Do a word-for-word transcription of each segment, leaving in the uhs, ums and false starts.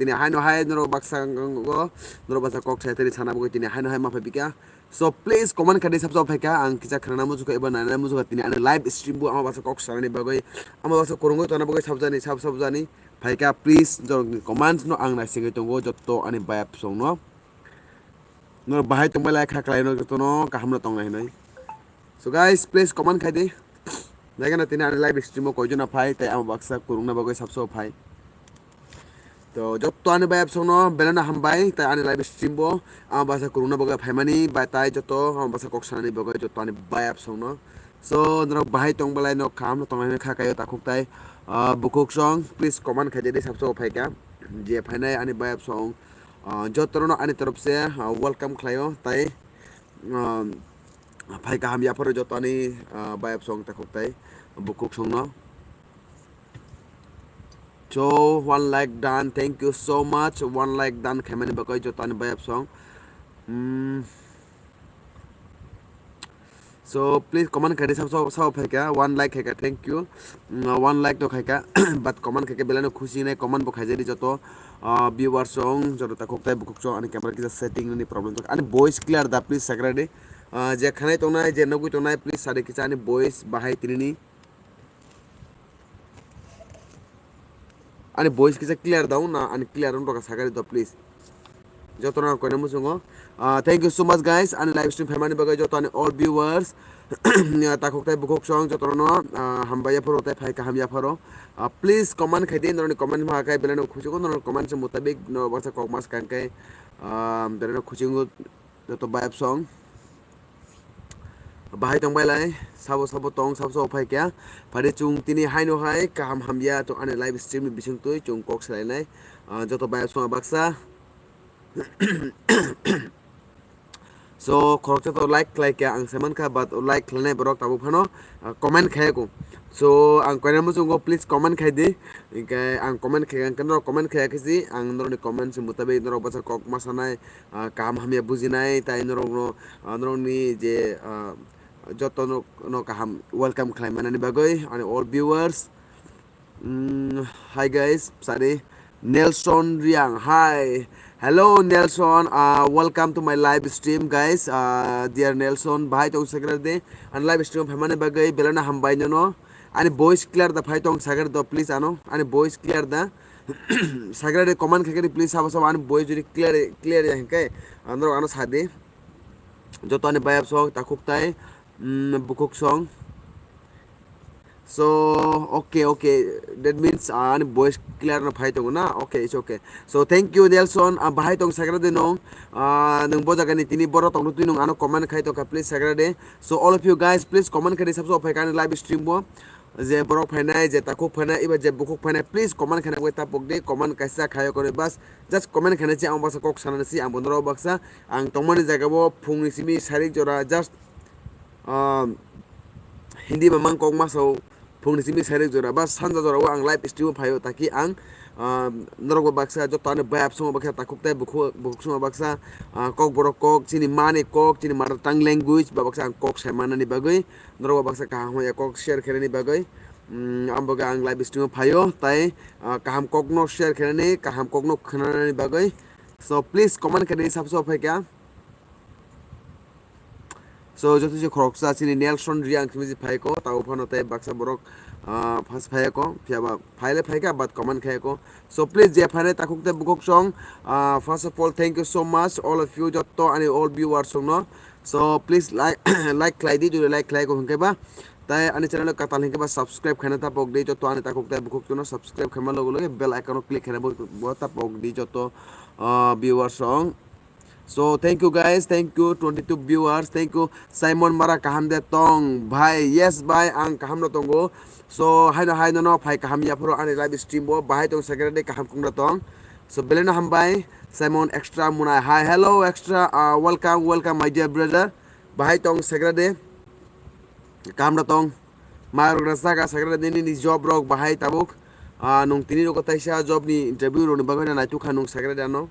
tini haino hai norok baksa go norok baksa kok sai tini sana bagwi tini haino hai ma phai bikha. So please comment khaidi sabsa phaikha, ang kisa khana muchukha eba nana muchukha tini ani live stream bo ama baksa kok sanani bagwi ama baksa kurungwi tona bagwi sabjani sab sabjani phaikha. Please norokni comments no ang naisingwi tongo jotto ani bayap song no. Norok bahai tongbai lai kha khlai no jotono kaham no tongnai hinwi. So guys, please comment khai di. Naikhe na tini ani live stream o koijon phai tei ama baksa kurungna bagwi sabsa phai. To jotto ani bayap song no belai no hambai tei ani live stream bo ama baksa kurungna bagwi phaimani bai tai jotto ama baksa kok sanani bagwi jotto ani bayap song no. So norok bahai tongbalai no kaham no tongnai hinwi kha kaio takhuk tai, ah, bukhuk song please comment khai di sabsa phaikha. Je phainai ani bayap song, ah, jotono ani torop se, ah, welcome khlaio tei, ah, phai kaham yapharo joto ani, ah, bayap song takhuk tai bukhuk song no. So one like done, thank you so much one like done khaimani bagwi joto ani bayap song. Hmm. So please comment khai di sab sab sab phaikha one like khaikha thank you. Mm, one like to khaikha but comment khaikha belai no khusi nai comment bo khaijadi joto, ah, viewers song joto takhuk tai bukhuk song ani camera kisa setting ni problem ani voice clear da please sagra di. Ah, je khanai tongnai je nugwi tongnai please sadi kisa ani voice bahai tini ni. Ani voice kisa clear daw na ani clear wng doka sakari do please. Jotono ang koina muchungo. Ah, thank you so much guys ani live stream phaimani bagwi joto ani all viewers. Takhuk tai bukhuk song jotono, ah, hambai yapharo tai phai kaham yapharo. Ah, please comment khai di norokni comment ma khai belai no khuchungo norokni comment se mutabik no baksa kok mas kang kai, ah, belai no khuchungo joto bayap song. Bahai tong bailai sabo sabo tong sabo sabo phai kya phari chung tini haino hai kaham hamya to ani live stream ni bising twi chung kok selai nai, ah, joto bayap song baksa. So khoroksa to like khlai kya ang seman kha but like khlainai borok tabuk phano, ah, comment khaya ko. So ang koina muchungo please comment khai di. Hinkhe ang comment khai ang khe norok comment khaya khe si ang norokni comment se mutabik norok bwsa kok ma sanai, ah, kaham hamya bujinai tai norokno, ah, norokni je, ah, joto no, no kaham welcome khlai manani bagwi ani all viewers. Mm, hi guys, sari Nelson Riang, hi. Hello Nelson, uh, welcome to my live stream guys. Uh, dear Nelson, bahai tong sakra de. An live stream phaimani bagwi belana hambai nono. Ani voice clear da phai tong sakra do please ano. Ani voice clear da. Sakra de comment khaikhe please sabo sabo ani voice jodi clear clear ya hinkai. Andro ano sadi. Joto ani bayap song takhuk tai, mm, bukhuk song. So okay okay, that means, ah, ani voice clear no phai tongo na? Okay, it's okay. So thank you Nelson, ah, bahai tong sakra de nong, ah, nung bo jaga ni tini boro tong twi nung ano comment khai tongkha please sakra de. So all of you guys please comment khai di sabsa phai kani live stream bo je borok phainai je takhuk phainai iba je bukhuk phainai please comment khaina bai tapok de comment kaisa khayo kore bas just comment khaina si ang baksa kok sana si ang bondoro baksa ang tongmani jaga bo phungni simi sarik jora just, ah, Hindi mamang kok masao phungni simi sarik jora ba sanja jora o ang live stream o phaio taki ang, ah, norok bo baksa joto ani bayap songo baksa takhuk tai bukhuk bukhuk songo baksa, ah, kok borok kok chini mani kok chini mother tongue language ba baksa ang kok sai manani bagwi norok bo baksa kaham ya kok share khainani bagwi, mm, ang bagwi ang live stream o phaio tai, ah, kaham kok no share khainani kaham kok no khwnanani bagwi so please comment khainani sabsa phaikha. So joto se khoroksa chini Nelson Riang khimi phai ko tabo phano tei baksa borok, ah, first phai ko phiya ba phai le phai ka but comment khai ko. So please je phai takhuk tei bukhuk song, ah, first of all thank you so much all of you joto ani all viewers song no. So please like like khlai di jodi like khlai ko hwnkhe ba tai ani channel katal hwnkhe ba subscribe khaina ta pok di joto ani takhuk tei bukhuk no subscribe khaima logo logo bell icon o click khaina bo ta pok di joto, ah, viewers song. So thank you guys, thank you twenty-two viewers, thank you Simon Mara kaham de tong bhai, yes bhai ang kaham no tongo. So haino haino no phai kaham yaphoro ani live stream bo bahai tong secretary kaham kung tong. So beleno hambai Simon extra munai hi hello extra, uh, welcome welcome my dear brother bahai tong secretary kaham no tong. Mai rok rasa ka secretary nini job rok bahai tabuk, uh, nung tini rok taisa job ni interview rok ni bagwi na naituk kha nung secretary ano.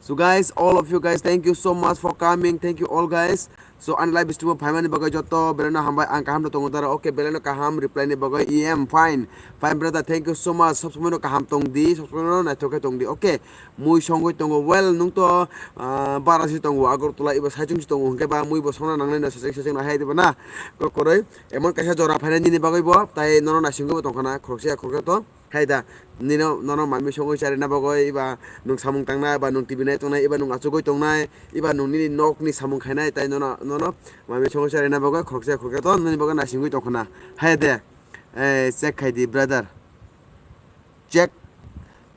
So guys, all of you guys, thank you so much for coming. Thank you all guys. So ani live stream o phaimani bagwi joto belai no hambai, ang kaham no tongo dara. Okay, belai no kaham reply ni bagwi. E M, fine. Fine brother, thank you so much. Sob somoi no kaham tong di, sob somoi no naithok khe tong di. Okay, mui songwi tongo. Well, nung to, ah, bara si tongo, Agartala iba saichung si tongo, hwnkhe ba mui bo songna nangnai no saichung saichung no hai diba na. Kokoroi, emon kaisa jora phainai nini bagwi bo, tai nono naisingwi bo tongkha na, khoroksa khoroksa to. Hai da, nino, nono mami songwi charina bagwi, iba nung samung tangnai, ba nung T V nai tongnai, iba nung achugwi tongnai, iba nung nini nokni samung khainai, tai nono, nono mami songwi charina bagwi khoroksa khoroksa to nini bagwi naisingwi tongkha na. Hai de, eh, check khai di, brother. Check.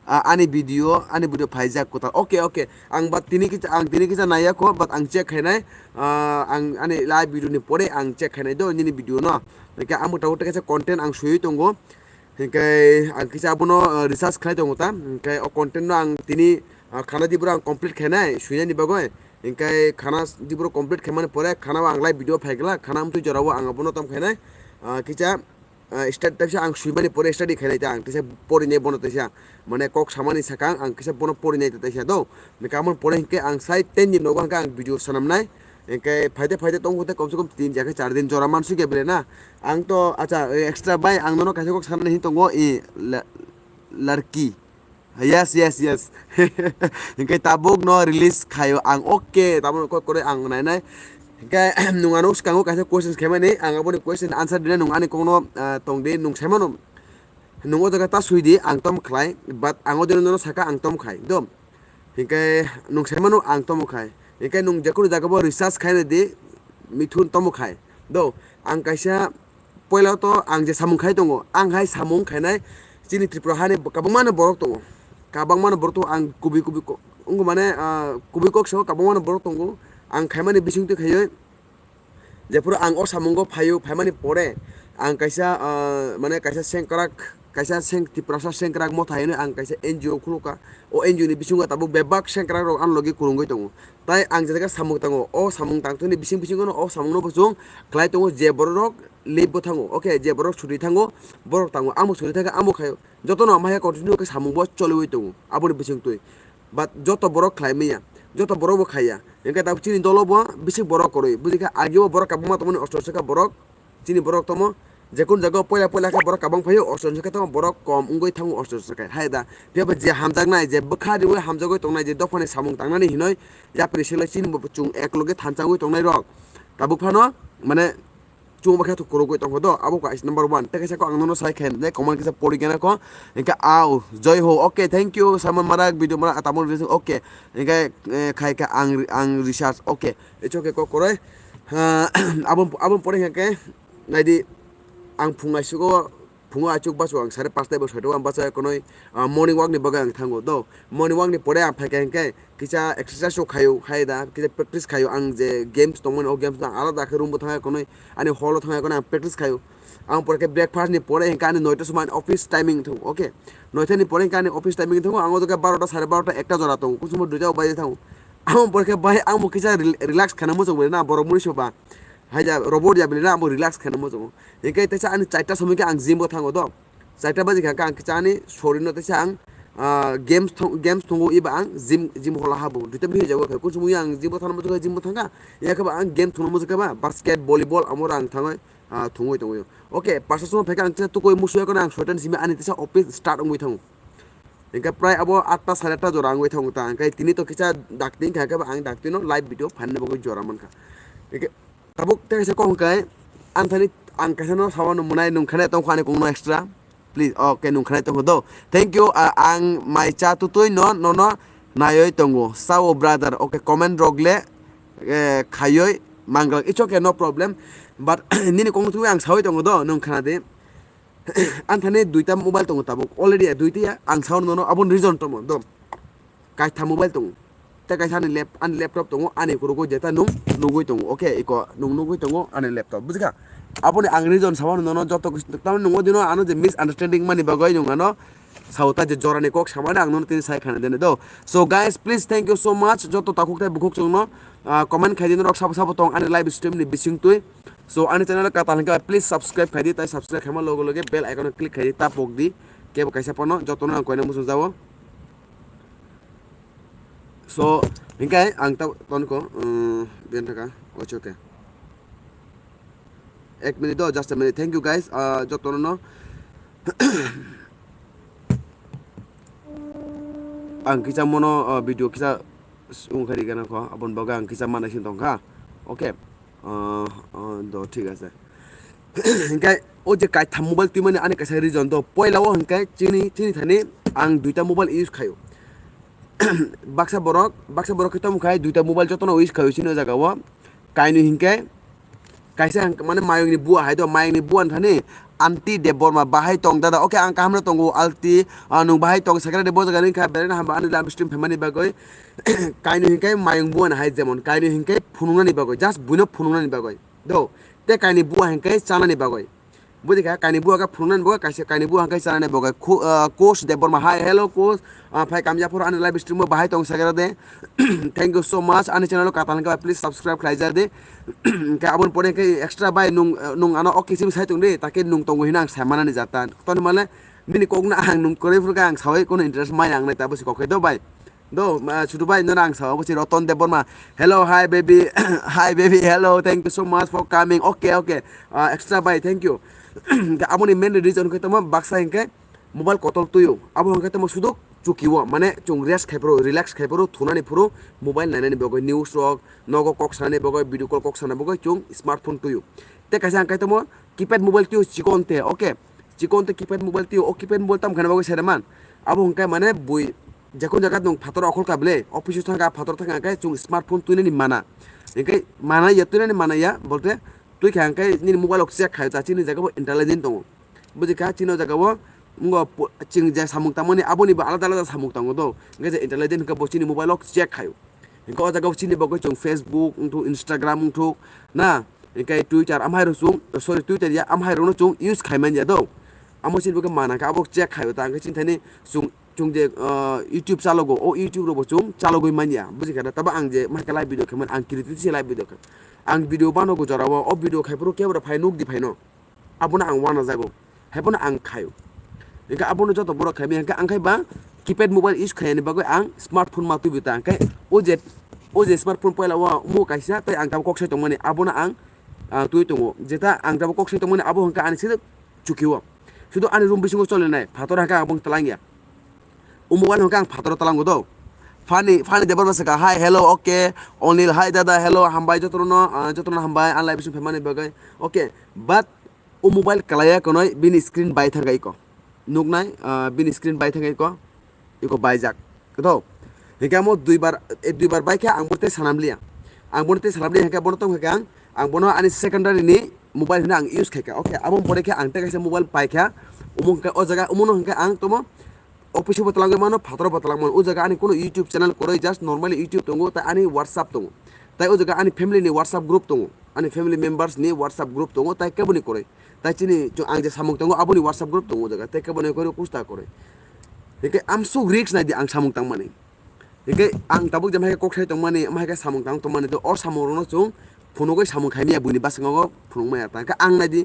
Ah, ani video, ani video phaijak kwtal. Okay, okay. Ang but tini kisa, ang tini kisa naiya kho, but ang check khainai. Ah, ang ani live video ni pore ang check khainai do, nini video no. Hwnkhe ang bo tabuk tei kaisa content ang swiwi tongo. Hwnkhe ang kisa abono, ah, research khlai tongo ta. Hwnkhe o content no ang tini, ah, khana dibro ang complete khainai, swinani bagwi. Hwnkhe khana dibro complete khaimani pore khana o ang live video phai glak, khana amtwi jorao ang abono tom khainai. Ah, kisa ah, start teisa ang swimani pore study khainai ta, ang teisa porinai bono teisa, mane kok samani sakang ang kisa bono porinai ta teisa do. Hwnkhe amon pore hwnkhe ang sai ten din nogo hwnkhe ang video sanamnai. Hwnkhe phaide phaide tongkho tei komse kom tin ja khe char din jora mansukya bele na. Ang to acha, eh, extra bai ang nono kaisa kok sanani hin tongo, i la-, larki. Yes, yes, yes. Hwnkhe tabuk no release khaio ang, okay, tabuk no kok koroi ang nainai. Hwnkhe nung ano swkango kaisa questions khaimani, ang aboni question answer dinai, nung ani kokno, ah, tongdi, nung saimano. Nung o jaga ta swidi, ang tom khlai, but ang o dino nono saka ang tom khai, do. Hwnkhe nung saimano ang tomo khai. Hwnkhe nung jekunu jaga bo research khaina di, mithun tomo khai. Do, ang kaisa Poila to ang je samung khai tongo, ang hai samung khainai chini Tripura hani kabangma no borok tongo, kabangma no borok tongo, ang kubui kubui ko-, wngkha mane, ah, kubui kok sao kabangma no borok tongo, ang khaimani bising twi khaiwi, jephuru ang o samungo phaio, phaimani pore ang kaisa, ah, mane kaisa sengkrak, kaisa seng Tiprasa sengkrak motha hinwi ang kaisa N G O khulukha, o N G O ni bisingo tabuk bebak sengkrak rok ani logi kwrwngwi tongo, tai ang je jaga samung tango, o samung tangtoni bising bisingo no o samung no bo chwng khlai tongo je borok rok leave bo thango, okay, je borok chuti thango, borok tango, amo chuti thangkhe amo khaio, jotono amhai continue khe samung bo choliwi tongo, aboni bising twi. But joto borok khlai manya, joto borok bo khaiya, hwnkhe tabuk chini dolo bo bising borok kwrwi, bujikha agi bo borok kabangma tongmani osto saka borok, chini borok tongmo, jekun jaga poila poila khe borok kabang phaio, osto saka tongmo borok kom wngwi thango osto saka, hai da, phiya ba je hamjaknai, je bwkha riwi hamjagwi tongnai, je dophani samung tangnani hinoi, yapri sele chini bo chwng ekloge thansa wngwi tongnai rok, tabuk phano, mane, chwng bakhe to kwrwngwi tongkha do, abo kaisa number one. Tei kaisa kok ang nono sai khe, nai comment kisa pori kena ko. Hwnkhe, au, joi ho, okay, thank you, sama marak, video marak, tamo video, okay. Hwnkhe, eh, khai khe ang, ang research, okay. It's okay, kok koroi. Ha, abon, abon pore hwnkhe, naidi, ang phung aisugo, phungo achuk baso ang sare pasta bai soito ang bacha konoi, ah, morning walk ni bagwi ang thango do. Morning walk ni pore ang phaikha hwnkhe kisa exercise o khaio, khai da, kisa practice khaio. Ang je games tongmani, o games no ang alada khe room bo thangya konoi, ani hall o thangya konoi ang practice khaio. Ang pore khe breakfast ni pore hwnkhe ani noita somoi ani office timing thango, okay? Noita ni pore hwnkhe ani office timing thango, ang o jaga barota, sare barota, ekta jora tongo, kusumo duita o baje thango. Ang pore khe bai ang bo kisa rel-, relax khana muchung bai na, borok mui soba. Hai da, robot ya bili na, ang bo relax khana muchungo. Hwnkhe teisa ani charta somoi khe ang gym o thango do. Charta baji kha ang kisa ani sorir no teisa ang, ah, games thong-, games thongo iba ang gym, gym hola habo. Duita bini jago khe, kun somoi ang gym o thangna muchungo, gym o thangkha. Ya khe ba ang game thongna muchungo ba, basket, volleyball, amo ang thangoi, ah, thongoi tongoi. Okay, pasta somoi phaikha ang teisa tukoi musuya kono ang soita ni simi ani teisa office start wngwi thango. Hwnkhe prai abo atta sare atta jora wngwi thango ta. Hwnkhe tini to kisa dakti wngkha, hwnkhe ba ang dakti no live video phanna bagwi jora mankha. Hwnkhe Tabuk tei kaisa kok hwnkhe, ang thani ang kaisa no sabo no mwnai, nwng khanai tongkha ani kok no extra. Please, okay, nwng khanai tongkha do. Thank you, ah, ang mai cha tutui no, nono naioi tongo. Sao brother, okay, comment rok le, eh, khaioi manglak. It's okay, no problem. But nini kok no twi ang sawi tongo do, nwng khana di. Ang thani duita mobile tongo tabuk. Already duita ya, ang sao nono, aboni reason tongmo do. Kaitha mobile tongo. Tei kaisa ani lap-, ani laptop tongo, ani kurugo jeta nwng nugui tongo. Okay, iko nwng nugui tongo ani laptop. Bujikha? Aboni ang reason sabo nono joto kis-, tamni nungo dino ano je misunderstanding mani bagwi nwng ano sao ta je jorani kok samani ang nono tini sai khana dene do. So guys, please, thank you so much. Joto takhuk tei bukhuk chwngno, ah, comment khai di norok sabo sabo tong ani live stream ni bising twi. So ani channel katal hwnkhe please subscribe khai di, tai subscribe khaima loge loge bell icon click khai di, ta pok di. Kebo kaisa phano jotono ang koina muchung jao. So, hingkai ang ta tonko, um, bini thaka, ochoke. Ek minute do, just a minute. Thank you guys, ah, jotono no. Ang kisa mono, ah, video kisa s-, wngkha ri gana kho, aboni bagwi ang kisa mana sing tongkha. Okay. Ah, ah, do, thik ase. Hinkhe o je kaitham mobile twi mani ani kaisa reason do. Poila o hinkhe chini, chini thani ang duita mobile use khaio. Baksa borok, baksa borok khe tamo khai duita mobile jotono use khaio chini o jaga o. Kainwi hinkhe kaisa hink-, mane mayungni bua hai do, mayungni bua thani Anti Debbarma bahai tong dada. Okay, ang kaham no tongo Alti, ah, nwng bahai tong sakra de bo jaga ni kha berena hamba ani live stream phaimani bagwi. Kainwi hinkhe mayung bua hai jemon, kainwi hinkhe phunuknani bagwi, just buino phunuknani bagwi. Do, te kainwi bua hinkhe chanani bagwi. Buji kha, kainwi bua khe phunuknani bagwi, kaisa kainwi bua hinkhe chanani bagwi. Khu-, ah, Coach Debbarma, hi, hello coach. Ah, phai kamya phoro ani live stream o bahai tong sakra de. Thank you so much. Ani channel o katal hinkhe please subscribe khlai ja de. Hinkhe aboni pore hinkhe extra bai nwng, nwng ano okay simi sai tong de, take nwng tongo hino ang sai manani jata. Toni male nini kokno ang nwng kwrwi phuru khe ang sawi kono interest maya ang nai ta bosi kok khe do bai. Do, ah, chudu bai, nono ang sao, obo si Roton Debbarma. Hello, hi baby, hi baby, hello, thank you so much for coming. Okay, okay, ah, extra bai, thank you. Aboni main reason khe tamo baksa hinkhe mobile kotol tuyo. Abo hinkhe tamo suduk chukiwo, mane chung rest khai phuru, relax khai phuru, thunani phuru mobile nainani bagwi, news rok, nogo kok sanani bagwi, video call kok sana bagwi chung smartphone tuyo. Te kaisa hinkhe tamo keypad mobile tuyo chikon te, okay. Chikon te keypad mobile tuyo, o keypad mobile tam khana bagwi sere man. Abo hinkhe mane bui jekon jaga nwng phator okhol kable, office o thangkha, phator thangkha hinkhe chung smartphone twinani mana. Hinkhe mana ya, twinani mana ya, bolte twi kha hinkhe nini mobile o check khai ta chini jaga bo intelligent tongo. Buji kha chini o jaga o ngo po-, ching je samung tangmani aboni bo alada alada samung tongo do. Hinkhe je intelligent hinkhe bo chini mobile o check khaio. Hinkhe o jaga o chini bagwi chung Facebook wngthuk, Instagram wngthuk, na? Hinkhe Twitter amhai rok chung, sorry, Twitter ya, amhai rokno chung use khai manya do. Amo chini bagwi mana khe abo check khaio ta, hinkhe chini thani chung, chung je, ah, YouTube chalogo, o YouTube rokbo chung chalogwi manya. Buji kha da? Tabo ang je mahai khe live video khaimani, ang creativity se live video khai. Ang video bano go jorao, o video khai phuru kebra phai nuk di phaino. Abono ang uanajago, haiphano ang khaio. Hinkhe abono joto borok khaimani hinkhe ang khai ba keypad mobile use khaiyani bagwi ang smartphone ma twibo ta, hinkhe o je, o je smartphone poila o omo kaisa tei ang tabuk kok sai tongmani abono ang, ah, twi tongo. Jeta ang tabuk kok sai tongmani abo hinkhe ani side chukio. Sudu ani room bisingo cholinai phator hinkhe ang bong twlangya. O mobile hinkhe ang phataro talango do. Fani, Fani Debbarma sakha, hi, hello, okay. Onil, hi, dada, hello, hambai, jotono, ah, jotono hambai, ang live song phaimani bagwi. Okay, but o mobile kalaya konoi bini screen bai thangkha iko. Nuknai, ah, bini screen bai thangkha iko. Iko baijak. Do. Hinkhe amo duibar, eh, duibar bai khe ang bono tei sanamliya. Ang bono tei sanamliya hinkhe bono tong kha ang, ang bono ani secondary ni mobile hino ang use khaikha. Okay, abo pore khe ang tei kaisa mobile paikha. Omo hinkhe o jaga, omono hinkhe ang tomo office bo twlangwi mano, phataro bo twlang mano. O jaga ani kuno YouTube channel kwrwi, just normally YouTube tongo, tai ani WhatsApp tongo. Tai o jaga ani family ni WhatsApp group tongo. Ani family members ni WhatsApp group tongo, tai keboni kwrwi. Tai chini chu ang je samung tongo, aboni WhatsApp group tongo o jaga. Tai keboni kwrwi kusta kwrwi. Hinkhe amsuk risk nai di ang samung tangmani. Hinkhe ang tabuk je mahai khe kok sai tongmani, mahai khe samung tang tongmani, to o samung rokno chung phunugwi samung khaimaya buini bwskango phunukmaya. Tangkhe ang nai di,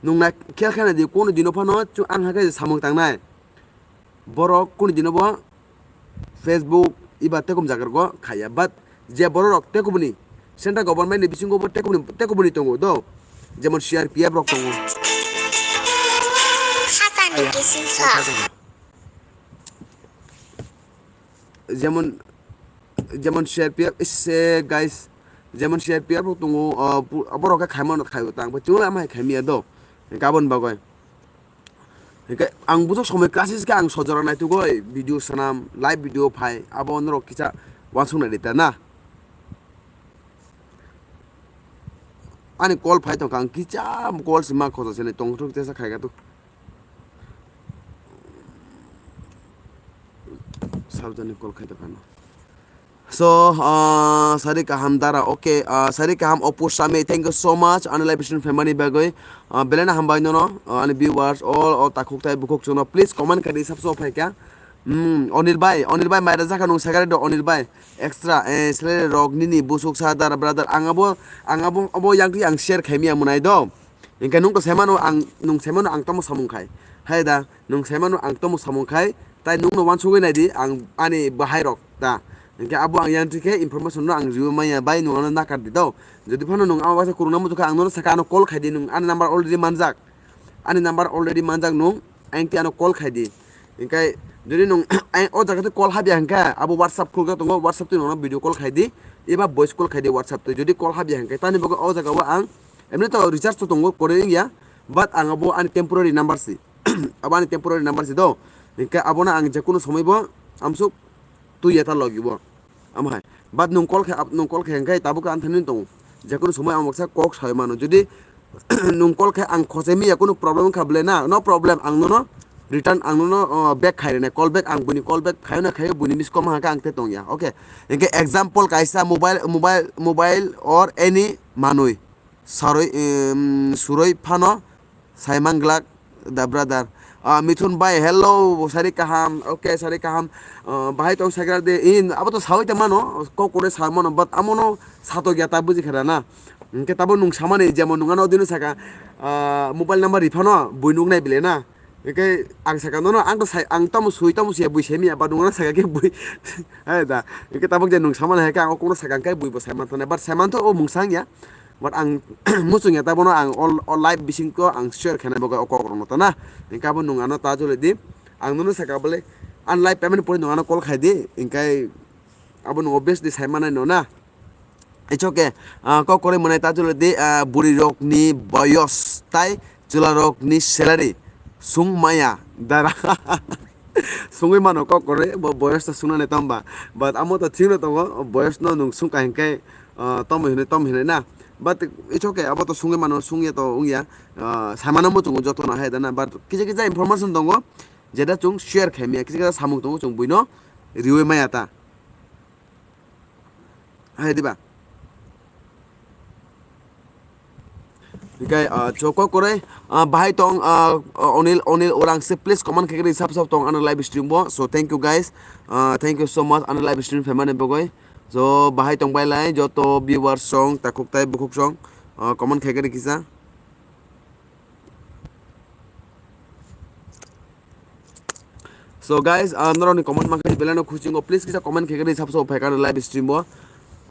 nwng nai khel khe nai di, kuno dino phano chu ang hakhe samung tangnai. Borok kuni dino bo Facebook iba tekum jaga rok khaiya, but je borok rok tekubuni central government ni bisingo bo tekubuni, tekubuni tongo do, jemon C R P F rok tongo. Sakani kisil sa. Jemon, jemon C R P F, isse guys, jemon C R P F rok tongo, ah, bu-, borok khe khaimano khaio tang, bo chwngno ama hai khaimya do, gabon bagoi. Hinkhe ang bujok somoi crisis khe ang sojora naitugoi video sanam, live video phai, abo norok kisa uansuk nai rita na. Ani call phai tongkha, ang kisa call se ma khosa se nai tongthok tesa khaika tu. Sabjani call khai tongkha no. So, ah, sari kaham dara, okay, ah, sari kaham Opus Sami, thank you so much, ani live stream phaimani bagwi, ah, belai no hambai nono, ah, ani viewers, all, all takhuk tai bukhuk chwngno, please comment kari sabso phaikha. Hmm, Onil bai, Onil bai maira jakha nung sagari do Onil bai, extra, eh, salary rok nini busuk sa dara brother, ang abo, ang abo, abo yang twi ang share khaimya mwnai do. Hinkhe nung to saimano ang, nung saimano ang tamo samung khai. Hai da, nung saimano ang tamo samung khai, tai nungno uansugwi naidi ang ani bahai rok ta. Hingke abo ang yang thike information no ang riwi maya bai nung ano nakar di do. Jodi phano nung ama baksa kurungna muchukha ang nono saka ano call khai di nung ani number already manjak. Ani number already manjak nung ang ti ano call khai di. Hingke jodi nung ang o jaga twi call habya hingke abo WhatsApp khulga tongo WhatsApp twi nungno video call khai di. Eba voice call khai di WhatsApp twi jodi call habya hingke tani bagwi o jaga o ang emni to recharge to tongo kore wngya. But ang abo ani temporary number si. Abo ani temporary number si do. Hingke abono ang jekunu somoi bo amsuk twi ya ta logi bo. Amo hai. But nung call khe, ap-, nung call khe hingke tabuk ang thani tongo. Jekunu somoi ang baksa kok sai mano. Jodi nung call khe ang khosai miya kunu problem kha ble na, no problem ang nono return ang nono, oh, back khai rene call back ang buni call back khayo na khayo buni miss call ma hangke ang te tongya. Okay. Hingke example kaisa mobile, mobile, mobile or any manui. Saroi, em, suroi phano Saimanglak da brother. Ah, Mithun bai, hello, sari kaham. Okay, sari kaham. Ah, bahai tong sagra de in, abo to sawi te mano, kok kore sa mano, but amono sato gya ta buji khera na. Hingke tabo nung samani jemon nung ano dino saka, ah, mobile number riphano, bui nung nai bile na. Hingke ang saka nono, ang to sai, ang tamo sui, tamo sui, bui semi ya, but nung ano saka ke bui. Hai da. Hingke tabuk je nung samani hai ke ang okno saka hingke bui bo saiman thane, but saiman to o mung sang ya. But ang muchung ya ta bono ang all, all live bising ko ang share khainai bagwi o kok rokno ta na. Hingke abo nung ano ta jole di. Ang nono saka bole an live payment pore nung ano call khai di. Hingke abo nung obviously sai manai no na. It's okay. Ah, kok kore mwnai ta jole di, ah, buri rok ni boyos tai chwla rok ni salary sung maya dara. Sungwi mano kok kore bo boyos to sungnani tamba. But amo to thikno tongo boyos no nung sungka hingke ah, tomo hinwi, tomo hinwi na. But it's okay, abo to sungwi mano, sungya to wngya. Ah, saimano muchungo jotono hai da na. But kisa kisa information tongo, jeda chwng share khaimya, kisa kisa samung tongo chwng buino riwi maya ta. Hai diba? Hingke, ah, choko kore, ah, bahai tong, ah, Onil, Onil orang se please comment khe khe sap sap tong ano live stream bo. So thank you guys. Ah, thank you so much ano live stream phaimani bagwi. So bahai tong bai lai joto viewers song takhuk tai bukhuk song, ah, comment khe khe kisa. So guys, ah, norokni comment mankhe belai no khusingo, please kisa comment khe khe sap sap phaikha live stream bo.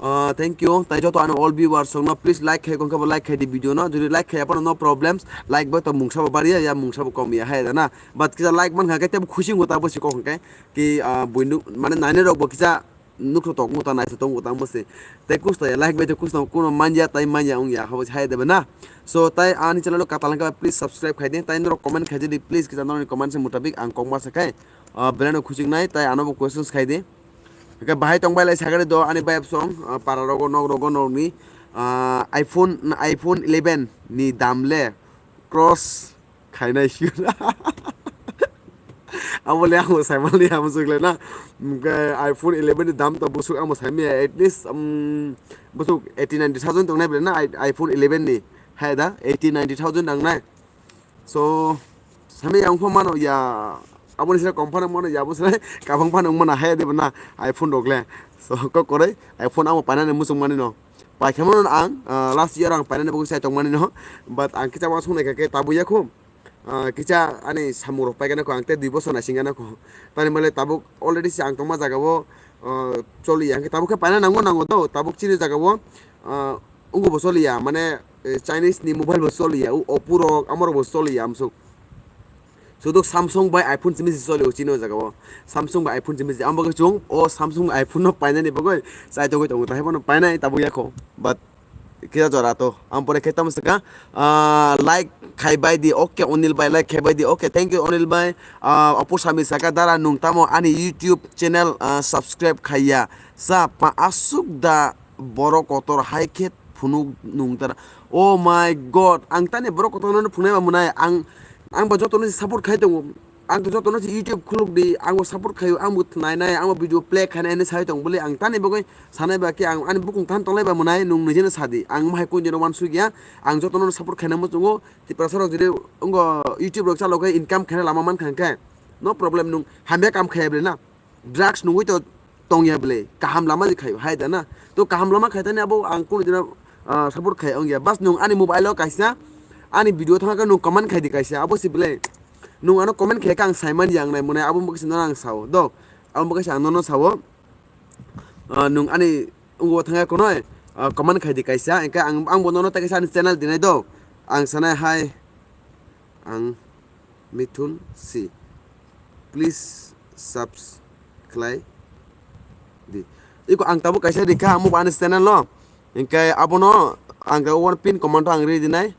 Ah, thank you. Tai joto ano all viewers song no please like khe kongkhe bo like khe di video no. Jodi like khe apano no problems, like bo to mungsa bo bariya ya mungsa bo kom ya hai da na. But kisa like mankha khe tebo khusingo ta bo si kok hwnkhe ki, ah, buino mane nine rok bo kisa nukho tongmo ta naitho tongmo ta mose. Tei kusto ya like bai tei kusto kuno manya tai manya wngya habo hai debe na. So tai ani channel o katal hwnkhe please subscribe khai di tai norok comment khai di please kisa norokni comment se mutabik ang kok masa khai, ah, belai no khuchik nai tai ano bo questions khai di. Hwnkhe bahai tong bai lai sagari do ani bai song, ah, para rogo nok rogo nokni, ah, iPhone, iPhone eleven ni dam le cross khainai sir. Abo le amo saimali amo sukle na. Hwnkhe iPhone eleven ni dam to busuk amo saimaya at least, um, busuk eighty ninety thousand tongnai bele na i-, iPhone eleven ni. Hai da eighty ninety thousand nangnai. So saimaya wngkha mano ya. Aboni sira kom phano mano ya, abo sira kabang phano mano hai de na iPhone rok le. So kok koroi iPhone amo painani muchung mani no. Paikha mano ang, ah, last year ang painani bagwi sai tong mani no. But ang kicha uansuk nai kha khe tabuk ya khu. Ah, kicha ani samung rok paikha nai kho ang tei dui bosor naising gana kho. Tani male tabuk already se ang tongma jaga o, ah, choli ya. Hwnkhe tabuk khe paina nango nango do. Tabuk chini jaga o, ah, ungo bo choli ya. Mane, eh, Chinese ni mobile bo choli ya. U Oppo rok, amo rok bo choli ya amsuk. Suduk Samsung bai iPhone simi se choli o chini o jaga o. Samsung bai iPhone simi se. Amo bagwi chwng o Samsung iPhone no painani bagwi chai tongwi tongo. Tahai bono painai tabuk ya kho. But kira jora to. Ang pore khe tamo saka, ah, like khai bai di. Okay, Onil bai, like khai bai di. Okay, thank you, Onil bai. Ah, Oppo Sami saka, dara nung tamo ani YouTube channel, ah, subscribe khaiya. Sa pa asuk da borok kotor hai khe phunuk nung dara. Oh my God, ang tani borok kotor no phunai ba mwnai. Ang, ang bo joto no support khai tongo. Ang to jotono se YouTube khuluk di, ang bo support khaio, ang bo nai nai, ang bo video play khainai hinwi sai tong bwle, ang tani bagwi sanai ba khe ang ani bukung than tolai ba mwnai, nwng nijeno sa di, ang mahai koi jeno uansuk ya, ang jotono support khaina muchungo, Tiprasa rok jodi wngkha YouTube rok chalok khe income khaina lama mankha hwnkhe, no problem, nwng hamya kam khaiya bwle na, drugs nungwi to tongya bwle, kaham lama je khaio, hai da na, to kaham lama khai tani abo ang kunu dino, ah, support khai wngya, bas nwng ani mobile o kaisa, ani video thangkhe nwng comment khai di kaisa, abo se bwle. Nwng ano comment khe khe ang saiman ya ang nai mwnai, abo bwkha se nono ang sao. Do, abo bwkha se ang nono sao. ah, nwng ani ungo thangya kunoi, ah, comment khai di kaisa, hingke ang, ang bo nono tei kaisa ani channel dinai do. Ang sanai hai, ang Mithun si. Please subscribe di. Iko ang tabuk kaisa rikha, amo bo ani channel no. Hingke abono ang ka one pin comment o ang ri dinai.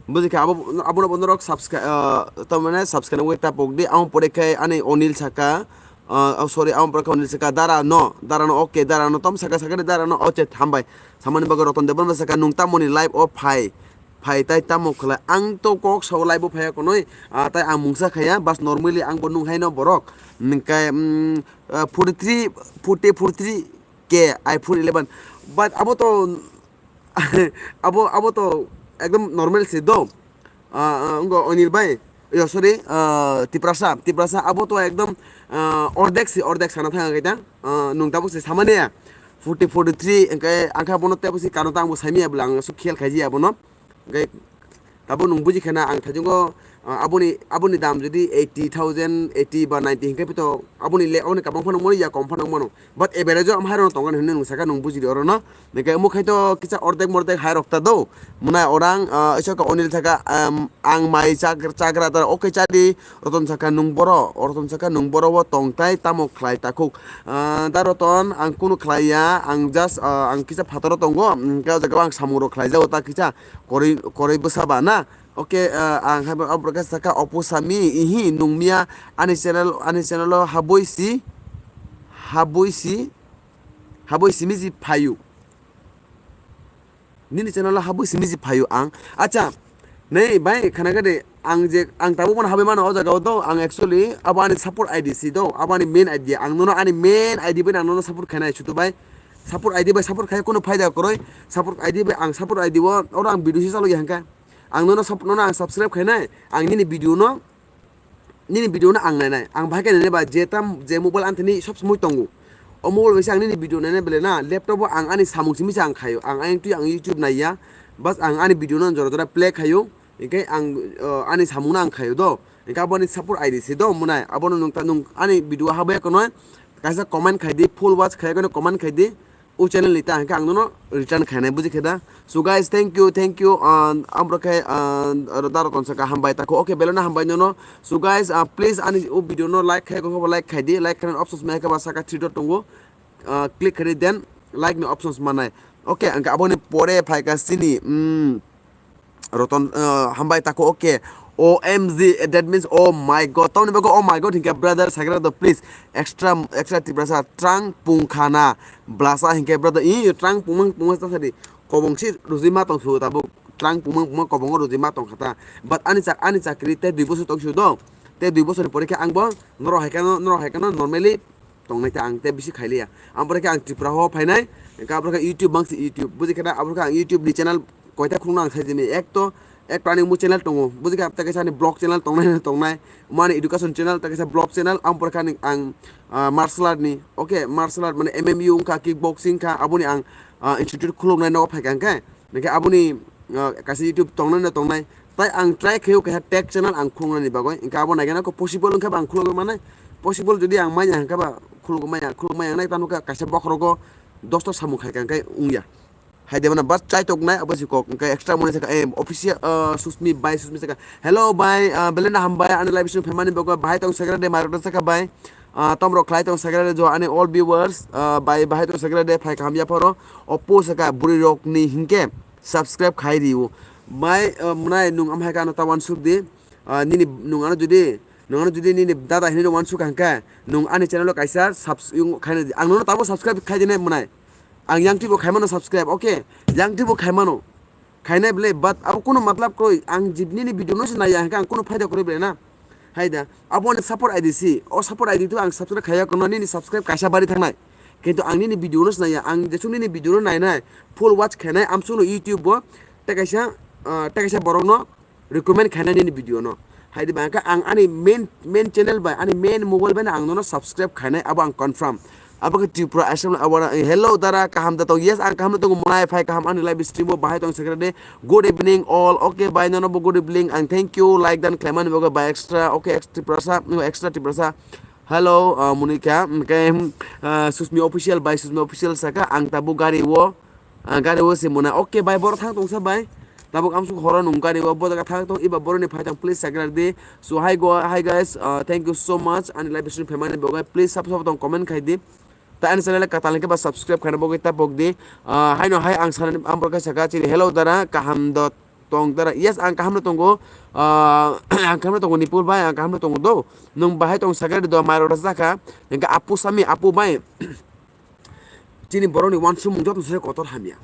Buji khe abo, abono bono rok subscribe, ah, tamane subscribe wngwi tapok di. Amo pore khe ani Onil saka, ah, oh, sorry, amo pore khe Onil saka, dara no, dara no, okay, dara no, tom saka saka de dara no, oche, hambai. Samani bagwi Roton Debbarma saka, nung tamoni live o phai, phai tai tamo khlai. Ang to kok sao live o phaiya konoi, ah, tai ang mungsa khaiya, bas normally ang bo nung haino borok. Hingke, mm, ah, forty three, forty, forty three K, iPhone eleven. But abo to, abo, abo to ekdom normal se do. Ah, ah, wngkha Onil bai, yo, sorry, ah, Tiprasa, Tiprasa abo to ekdom, ah, ordek se, ordek sana thanga kaita. Ah, nung tabuk se samani ya. Forty, forty three, hingke angkha bono tebo se kano ta ang bo saimanya bwla ang asuk khel khaiji abono. Hingke tabuk nung buji khana ang thajungo, ah, aboni, aboni dam jodi eighty thousand, eighty ba ninety hingke pito aboni le, aboni kabang phano mori ya kom phano mano. But average o amhai rok tongkha hinwi nung saka nung buji di oro no. Hingke omo khai to kisa ordek mordek hai rok ta do. Mwnai orang, ah, isoka Onil saka, am, ang mai chak-, chagra ta, okay, chadi. Roton saka nung boro, Roton saka nung boro o tong tai tamo khlai takhuk. Ah, da Roton, ang kunu khlai ya, ang just, ah, ang kisa phataro tongo, hingke o jaga o ang samung rok khlai jago ta kisa koroi, koroi bwsa ba na. Okay, ah, ang hai bo, obo khe saka Oppo Sami, ihi, nung miya ani channel, ani channel o haboi si, haboi si, haboi simi ji phayu. Nini channel o habui simi ji phaio ang. Acha, nei bai khana gade ang je ang tabuk mano habai mano o jaga o do ang actually abo ani support I D si do abo ani main I D ang nono ani main I D bai ang nono support khainai sutu bai support I D bai support khai kono phaida koroi support I D bai ang support I D o oro ang video si chalo ya hangka ang nono sub- nono ang subscribe khainai ang nini video no nini video no ang nainai, ang bahai khe nainai ba je tam je mobile anthani sob somoi tongo. O mobile bai se ang nini video nainai bele na, laptop o ang ani samung simi se ang khaio, ang ayang twi ang YouTube naiya, bas ang ani video no jora jora play khaio, hingke ang, uh, ani samung no ang khaio do, hingke abo ani support I D se do mwnai, abo no nwng ta nwng ani video habaya kono kaisa comment khai di, full watch khai kono comment khai di. O channel ni ta hingke ang nono return khainai buji khe da. So guys, thank you, thank you, ah, amro khe, ah, da Roton saka hambai tako. Okay, belai no hambai nono. So guys, ah, please ani o video no like khai ko like khai di, like khainai options mai khe ba saka three dot tongo. Ah, click khai di, then like ni options manai. Okay, hingke aboni pore phai ka sini, mm, Roton, uh, hambai tako, okay. O M G, that means, oh my God. Tamoni bagwi, oh my God, hingke brother, sagra do, please. Extra, extra Tiprasa, trang pungkhana, blasa hingke brother. Ih, trang pungmang, pungmang ta sadi. Kobong si ruji ma tong su tabuk. Trang pungmang, pungmang kobongo ruji ma tong khata. But ani chak-, ani chakri te dui bosor tong su do. Te dui bosor ni pore khe ang bo, norok hai khe no, norok hai khe no normally tongnai ta ang tei bisi khailiya. Ang pore khe ang Tripura ho phainai, hingke aboro khe YouTube bangsi YouTube. Buji khe na aboro khe ang YouTube ni channel koita khulukno ang sai jini. Ek to, ek to ani omo channel tongo. Buji khe tei kaisa ani vlog channel tongnai, tongnai. Omo ani education channel, tei kaisa vlog channel. Ang pore khe ani ang, ah, martial art ni. Okay, martial art mane M M U wngkha, kick boxing kha, aboni ang, ah, institute khuluknai nogo phaikha hingke. Hingke aboni, ah, kaisa YouTube tongnai no tongnai. Tai ang try khaio kaisa tech channel ang khuluknani bagwi. Hingke abo naikhe nokho possible wngkhe ba ang khulugwi mannai. Possible jodi ang manya hingkhe ba khulugwi manya, khulugwi manya wngnai tamo khe kaisa bokhorogo dosta samung khaikha hingkhe wngya. Hai de mano bas chai toknai abo si kok hingkhe extra money sakha, eh, official, ah, Susmi bai Susmi sakha. Hello bai, ah, belai no hambai ani live stream phaimani bagwi bahai tong sakha de mairok sakha bai. Ah, tomrok khlai tong sakha de jo ani all viewers, ah, bai bahai tong sakha de phai kaham yapharo. Oppo sakha bwrwi rokni hingkhe. Subscribe khai rio. Bai, uh, mwnai nwng amhai khe ano ta wansuk di. Uh, nini nwng ano jodi, nwng ano jodi nini dada hinwi wansuk hangkhe, nwng ani channel o kaisa subs-, yung khaina di. Ang nono tabo subscribe khai dinai mwnai. Ang yang twibo khaimano subscribe, okay? Yang twibo khaimano. Khainai bwle, but abo kunu matlab kroi. Ang jib nini video no se naiya hangkhe ang kunu phaida kroi bwle na. Hai da, abo ani support I D si. O support I D to ang subscribe khaiya kono nini subscribe kaisa bari thangnai. Kintu ang nini video no se naiya, ang jesuk nini video no nainai, full watch khainai, amsukno YouTube o tei kaisa, ah, tei kaisa borok no recommend khainai nini video no. Hai di ba khe ang ani main, main channel bai, ani main mobile bai no ang nono subscribe khainai, abo ang confirm. Abo khe Tripura Assam, abo na, hello dara, kaham da tong? Yes, ang kaham da tongo, mwnai phai kaham ani live stream o, bahai tong sakra de. Good evening all. Okay, bai nono bo good evening, and thank you, like dan khlaimani bagwi bai extra, okay, extra Tiprasa, no, extra Tiprasa. Hello, ah, Monika, hwnkhe, ah, Susmi Official bai, Susmi Official saka, ang tabuk gari o, ah, gari o se mona. Okay, bai, borok thang tongsa bai. Tabuk amsuk horo nung gari o, bo jaga thang tong, iba boroni phai tong, please sakra di. So, hi go, hi guys, ah, thank you so much. Ani live stream phaimani bagwi, please sabo sabo tong comment khai di. Ta ani channel katal hwnkhe ba subscribe khaina bagwi ta pok di. Ah, haino hai ang sanani amborok khe saka chini, "Hello dara, kaham do tong dara?" Yes, ang kaham no tongo. Ah, ang kaham no tongo Nipul bai, ang kaham no tongo do. Nung bahai tong sakra di do, mai rok jakha. Hwnkhe apu sami, apu bai. Chini borokni wansukmung joto se kotor hamya.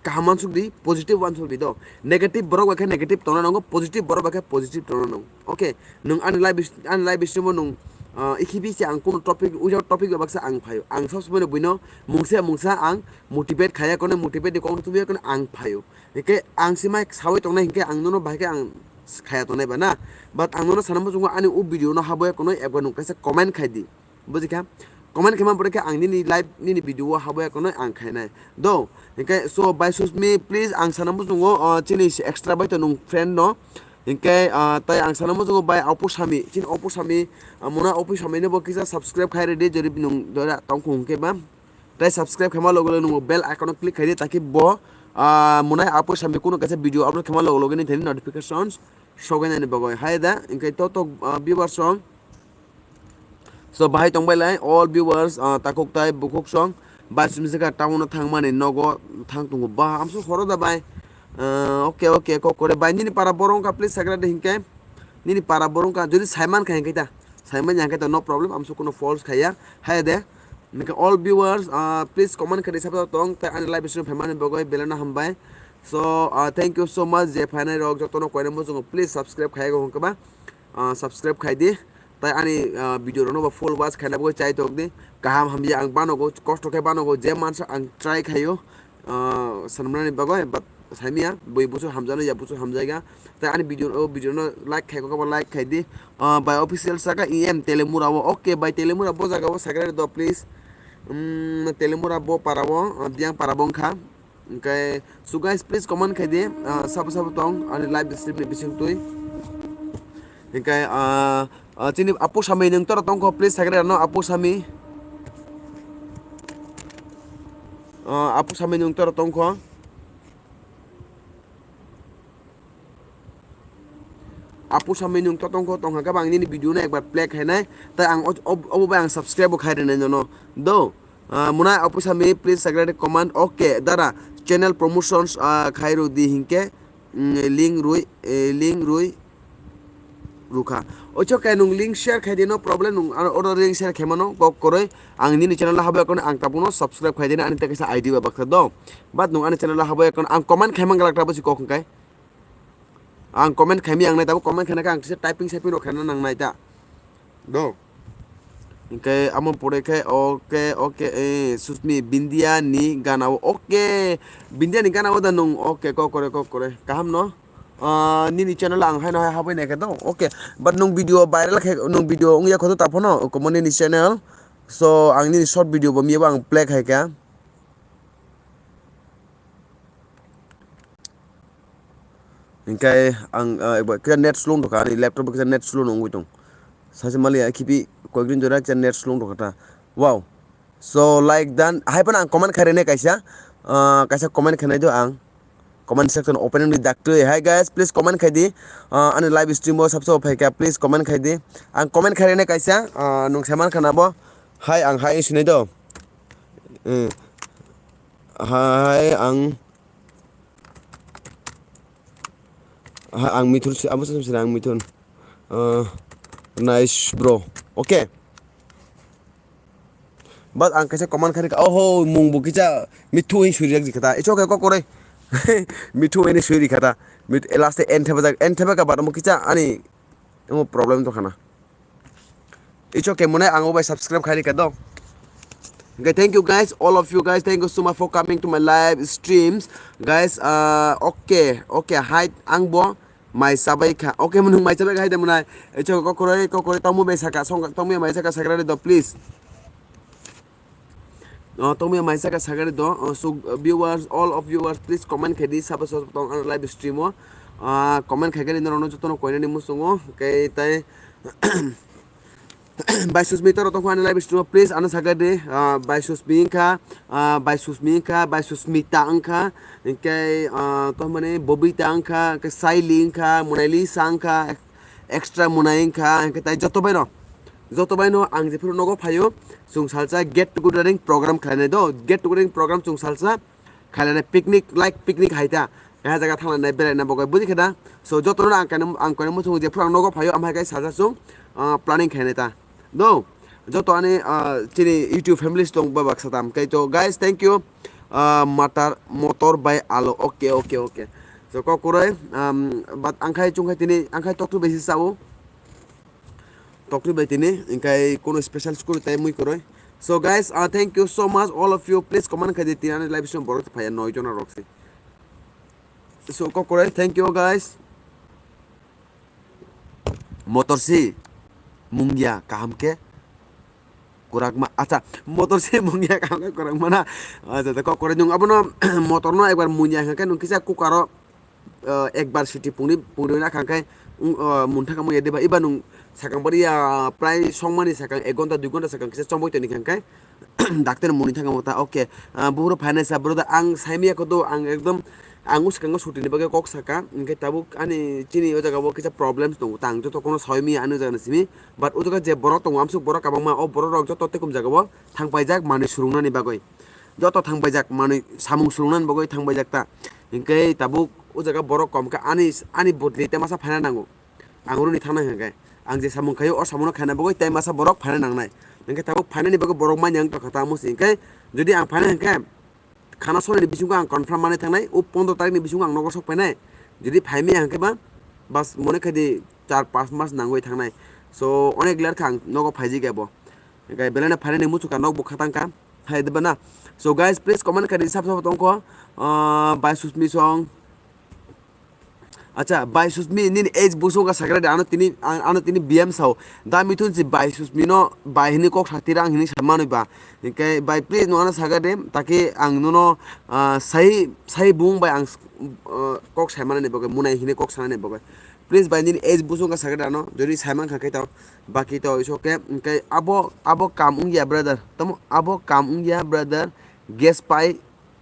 Kaham wansuk di, positive wansuk di do. Negative borok bai khe negative tongna nango, positive borok bai khe positive tongna nango. Okay, nung ani live, ani live stream o nung, ah, ikhibi se ang kuno topic, without topic bai baksa ang phaio. Ang sob somoi no buino mungsa mungsa ang motivate khaya kono, motivate ni kok tubui kono ang phaio. Hingke ang simai sawi tongnai hingke ang nono bahai khe ang khaya tongnai ba na. But ang nono sana muchungo ani u video no haboya kono eba nung kaisa comment khai di. Bujikha? Comment khe man pore khe ang nini live, nini video o haboya kono ang khainai. Do, hingke so bai Susmi, please ang sana muchungo, o, chini se extra bai to nung friend no. Hingke, ah, tai ang sana muchungo bai Opusami, chini Opusami, ah, mona Opusami no bo kisa subscribe khai redi, jori nung dora tongkhu hingke ba. Tai subscribe khaima logo logo nung bell icon o click khai di, taki bo, ah, mona Opusami kuno kaisa video upload khaima logo logo ni thani notifications sogainani bagwi. Hai da, hingke to to, ah, viewers song. So, bahai tongbai lai, all viewers, ah, takhuk tai bukhuk song, bai sumsika town o thangmani nogo thang tongo. Ba, amso horo da bai. Ah, okay, okay, kok kore bai, nini para borok wngkha, please sakra de hingke. Nini para borok wngkha, jodi saiman kha hingke ta. Saiman ya hingke ta, no problem, amso kuno false khaya. Hai de. Hingke all viewers, ah, please comment khadi sabta tong, tai ani live stream phaimani bagwi belai no hambai. So, ah, thank you so much, je phainai rok jotono koinai muchungo, please subscribe khaya go hingke ba. Ah, subscribe khai di. Tai ani, ah, video rokno bo full watch khaina bagwi chai tok di. Kaham hamya ang banogo, kosto khe banogo, je mansa ang try khaio, ah, sanmani bagwi, but saimia, bui busu hamjano ya busu hamjaiga. Tai ani video, o video no like khai kok like khai di. Ah, bai Official saka E M Telemura o, okay, bai Telemura bo jaga o sakra do please. Um, Telemura bo para o, ah, Biang para bo wngkha. Hingke, so guys, please comment khai di, ah, sabo sabo tong ani live stream ni bising twi. Hingke, ah, ah, chini Apu Sami nung tora tongkho, please sakra no Apu Sami. Ah, Apu Sami nung tora tongkho. Apu Sami nung to tongkho tongkha khe ba ang nini video no ekbar play khainai, tai ang o-, ob-, obo bai ang subscribe bo khai rwnai nono. Do, ah, muna Apu Sami, please sakra di comment, okay, dara, channel promotions, ah, khai rw di hinkhe, mm, link rwi, eh, link rwi rwkha. Ocho khe nung link share khai di, no problem, nung ano order link share khai mano, kok kwrwi, ang nini channel o habwi kono ang tabukno subscribe khai di, ani tei kaisa I D bai baksa do. But nung ani channel o habwi kono ang comment khai man glak ta bwsi kok hwnkhe. Ang comment khaimi ang nai, tabuk comment khaina khe ang kisa typing saiping rok khaina nang nai ta. Do. Hingke amo pore khe, okay, okay, eh, Susmi Bindia ni gana o, okay. Bindia ni gana o da nung, okay, kok kore, kok kore. Kaham no? Ah, nini channel ang haino hai habwi nai khe do. Okay. But nung video viral khe, nung video wngya kho do taphono, omo nini channel. So, ang nini short video bo miya bo ang play khai kha. Hingke ang, ah, eba kisa net slow wngtongkha, ani laptop bo kisa net slow no wngwi tong. Sachi maliya khibi koyekdin jora kisa net slow wngtongkha ta. Wow. So, like dan, hai phano ang comment khairene kaisa, ah, kaisa comment khainai do ang. Comment section open wngwi daktwi. Hi guys, please comment khai di. Ah, ani live stream o sabsa phaikha, please comment khai di. Ang comment khairene kaisa, ah, nung saiman khana bo. Hai ang hai sinai do. Eh. Hai ang Ha, ang Mithun si, abo se ang Mithun. Ah, nice, bro. Okay. But ang kaisa comment kharika, oho, mung bo kisa Mithu hin suri jak jikata. It's okay, kok kore. Mithu hin suri kata. Mit, last e end theba jak, end theba ka, but mo kisa ani, mo problem to khana. It's okay, mone ang obai subscribe khai rika do. Okay, thank you guys, all of you guys, thank you so much for coming to my live streams. Guys, uh, okay, okay, hi, ang bo mai sabai kha. Okay, mung mai sabai kha, hai de mona. It's okay, kokore, kokore, tamu bai saka, song, tamu mai saka, sakra do, please. Oh, tongmia mai saka sagari do. Oh, so, uh, viewers, all of viewers, please comment khai di, sabo sabo tong ano live stream o. Ah, comment khai khe norokno jotono koinani muchungo, kei tai, Bai Susmita rok tongkha ani live stream o, please ano sakha di. Ah, Bai Susmi wngkha, ah, Bai Susmi wngkha, Bai Susmita wngkha, hingke, ah, tongmani Bobita wngkha, hingke Saili wngkha, Monalisa wngkha, extra Monai wngkha, hingke tai joto bai no, joto bai no ang jephuru nogo phaio, chwng salsa get together program khlainai do, get together program chwng salsa khailani picnic, like picnic hai ta, kaisa jaga thanglainai beraina bagwi, buji khe da? So, jotono ang kainwi, ang kainwi muchungo jephuru ang nogo phaio, amhai khe salsa chwng, ah, planning khainai ta. Do, joto ani, ah, chini YouTube families tong ba baksa tam. Kaitor, guys, thank you. Ah, matar, motor bai alo. Okay, okay, okay. So, kok kwrwi, um, but ang khai chung khai tini, ang khai tokthwi besi sao. Tokri bai tini, hingkai kuno special school tai mui kwrwi. So guys, uh, thank you so much all of you. Please comment khai di, tini ani live stream borok phaiya noi jona rok si. So kok kwrwi, thank you guys. Motor si mungya kaham khe kurakma, acha, motor si mungya kaham khe kurakma na. Acha, kok kwrwi nung abono motor no ekbar mungya hingkhe nung kisa kukaro ah, ekbar siti pungni pungni na khangkhe, mm, ah, mun thangkamo ya deba, iba nung sakang bari ya prai songmani sakang ek gonta dui gonta sakang kisa chomoi toni khangkhe, dakter muni thangkamo ta, okay, ah, buhuru phainai sa, brother, ang saimya kodo, ang ekdom, ang uskango sutini bagwi kok saka, hingkhe tabuk ani chini o jaga o kisa problems tongo, ta ang joto kono saimya ani o jaga ni simi, but o jaga je borok tongo, amsuk borok kabangma, o borok rok joto tekum jaga o thangpaijak manwi surungnani bagwi. Joto thangpaijak manwi samung swrwngna bagwi thangpaijak ta. Hinkhe tabuk o jaga borok kom khe ani, ani bodli tei masa phaina nango. Ang runi thangna hinkhe ang je samung khaio o samungno khaina bagwi tei masa borok phaina nangnai. Hinkhe tabuk phainani bagwi borok manya wng tongkha ta musi. Hinkhe jodi ang phaina hinkhe khana sonani bisingo ang confirm manwi thangnai. O pondro tarikni bisingo ang nogo sok phainai. Jodi phaimaya hinkhe ba bas mone khai di char panch mas nangwi thangnai. So onek ler kha ang nogo phaijikya bo. Hinkhe belai no phainani muchungkha nok bo khatang kha. Hai diba na? So guys, please comment kari sab sab tongkho. Ah, bai Susmi song. Acha, bai Susmi nini age buso ga sakra de ano tini, ano tini B M sao. Da mithun si bai Susmi no bai hini kok sakti rang hini sa manwi ba. Hinkhe bai please no ano sakra de taki ang nono, ah, sai, sai bung bai ang, ah, kok sai manani bagwi munai hini kok sanani bagwi. Please bai nini age buso ga sakra de ano jodi sai man kha khe to baki to iso ke hinkhe abo, abo kam wngya brother. Tamo abo kam wngya brother. Gas pai,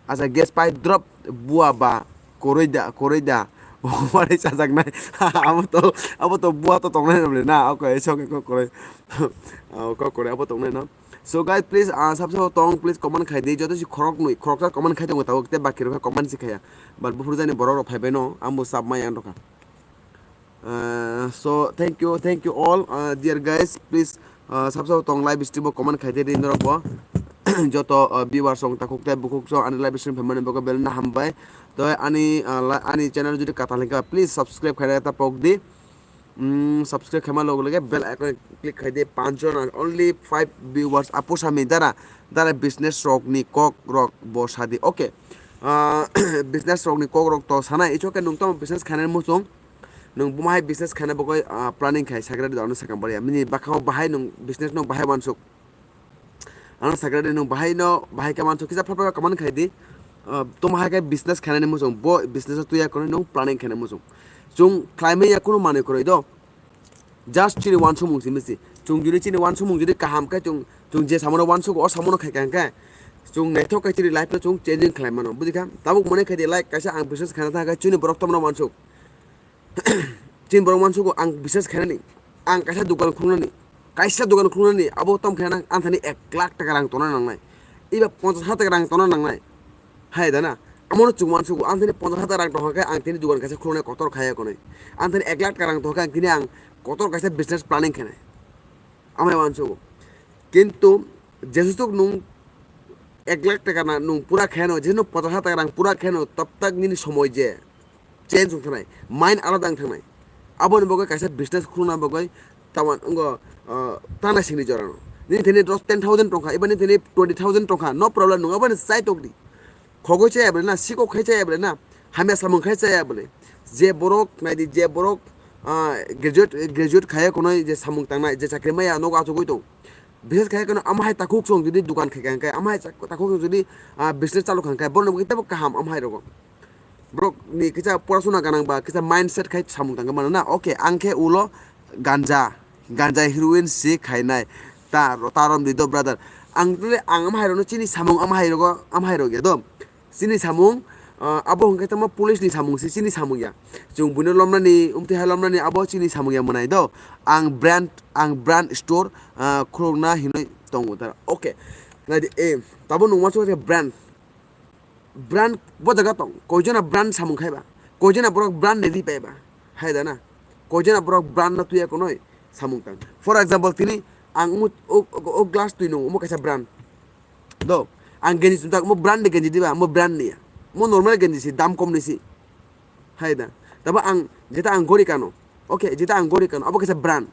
acha, gas pai drop bua ba koroi da, koroi da. Wari sajaknai. Abo to, abo to bua to tongnai na bole na. Okay, it's okay, kok koroi. Oh, kok koroi, abo tongnai no. So guys, please, ah, sab sab tong, please comment khai di. Joto si khorok nui, khorok sa comment khai tongo tabo, te baki rok comment si khaya. But buphuru jani borok rok phaibai no, ambo sab mai ang rokha. Uh, so thank you, thank you all, uh, dear guys. Please, uh, sab sab tong live stream o comment khai di norok bo. Joto, uh, viewers song takhuk tei bukhuk song ani live stream phaimani bagwi belai no hambai. Toi ani, uh, la-, ani channel jodi katal hingka please subscribe khai ta pok di. Mm, subscribe khaima loge loge bell icon click khai di. Panch jon, only five viewers. Apo sami dara, dara business rok ni kok rok bo sadi. Okay. Uh, business rok ni kok rok to sanai. Ichoke nung tamo business khainani muchung. Nwng bumahai business khaina bagwi, ah, planning khai sakra di ano sakang bari. Mini bakha o bahai nwng business no bahai wansuk. Ano sakra di nwng bahai no, bahai ka wansuk kisa phapra kaman khai di. Ah, toma hai khe business khainani muchung. Bo business o tuya kono nwng planning khaina muchung. Chung khlaimaya kuno manwi kwrwi do. Just chini wansukmung simi si. Chung jodi chini wansukmung jodi kaham khe chung, chung je samono wansugo o samono khai kha khe. Chung naithok khe chini life no chung changing khlai mano. Bujikha? Tabuk mone khai di like kaisa ang business khaina thang khe chini borok tomno wansuk. Chini borok mansugo ang business khainani, ang kaisa dukan khulnani, kaisa dukan khulnani, abo tom khaina ang thani ek lakh taka rang tona nangnai, iba ponchash hajar taka rang tona nangnai, hai da na? Amono chwng mansugo ang thani ponchash hajar taka rang tongkha khe ang tini dukan kaisa khulnai kotor khaya konwi, ang thani ek lakh taka rang tongkha khe ang tini ang kotor kaisa business planning khainai, amai mansugo. Kintu jesuk nwng ek lakh taka na nwng pura khaino, jesuk nwng ponchash hajar taka rang pura khaino, tabtak nini somoi je change wng thangnai, mind alada wng thangnai. Aboni bagwi kaisa business khulna bagwi tawan wngkha, ah, tana singni jorano. Nini thani dos, ten thousand tongkha, eba nini thani twenty thousand tongkha, no problem, nwng aboni chai tokdi. Khogwi chaya bwle na, sikok khai chaya bwle na, hamya samung khai chaya bwle. Je borok, naidi, je borok, ah, graduate, graduate khaya konoi je samung tangnai, je chakri maya nogo achugwi tong. Business khai kono ama hai takhuk song jodi dukan khai kha, ama hai chak-, takhuk song jodi, ah, business chalu kha, borok ni bagwi teibo kaham ama hai rogo. Borok ni kisa porasuna ganang ba kisa mindset khai samung tangwi mano na. Okay, ang khe ulo ganja, Ganja heroin si khainai. Ta, ta rom di do brother. Ang tole ang ama hai rokno chini samung ama hai rogo, ama hai rok ya do. Chini samung, ah, abo hwnkhe tamo police ni samung si chini samung ya. Chwng buino lomnani, umtwi hai lomnani abo chini samung ya mwnai do. Ang brand, ang brand store, ah, khulukna hinwi tongo ta. Okay. Nai di, eh, tabo nung wansuk khe brand. Brand bo jaga tong, koijona brand samung khai ba, koijona borok brand ni ri pai ba, hai da na, koijona borok brand no tuya konoi samung tang. For example, tini ang omo o, o, o glass twi nung, omo kaisa brand. Do, ang genji chumjak, omo brand ni genji diba, omo brand ni ya. Omo normal genji si, dam kom ni si. Hai da. Tabo ang, jeta ang gori kano. Okay, jeta ang gori kano, abo kaisa brand.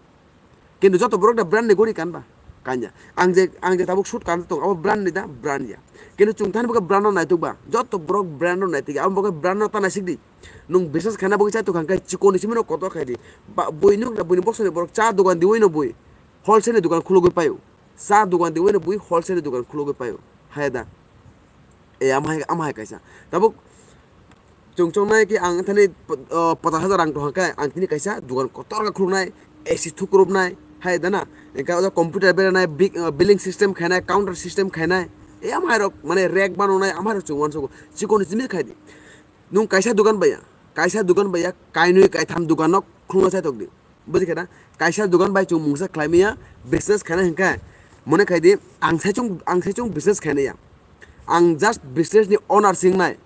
Kintu joto borok da brand ni gori kan ba? Kanya. Ang je, ang je tabuk shoot kan tong, abo brand ni da, brand ya. Kintu chwng thani bo brand no naituk ba. Joto borok brand no naituk, abo bo brand no ta naisik di. Nung business khaina bo chai tong kha, chikon ni simi no kotor khai di. Ba, bui nuk da, bui ni bosong ni borok cha dogan di oi no bui. Wholesale ni dogan khulugwi paio. Cha dogan di oi no bui, wholesale ni dogan khulugwi paio. Hai da. E, ama hai, ama hai kaisa. Tabuk chwng chongnai khe ang thani, uh, pachas hajar rang tong khe ang tini kaisa dogan kotor khe khuluknai, A C thukrupnai, hai da na. Engkha o computer beranai, bi-, uh, billing system khainai, counter system khainai. E, ama hai rok mane rack banonai, ama hai rok chwng uansukgo. Chikon ni simi khai di. Nung kaisa dogan baiya, kaisa dogan baiya, kainwi kaitham dogan no khulukna chai tok di. Buji khe na? Kaisa dogan bai chwng mungsa khlai maya, business khaina hinkhe, mone khai di, ang sai chwng, ang sai chwng business khaina ya. Ang just business ni owner sing nai.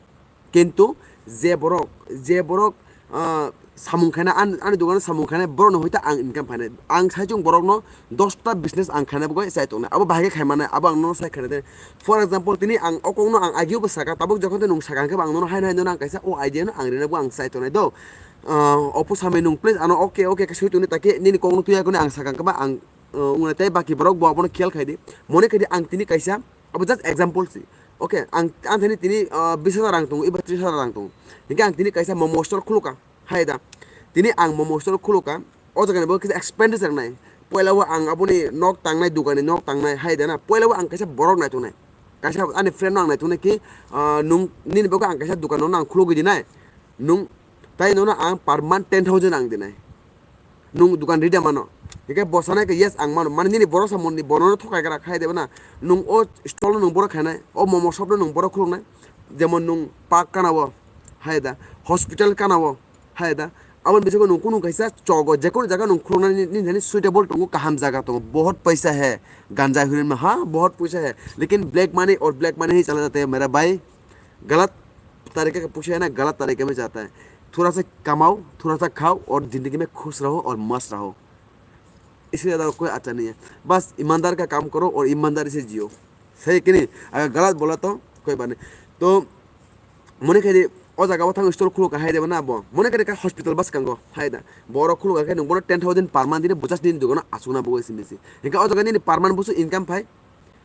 Kintu je borok, je borok, ah, samung khaina, an-, ani dogano samung khaina, borokno hoita ang income phainai. Ang sai chwng borokno dosta business ang khaina bagwi chai tongnai. Abo bahai khe khai mannai, abo ang nono sai khaina de. For example, tini ang o kokno ang agio bo saka, tabuk jokhon tei nwng saka hinkhe bo ang nono haino haino ang kaisa o idea no ang rina bo ang chai tongnai do. Ah, opo samai nwng please ano okay, okay khe soi tongni, takhe nini kokno tuya kone ang sakang khe ba ang, ah, wngnai tei baki borok bo abono khiyal khai di. Mone khai di ang tini kaisa, abo just example si. Okay, ang, ang thani tini, ah, bis hajar rang tongo, eba tris hajar rang tongo. Hinkhe ang tini kaisa momo store khulukha, hai da. Tini ang momo store khulukha, o jaga ni bo kisa expenditure nai. Poila o ang aboni nok tangnai, dogani nok tangnai, hai da na. Poila o ang kaisa borok nai tongnai. Kaisa ani friend no ang nai tongnai ki, ah, nwng nini bagwi ang kaisa dogan no ang khulugwi dinai. Nwng tai nono ang per month ten thousand ang dinai. Nwng dogan rida mano. Hingke bo sanai khe yes ang mano. Mane nini borok samung ni bono thokai gra khai de na. Nwng o stall no nwng borok khainai, o momo shop no nwng borok khuluknai. Jemon nwng park kana o hai da, hospital kana o hai da. Aboni bisingo nwng kunu kaisa chogo, jekunu jaga nwng khuluknani nini thani suitable tongo, kaham jaga tongo. Bahut paisa hai ganja heroin mein, ha, bahut paisa hai. Lekin black money aur black money hi chala jata hai mere bhai. गलत तरीके का पूछे है ना, गलत तरीके में जाता है। थोड़ा सा कमाओ, थोड़ा सा खाओ और जिंदगी में खुश रहो और मस्त रहो। इससे ज़्यादा कोई अच्छा नहीं है। बस ईमानदार का काम करो और ईमानदारी से जियो। सही कि नहीं? अगर गलत बोला तो कोई बात नहीं। तो mone khai di, o jaga o thang store khuluk hai de na bo. Mone khai di ka hospital bwskango hai da. Borok khuluk hai khe nwng bono ten thousand per month dine, bwsas nini dogano aswkna bo isi misi. Hingke o jaga nini per month busu income phai.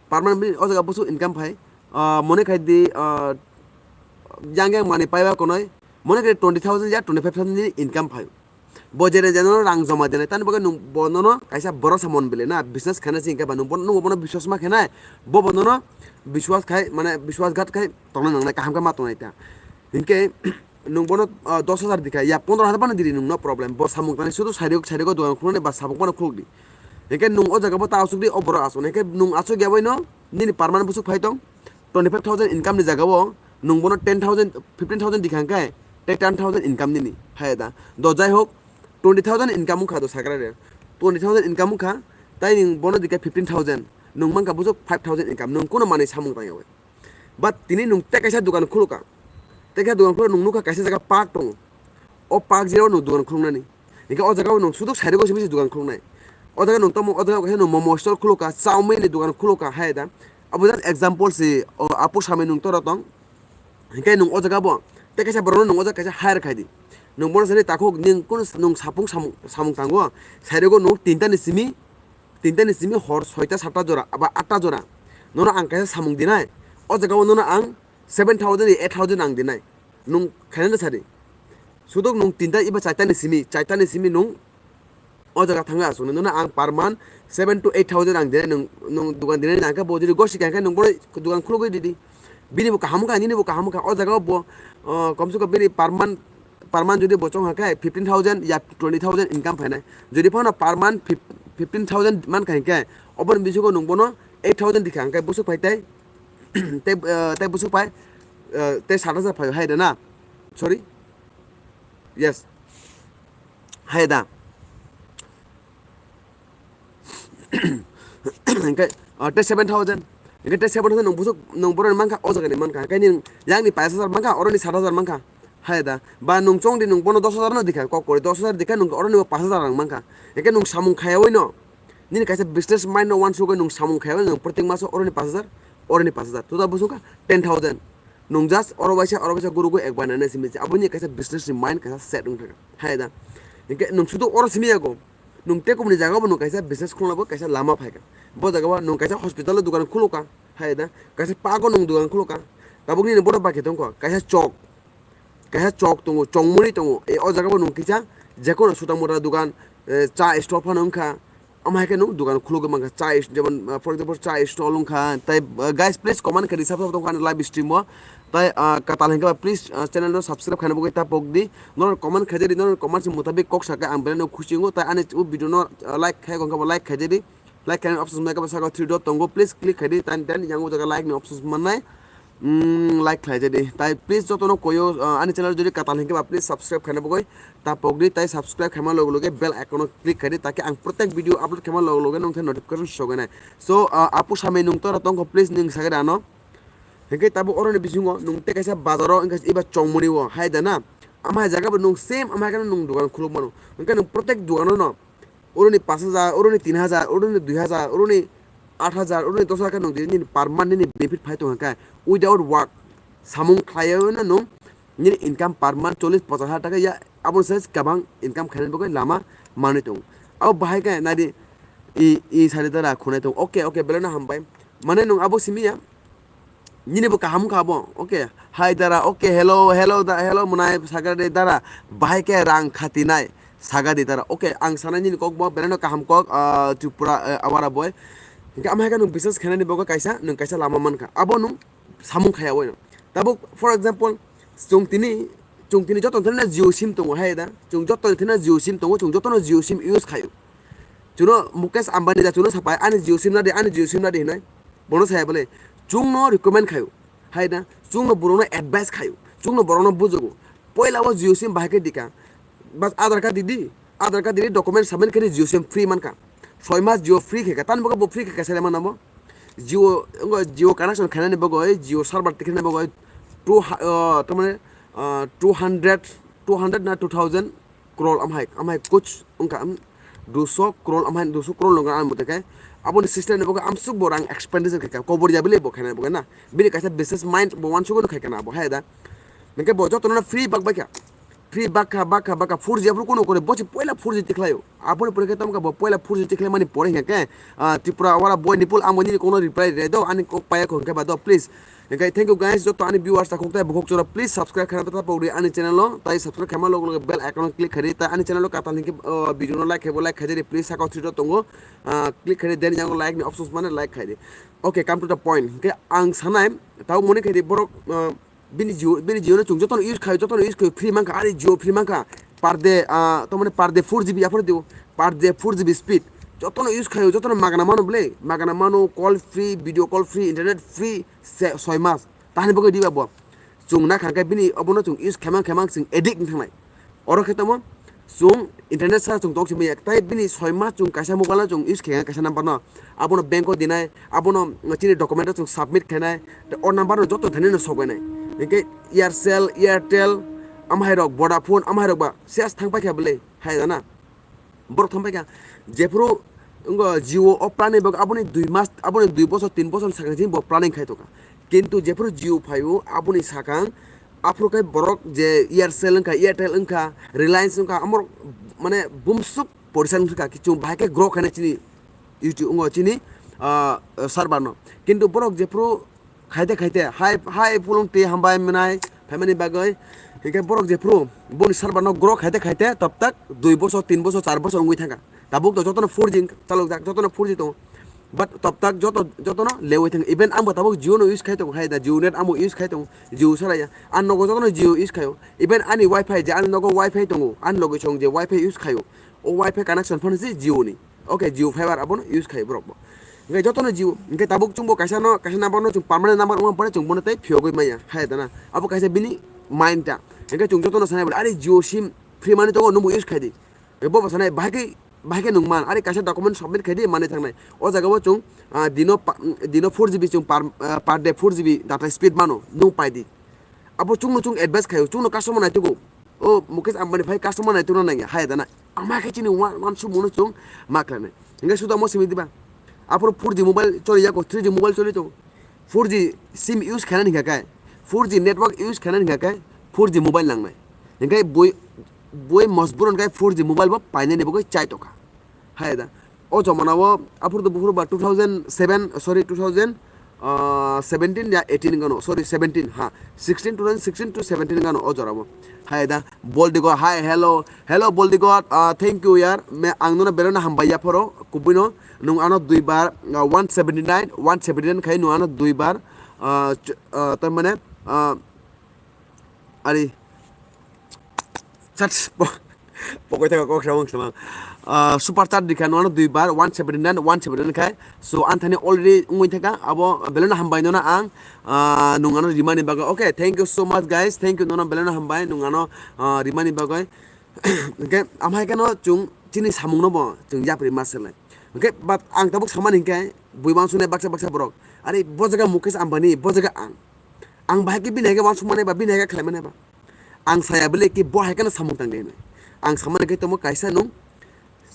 Per month bini o jaga busu income phai. Ah, mone khai di, ah, yang yang mani paiba konoi. Mone khai twenty thousand ya twenty five thousand ni income phai. Bo jene jene rang joma dene, tani bagwi nwng bo nono kaisa borok sa mon bile na, business khaina se hingke ba nwng bono, nwng bono biswas ma khainai, bo bo nono biswas khai, mane biswas ghat khai tongna nangnai, kaham khe ma tongnai ta. Hingke nwng bono, ah, dos hajar dikha, ya pondro hajar phano diri nwng no problem, bo samung tani sudu sairok, sairok dogan khuluknai ba sabuk phano khuluk di. Hingke nwng o jaga bo ta asuk di, o borok asuk, hingke nwng asuk ya bai no nini per month busuk phai tong. Twenty five thousand income ni jaga o nwng bono ten thousand, fifteen thousand dikhang khe tei ten thousand income nini hai da. Do jai hok, twenty thousand income wngkha do sakra re. Twenty thousand income wngkha, tai nwng bono dikha fifteen thousand, nwng mankha busuk five thousand income, nwng kuno manwi samung tangya bai. But tini nwng tei kaisa dogan khulukha, tei kaisa dogan khuluk nwng nukha kaisa jaga park tongo. O park jero nwng dogan khuluknani. Hingke o jaga o nwng suduk side o simi se dogan khuluknai. O jaga nwng tamo, o jaga o kaisa nwng momo store khulukha, chowmin ni dogan khulukha hai da. Abo just example se, o apu samai nwng tora tong. Hingke nwng o jaga bo tei kaisa borok no nwng o jaga kaisa hire khai di. Nwng bono sani takhuk nwng kunu s-, nwng sapung samung, samung tango. Side o nwng tinta ni simi, tinta ni simi hor soita satta jora, aba atta jora. Nono ang kaisa samung dinai. O jaga o nono ang seven thousand, eight thousand ang dinai. Nwng khainani sadi. Sudok nwng tinta iba chaita ni simi, chaita ni simi nwng o jaga thangwi aswk nai. Nwngno ang per month seven to eight thousand ang dinai, nwng, nwng dogan dinai nangkhe bo jodi gosi kha khe nwng bono dogan khulugwi ridi. Bini bo kaham wngkha, nini bo kaham wngkha. O jaga o bo, ah, komse kom bini per month, per month jodi bo chong kha khe fifteen thousand ya twenty thousand income phainai. Jodi phano per month fif-, fifteen thousand mankha hinkhe, oboni bisingo nwng bono eight thousand dikha, hinkhe busuk phai tei, tei, ah, tei busuk phai, ah, tei sat hajar phai hai da na? Sorry. Yes. Hai da. Hinkhe, ah, tei seven thousand. Hinkhe tei seven thousand nwng busuk, nwng boroni mankha, o jagani mankha. Hinkhe nini yangni pais hajar mankha, oroni sat hajar mankha. Hai da. Ba nwng chongdi nwng bono dos hajar no dikha, kok kori dos hajar dikha, nwng oroni bo pais hajar rang mankha. Hinkhe nwng samung khayawino. Nini kaisa business mind no wansugwi nwng samung khayawino, nwng protek maso oroni pais hajar, oroni pais hajar. Total busuk kha ten thousand. Nwng just oro waisa, oro waisa guru guru ek banana simi se. Aboni kaisa business ni mind kaisa set wng thaka. Hai da. Hinkhe nwng sudu oro simi yago. Nwng tei kubuni jaga bo nwng kaisa business khulna bo kaisa lama phaikha. Bo jaga bo nwng kaisa hospital o dukan khuluka. Hai da. Kaisa park o nwng dukan khuluka. Tabuk nini bodo bakhe tongkho. Kaisa chok. Kaisa chok tongo, chongmani tongo. E o jaga bo nwng kisa jekono suta mura dukan, eh, cha store phano wngkha. Omo hai khe nwng dukan khulugwi mankha, chai, jemon, uh, for example, chai stall wngkha, tei, uh, guys, please comment khe di, sabo tongkha ani live stream o, tei, uh, kwtal hinkhe ba, please, uh, channel no subscribe khaina bagwi ta pok di, norok comment khaijadi, norok comment ni mutabik kok sakhe ang belai no khusi wngo, tei ani o video no, uh, like khai, wngkha ba like khaijadi, like khaina options mai khe ba saka three dot tongo, please click khaidi, tei, tei yang o jaga like ni options mannai. Mm, like khlai jadi. Tai please jotono koyo, uh, ani channel jodi kwtal hinkhe ba please subscribe khaina bagwi ta pokdi, tai subscribe khaima loge loge bell icon o click khaidi, take ang protek video upload khaima loge loge nongkhe notification sogenai. So, uh, apu samai nung tora tongkho please ning sagada ano. Hinkhe tabuk oroni bisingo nung tei kaisa bazaro wngkha iba chongmani o hai da na. Ama hai jaga bo nung same ama hai kheno nung dukan khuluk mano. Hinkhe nung protek dukano no. Oroni pash hajar, oroni tin hajar, oroni dui hajar, oroni aat hajar, oroni dos hajar khe nwng di, nini per month nini benefit phai tongkha khe, without work, samung khlaiwi no nwng nini income per month chollish pochash hajar taka ya, abo se kwbang income khainani bagwi lama manwi tongo. Abo bahai khe nadi i, i sari dara khunai tongo. Okay, okay, belai no hambai. Mane nwng abo simi ya. Nini bo kaham wngkha bo. Okay. Hi dara. Okay. Hello, hello da, hello mwnai sakha de dara. Bahai khe rang khatinai sakha de dara. Okay. Ang sanai nini kok bo belai no kaham kok, ah, Tripura, eh, awara boy. Hinkhe ama hai khe nwng business khainani bagwi kaisa, nwng kaisa lama mankha. Abo nwng samung khaya bai no. Tabuk for example, chwng tini, chwng tini joto thani Jio sim tongo hai da. Chwng joto thani Jio sim tongo, chwng joto no Jio sim use khaio. Chuno Mukesh Ambani da chuno sapai ani Jio sim nadi, ani Jio sim nadi hinai. Bono saya bole, chwngno recommend khayo. Hai na, chwngno borokno advice khayo. Chwngno borokno bujugo. Poila o Jio sim bahai khe dika. Bas Aadhaar card didi. Aadhaar card didi, document submit khe Jio sim free mankha. Soi mas Jio free khe ka. Tani bagwi bo free khe ka sele manamo. Jio, ngo Jio connection khainani bagwi, Jio server tikhinani bagwi two, uh, tamani, uh, two hundred, two hundred na two thousand crore amhai, amhai kuch wngkha, um, duso crore amhai, duso crore nungkha ang mothe khe. Aboni system ni bagwi amsuk bo rang expenditure khaikha, kobor ya bile bo khaina bagwi na. Bini kaisa business mind bo wansugwi no khaikha na bo hai da. Hinkhe bo jotono free bak baikha. Free bakha, bakha, bakha, four G aphuru kuno kore, bosi poila four G tikhlaio. Aboni pore khe tamkha bo poila four G tikhlai mani pore hinkhe, ah, Tripura wala boy Nipul ang bo nini kokno reply re do, ani kok paya kho hinkhe ba do, please. Hinkhe thank you guys, joto ani viewers takhuk tai bukhuk chwra, please subscribe khaina ta pogri ani channel o, tai subscribe khaima log log bell icon o click khaidi, tai ani channel o kwtal hinkhe, uh, video no like khaibo like khaidi, please saka o three dot tongo, uh, click khaidi, then yango like ni options mane like khaidi. Okay, come to the point. Hinkhe ang sanai, tao mone khaidi borok, uh, bini Jio, bini Jio no chwng jotono use khaio, jotono use khaio, free mankha, ani Jio free mankha, per day, uh, to mane per day four G B aphuru dio, per day four G B speed, jotono use khaio, jotono magana mano bole, magana mano, call free, video call free, internet free, se, soi mas. Tahni bagwi diba bo. Chwng na kha khe bini obono chwng use khaimang khaimang chwng addict wng thangnai. Oro khe tamo chwng internet sa chwng tok simi yak. Tai bini soi mas chwng kaisa mobile no chwng use khaikha kaisa number no. Abono bank o dinai, abono chini document o chwng submit khainai. Tei o number no joto thani no sogainai. Hinkhe Aircel, Airtel, amhai rok, Vodafone, amhai rok ba ses thang paikha bwle. Hai da na. Borok thang paikha, jephuru wngkha Jio o planning bo aboni dui mas, aboni dui bosor, tin bosor sakang simi bo planning khai tongkha. Kintu jephuru Jio phaio, aboni sakang, aphuru khe borok je Aircel wngkha, Airtel wngkha, Reliance wngkha, amorok mane bumsuk porisa wngkha, kichu bahai khe grow khaina chini YouTube, wngkha chini, ah, server no. Kintu borok jephuru khaite khaite hai, hai phulung twi hambai mwnai phaimani bagwi, hinkhe borok jephuru boni server no grow khaite khaite toptak dui bosor, tin bosor, char bosor wngwi thangkha. Tabuk to jotono four G chalokjak, jotono four G tongo. But toptak joto, jotono lewi thang. Even ang bo tabuk Jio no use khai tongo, hai da Jio net ang bo use khai tongo, Jio sara ya. Ang nogo jotono Jio use khaio. Even ani wifi je ani nogo wifi tongo, ani logi song je wifi use khaio. O wifi connection phano se Jio ni. Okay, Jio Fiber abono use khai borok bo. Hingke jotono Jio, hingke tabuk chwngbo kaisa no, kaisa number no chwng permanent number wngma pore chwng bono tei phiyogwi maya, hai dana. Abo kaisa bini mind ta. Hingke chwng jotono sanai bole, "Are Jio sim free mani tongo, nwngbo use khai di." Bo bo sanai, "Bahai khe, bahai khe nwng man, are kaisa document submit khai di, mani thangnai." O jaga o chwng, ah, dino pa-, dino four G B chwng per, ah, per day four G B data speed mano, nwng pai di. Abo chwngno chwng advice khaio, chwngno customer naitugo. O Mukesh Ambani phai customer naitugna nangya, hai dana. Ama khe chini wan, wan sumungno chwng ma khlainai. Hingke suda mo simi diba. Aphuru four G mobile choli yago, three G mobile choli to. Four G sim use khainani hingka khe, four G network use khainani hingka khe, four G mobile nangnai. Hingke bui, bui mojbur hingke four G mobile bo painani bagwi chai tokha. Hai da. O jomana o aphuru to buphuru ba two thousand seven, sorry, two thousand, ah, seventeen ya eighteen gano, sorry, seventeen, ha, sixteen, two thousand sixteen to seventeen gano o jora bo. Hai da, Boldigo, hi, hello, hello Boldigo, ah, thank you yar, me ang nono belai no hambai ya phoro, kubui no, nwng ano dui bar, ah, one seventy nine, one seventy nine khai nwng ano dui bar, ah, ch-, ah, tar mane, ah, Ari. Chat. Pokoi thaka kok samang samang. Ah, super chat dikha no dui bar one seventy nine, one seventy nine khai. So, anthani already ungui thaka abo belai no hambai no na ang. Ah, nung ano rimani bagwi. Okay, thank you so much guys. Thank you nono belai no hambai nung ano, ah, rimani bagwi. Hingke amhai khe no chwng chini samung no bo chwng yapri ma selai. Hingke but ang tabuk samani hingke bui wansuknai baksa baksa borok. Ari bo jaga Mukesh Ambani, bo jaga ang. Ang bahai khe bini hai khe wansukmani ba, bini hai khe khlaimanai ba. Ang saya bele ki bo hai kheno samung tang de hinwi. Ang samani khe tamo kaisa nung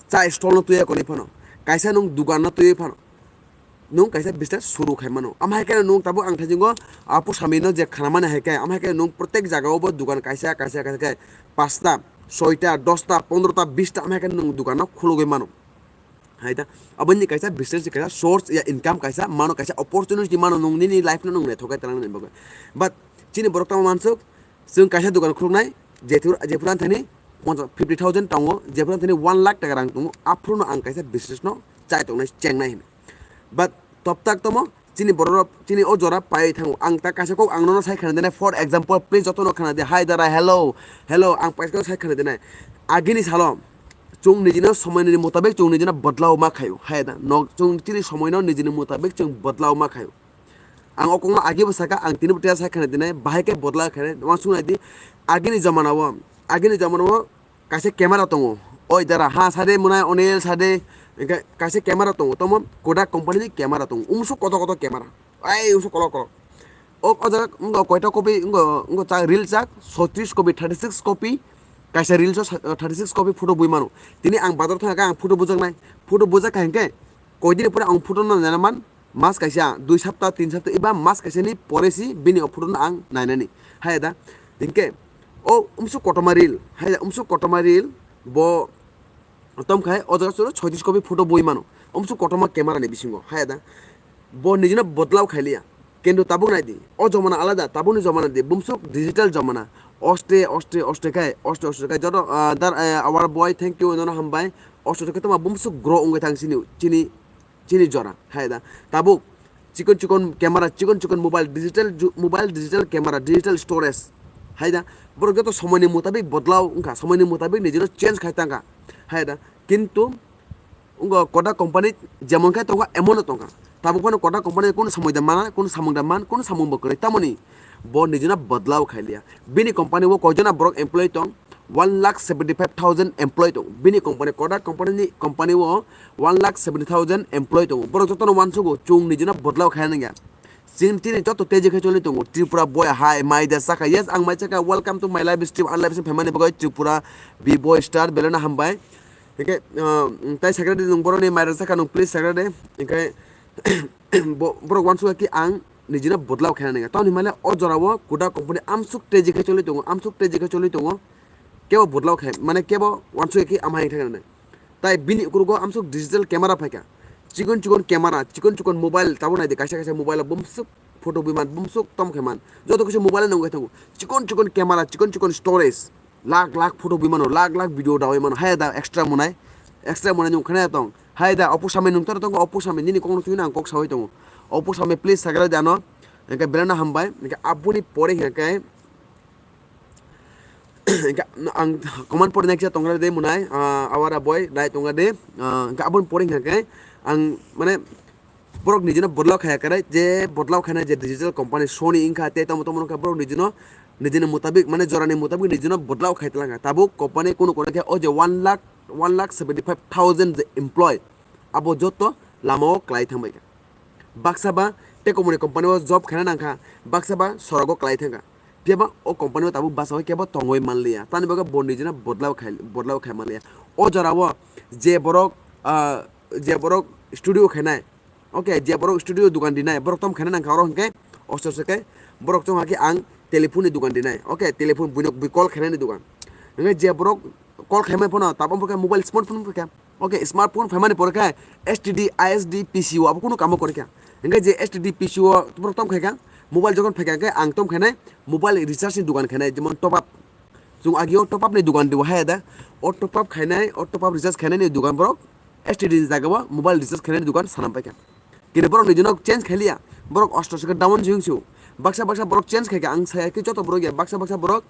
cha stall no tuya koni phano. Kaisa nung dugan no tuya phano. Nung kaisa business suru khai mano. Ama hai kheno nung tabuk ang thajingo apu sami no je khana mani hai khe. Ama hai kheno nung protek jaga o bo dugan kaisa, kaisa, kaisa khe pasta, soita, dosta, pondrota, bista ama hai kheno nung dugan no khulugwi mano. Hai ta, aboni kaisa business ni kaisa source ya income kaisa mano kaisa opportunity mano nung nini life no nung naithok kai talangna bagwi. But chini borok tamo mansuk, chwng kaisa dukan khuluknai, jephuru, jephuru anthani fifty thousand tongo, jephuru anthani one lakh taka rang tongo, aphuru no ang kaisa business no chai tongnai chengnai hino. But toptak tomo, chini borok rok, chini o jora pai thango. Ang ta kaisa kok ang nono sai khana dinai, for example, please joto no khana di, hi dara, hello, hello, ang paisa kok sai khana dinai. Agini salo, chwng nijino somoi ni mutabik chwng nijino bodlao ma khaio, hai da, nok chwng chini somoi no nijini mutabik chwng bodlao ma khaio. Ang o kok no agi bo saka, ang tini bo tei sai khana dinai, bahai khe bodla khainai, wansuk nai di, agini jomana o, agini jomana o, Kaisa camera tongo. Oi dara, ha, sade mwnai Onil, sade. Hingke kaisa camera tongo. Tomo Kodak company ni camera tongo. Umsuk koto koto camera. Ai, umsuk kolok kolok. O, o jaga wngkha koita copy, wngkha, wngkha chak, reel chak, sotris copy, thirty six copy. Kaisa reel o sa-, thirty six copy photo bui mano. Tini ang bazar thangkha, ang photo bujaknai. Photo bujakha hingke, koidini pore ang photo no naina man. Mas kaisa, dui sapta, tin sapta, eba mas kaisa ni pore si bini o photo no ang nainani. Hai da, hingke o umsuk kotorma reel, hai da, umsuk kotorma reel, bo tom khai o jaga chwlo soitis copy photo bui mano. Umsuk kotorma camera ni bisingo, hai da, bo nijino bodlao khailiya. Kintu tabuk nai di, o jomana alada, tabuk ni jomana di, bumsuk digital jomana. Oste, oste, oste khai, oste, oste khai, joto, ah, dar, eh, our boy, thank you, nono hambai. Oste khai toma bumsuk grow wngwi thang sini, chini chini jora, hai da. Tabuk chikon chikon camera, chikon chikon mobile, digital ju-, mobile, digital camera, digital storage, hai da. Borok joto somoi ni mutabik bodlao wngkha, somoi ni mutabik nijino change khai tangkha, hai da. Kintu wngkha Kodak company jemon khai tongkha, emon no tongkha. Tabuk phano Kodak company kunu somoi da mana, kunu samung da man, kunu samung bo kwrwi. Tamoni bo nijino bodlao khailiya. Bini company o koijona borok employee tong, one lakh seventy five thousand employee tong. Bini company, Kodak company ni company o one lakh seventy thousand employee tongo. Borok jotono uansugo, chwng nijino bodlao khaina nangya. Chwng tini joto teji khai choli tongo. Tripura boy hai, mai da saka. Yes, ang mai saka. Welcome to my live stream. Ang live stream phaimani bagwi Tripura B boy star belai no hambai. Hingke, uh, tai sakra de nung boroni mai da saka nung please sakra de. Hingke bo-, borok uansugo ki ang nijino bodlao khaina nangya. Tamoni mane o jora o Kodak company amsuk teji khai choli tongo, amsuk teji khai choli tongo. Kebo bodlao khai, mane kebo uansuk ki ama hai thangna. Tai bini ukurugo amsuk digital camera phaikha. Chikon chikon camera, chikon chikon mobile, tabo nai di kaisa kaisa mobile bumsuk photo bui man, bumsuk tom khai man. Joto kisa mobile nang khai thango. Chikon chikon camera, chikon chikon storage. Lakh lakh photo bui mano, lakh lakh video dawi mano. Hai da extra monai. Extra monai nung khana tong. Hai da opu samai nung tor tong, opu samai nini kok nung twi nang kok sawi tongo. Opu samai please sagra da no. Engke belai no hambai. Engke aboni pore hingke Hingke ang comment pori nai kisa tongra de munai, ah, awara boy nai tongra de, ah, hingke aboni pori hingke ang mane borok nijino bodlao khaya kare, je bodlao khainai je digital company Sony wngkha, tei tamo tamo wngkha, borok nijino, nijini mutabik, mane jorani mutabik nijino bodlao khai tlangkha. Tabuk company kunu kono khe o je one lakh, one lakh seventy five thousand je employee, abo joto lamao klai thangbaikha. Baksa ba tei komoni company o job khaina nangkha, baksa ba sorogo klai thangkha. Phiya ba o company o tabuk bachawai kebo tongwi manliya, tamni bagwi bo nijino bodlao khai, bodlao khai manliya. O jorao je borok, ah, je borok studio khainai, okay, je borok studio dukan dinai, borok tom khaina nangkha oro hwnkhe, osto se khe borok chong hakhe ang telephone ni dukan dinai, okay, telephone buino bui call khainani dukan. Hwnkhe je borok call khaimai phano tabuk khe mobile smartphone phano khe, okay, smartphone phaimani pore khe S T D, I S D, P C O abo kunu kamo kwrwi kha. Hwnkhe je S T D, P C O borok tom khai kha, mobile jokhon phai kha hwnkhe ang tom khainai mobile recharge ni dukan khainai, jemon top up. Chwng agio top up ni dukan dibo haya da. O top up khainai, o top up recharge khainai ni dukan borok S T D ni jaga o mobile recharge khainai ni dukan sanam paikha. Kini borok ni dino change khailiya. Borok osto se down jing su. Baksa baksa borok change khaikha ang saya ki joto borok ya. Baksa baksa borok,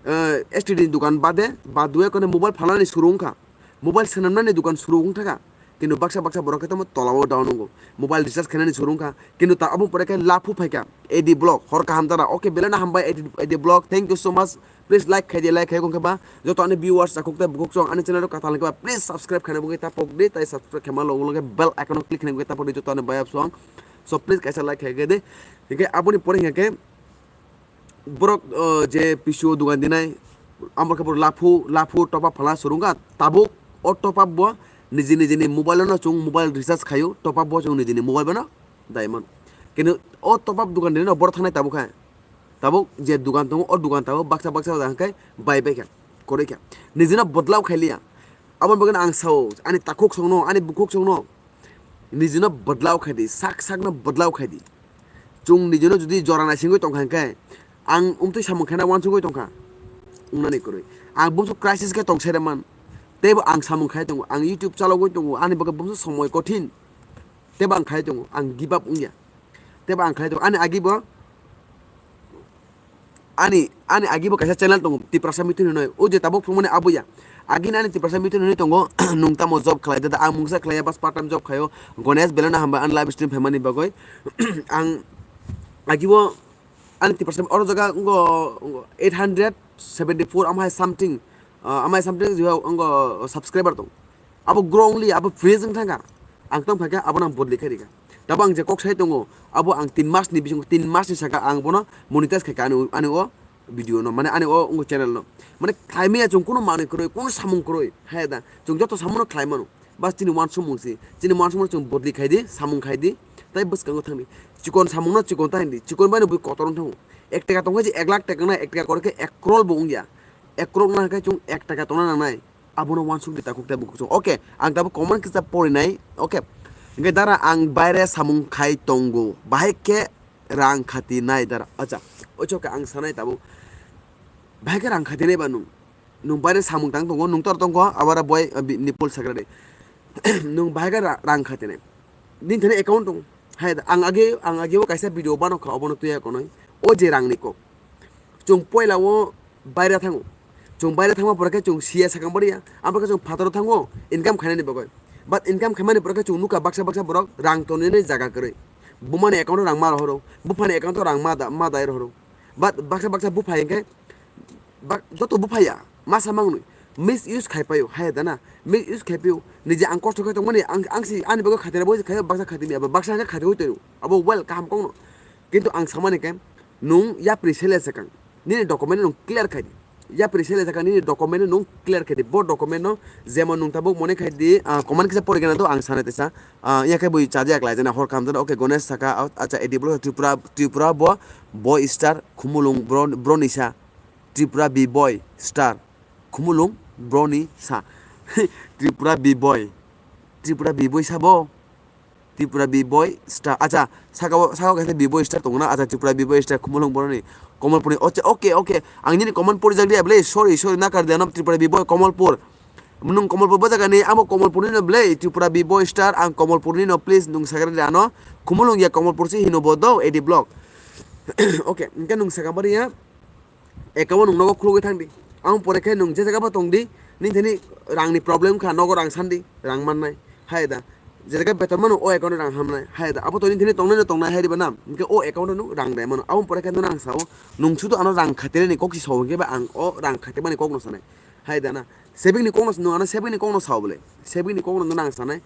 eh, S T D ni dukan bade, badue kone mobile phalani suru wngkha. Mobile swnamnani dukan suru wngthaka. Kintu baksa baksa borok khe tamo tola o down wngo. Mobile recharge khainani suru wngkha. Kintu ta abo pore khe laphu phaikha. A D Block, hor kaham tara. Okay, belai no hambai A D, A D Block. Thank you so much. Please like khai di, like khai khe ba joto ani viewers akhuk tei bukhuk song ani channel o katal khe ba please subscribe khaina bugwi tapok di, tai subscribe khaima logo logo bell icon o click khaina bugwi tapok di joto ani bayap song. So please kaisa like khai khe di. Hingke aboni pore hingke borok, uh, je P C O dugan dinai, amo khe borok laphu, laphu top up phala surungkha, tabuk o top up bo niji nijini mobile no chwng mobile recharge khaio, top up bo chwng nijini mobile bono diamond. Kintu o top up dugan dinai no borok thangnai tabuk kha. Tabuk je dugan tongo, o dugan tabuk baksa baksa da hwnkhe bai bai kha, kwrwi kha. Nijino bodlao khailiya. Aboni bagwi ang sao, ani takhuk songno, ani bukhuk songno, nijino bodlao khai di, sak sakno bodlao khai di. Chwng nijino jodi jora naisingwi tongkha hwnkhe, ang umtwi samung khaina uansugwi tongkha, wngnani kwrwi. Ang bumsu crisis khe tong sere man, teibo ang samung khai tongo, ang YouTube chalogwi tongo, ani bagwi bumsu somoi kothin, teibo ang khai tongo, ang give up wngya. Teibo ang khlai tongo. Ani agi bo, ani, ani agi bo kaisa channel tongo, Tiprasa Mithun hinwi. O je tabuk phungmani abo ya. Agi ni ani Tiprasa Mithun hinwi tongo, nung tamo job khlai da? Ang mungsa khlai ya, bas part time job khaio. Ganesh, belai no hambai ani live stream phaimani bagwi. Ang agi bo ani Tiprasa oro jaga ngo, ngo eight hundred seventy four amhai something, ah, amhai something je ngo subscriber tong. Abo grow only, abo freeze wng thangkha. Ang tong phaikha, abo nang bodli khe rikha. Tabo ang je kok sai tongo, abo ang tin mas ni bising, tin mas ni saka ang bono monetize khaikha ani, ani o video no, mane ani o channel no. Mane khlai maya chwng kuno manwi kwrwi, kuno samung kwrwi, hai da. Chwng joto samung no khlai mano. Bas chini uansukmung si, chini uansukmung chwng bodli khai di, samung khai di, tai bwskango thang di. Chikon samung no chikon ta hindi, chikon bai no bui kotor wng thango. Ek taka tong khe je ek lakh taka na, ek taka kor khe ek crore bo wng ya. Ek crore na khe chwng ek taka tongna nangnai. Abono uansuk di takhuk tei bukhuk song. Okay, ang tabuk comment kisa porinai. Okay. Hingke dara ang baire samung khai tongo. Bahai khe rang khatinai dara. Acha, ocho khe ang sanai tabuk. Bahai khe rang khatinai ba nung. Nung baire samung tang tongo, nung tor tongkho, abara boy, uh, bi-, Nipul Sagrade. Nung bahai khe ra-, rang khatinai. Din thani account tong. Hai, ang age, ang age o kaisa video bano kha, obono tuya konoi. O je rang ni kok. Chwng poila o baire thango. Chwng baire thangma pore khe chwng siya sakang bariya. Abo khe chwng phataro thango income khainani bagwi. But income khaimani pore khe chwng nukha baksa baksa borok rang tonini jaga kwrwi. Bumani account o rang ma rohoro. Buphani account o rang ma da, ma dai rohoro. But baksa baksa buphai hwnkhe bak-, joto buphaiya masa mangnwi misuse khai paio, hai da na? Misuse khai paio. Niji ang kosto khe tongmani ang, ang si ani bagwi khatira bo khaio, baksa khatini abo baksa hwnkhe khatio tongio. Abo well kaham kongno. Kintu ang samani khe nung yapri sele sakang. Nini document nung clear khai di. Yapri sele sakang nini document nung clear khai di. Bo document no jemon nung tabuk mone khai di, ah, comment kisa pori gana do ang sana tesa. Ah, ya khe bui chaja klai jana hor kam jana. Okay, Ganesh saka, ah, acha, A D Block Tripura, Tripura bo, boy star, Khumulung bro, bro ni sa. Tripura B boy star, Khumulung bro ni sa. Tripura B boy. Tripura B boy sabo. Tripura B boy star. Acha, saka o, saka o kaisa B boy star tongo na. Acha, Tripura B boy star, Khumulung boroni. Komolpurni. Ocha, okay, okay. Ang nini comment porijak dia, ble. Sorry, sorry, nakar dia, no, Tripura B boy, Komolpur. Nung Komolpur bo jaga ni, amo Komolpurni no, ble. Tripura B boy star, ang Komolpurni no, please, nung sakra dia, no. Khumulung ya Komolpur si hino bo do, A D Block. Okay, hingke nung saka bari ya. Account nung nogo khulugwi thang di. Ang pore khe nwng je jaga bo tong di, nini thani rang ni problem kha, nogo rang sandi, rang mannai, hai da. Je jaga beton mano, o account o rang hamnai, hai da. Abo to nini thani tongnai no tongnai, hai riba na? Hwnkhe o account o nwng rang rai mano. Abo pore khe nwng ang sao, nwng sudu ano rang khatirani kok si sao, hwnkhe ba ang o rang khatimani kok no sanai, hai da na? Saving ni kok no, nwng ano saving ni kok no sao bole, saving ni kok no nwng ang sanai.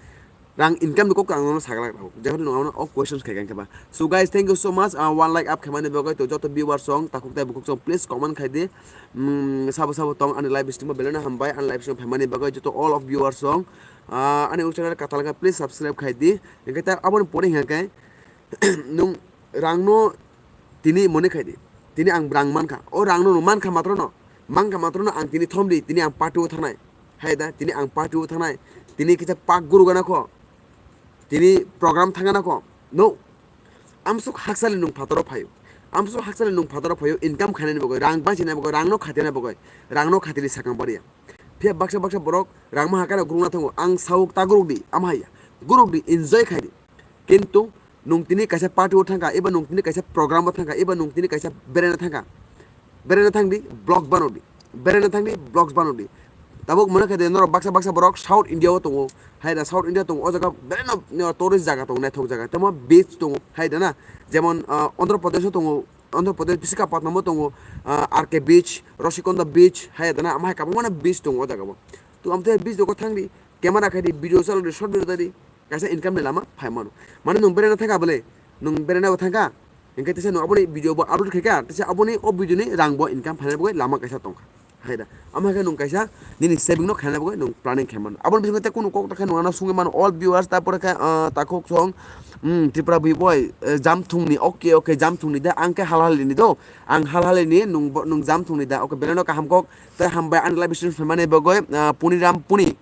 Rang income ni kok ang nono saglak rok. Jehon no ano o questions khai khe ba. So guys, thank you so much. Ah, one lakh up khaimani bagwi to joto viewers song, takhuk tai bukhuk song, please comment khai di. Mm, sabo sabo tong ani live stream belai no hambai, ani live stream phaimani bagwi joto all of viewers song. Ah, ani channel katal kha, please subscribe khai di. Hwnkhe ta aboni pore hwnkhe nwng rang no tini mone khai di. Tini ang rang mankha. O rang no mankha matro no. Mankha matro no ang tini thom di. Tini ang party o thangnai. Hai da, tini ang party o thangnai. Tini kisa pak guru gana kho. Tini program thangana kho. No. Amsuk haksali nwng phataro phaio. Amsuk haksali nwng phataro phaio. Income khainani bagwi, rang bachina bagwi, rang no khatina bagwi, rang no khatili sakang bariya. Phiya baksa baksa borok rang ma hakana gurungna thango. Ang sauk ta guruk di, ama haiya. Guruk di, enjoy khai di. Kintu nwng tini kaisa party o thangkha, eba nwng tini kaisa program o thangkha, eba nwng tini kaisa berena thangkha. Berena thang di, vlog bano di. Berena thang di, vlogs bano di. Tabuk mone khe de norok baksa baksa borok South India o tongo. Hai da South India tongo, o jaga berena, no, tourist jaga tongo, naithok jaga. Tamo beach tongo, hai da na. Jemon, ah, Andhra Pradesh o tongo, Andhra Pradesh Visakhapatnam o tongo, ah, R K beach, Rosikonda beach, hai da na. Ama hai kabangma beach tongo o jaga bo. To amtwi beach dogo thang di, camera khai di, video chalo di, short video tari. Kaisa income ni lama phai mano. Mane nwng berena thangkha bole, nwng berena bo thangkha, hwnkhe teisa nwng aboni video bo upload khaikha, teisa aboni o video ni rang bo income phaina bagwi lama kaisa tongkha. Hai da. Ama khe nwng kaisa nini saving no khaina bagwi nwng planning khai mano. Aboni bisingtwi tei kunu kok ta khe nwng ano sungwi mano all viewers, ta pore khe, ah, takhuk song, hmm, Tripura bui boy, eh, Jamthung ni, okay, okay, Jamthung ni da, ang khe Halhali ni do, ang Halhali ni, nwng bo, nwng Jamthung ni da, okay, belai no kaham kok, tei hambai ani live stream phaimani bagwi, ah, Puniram Puni.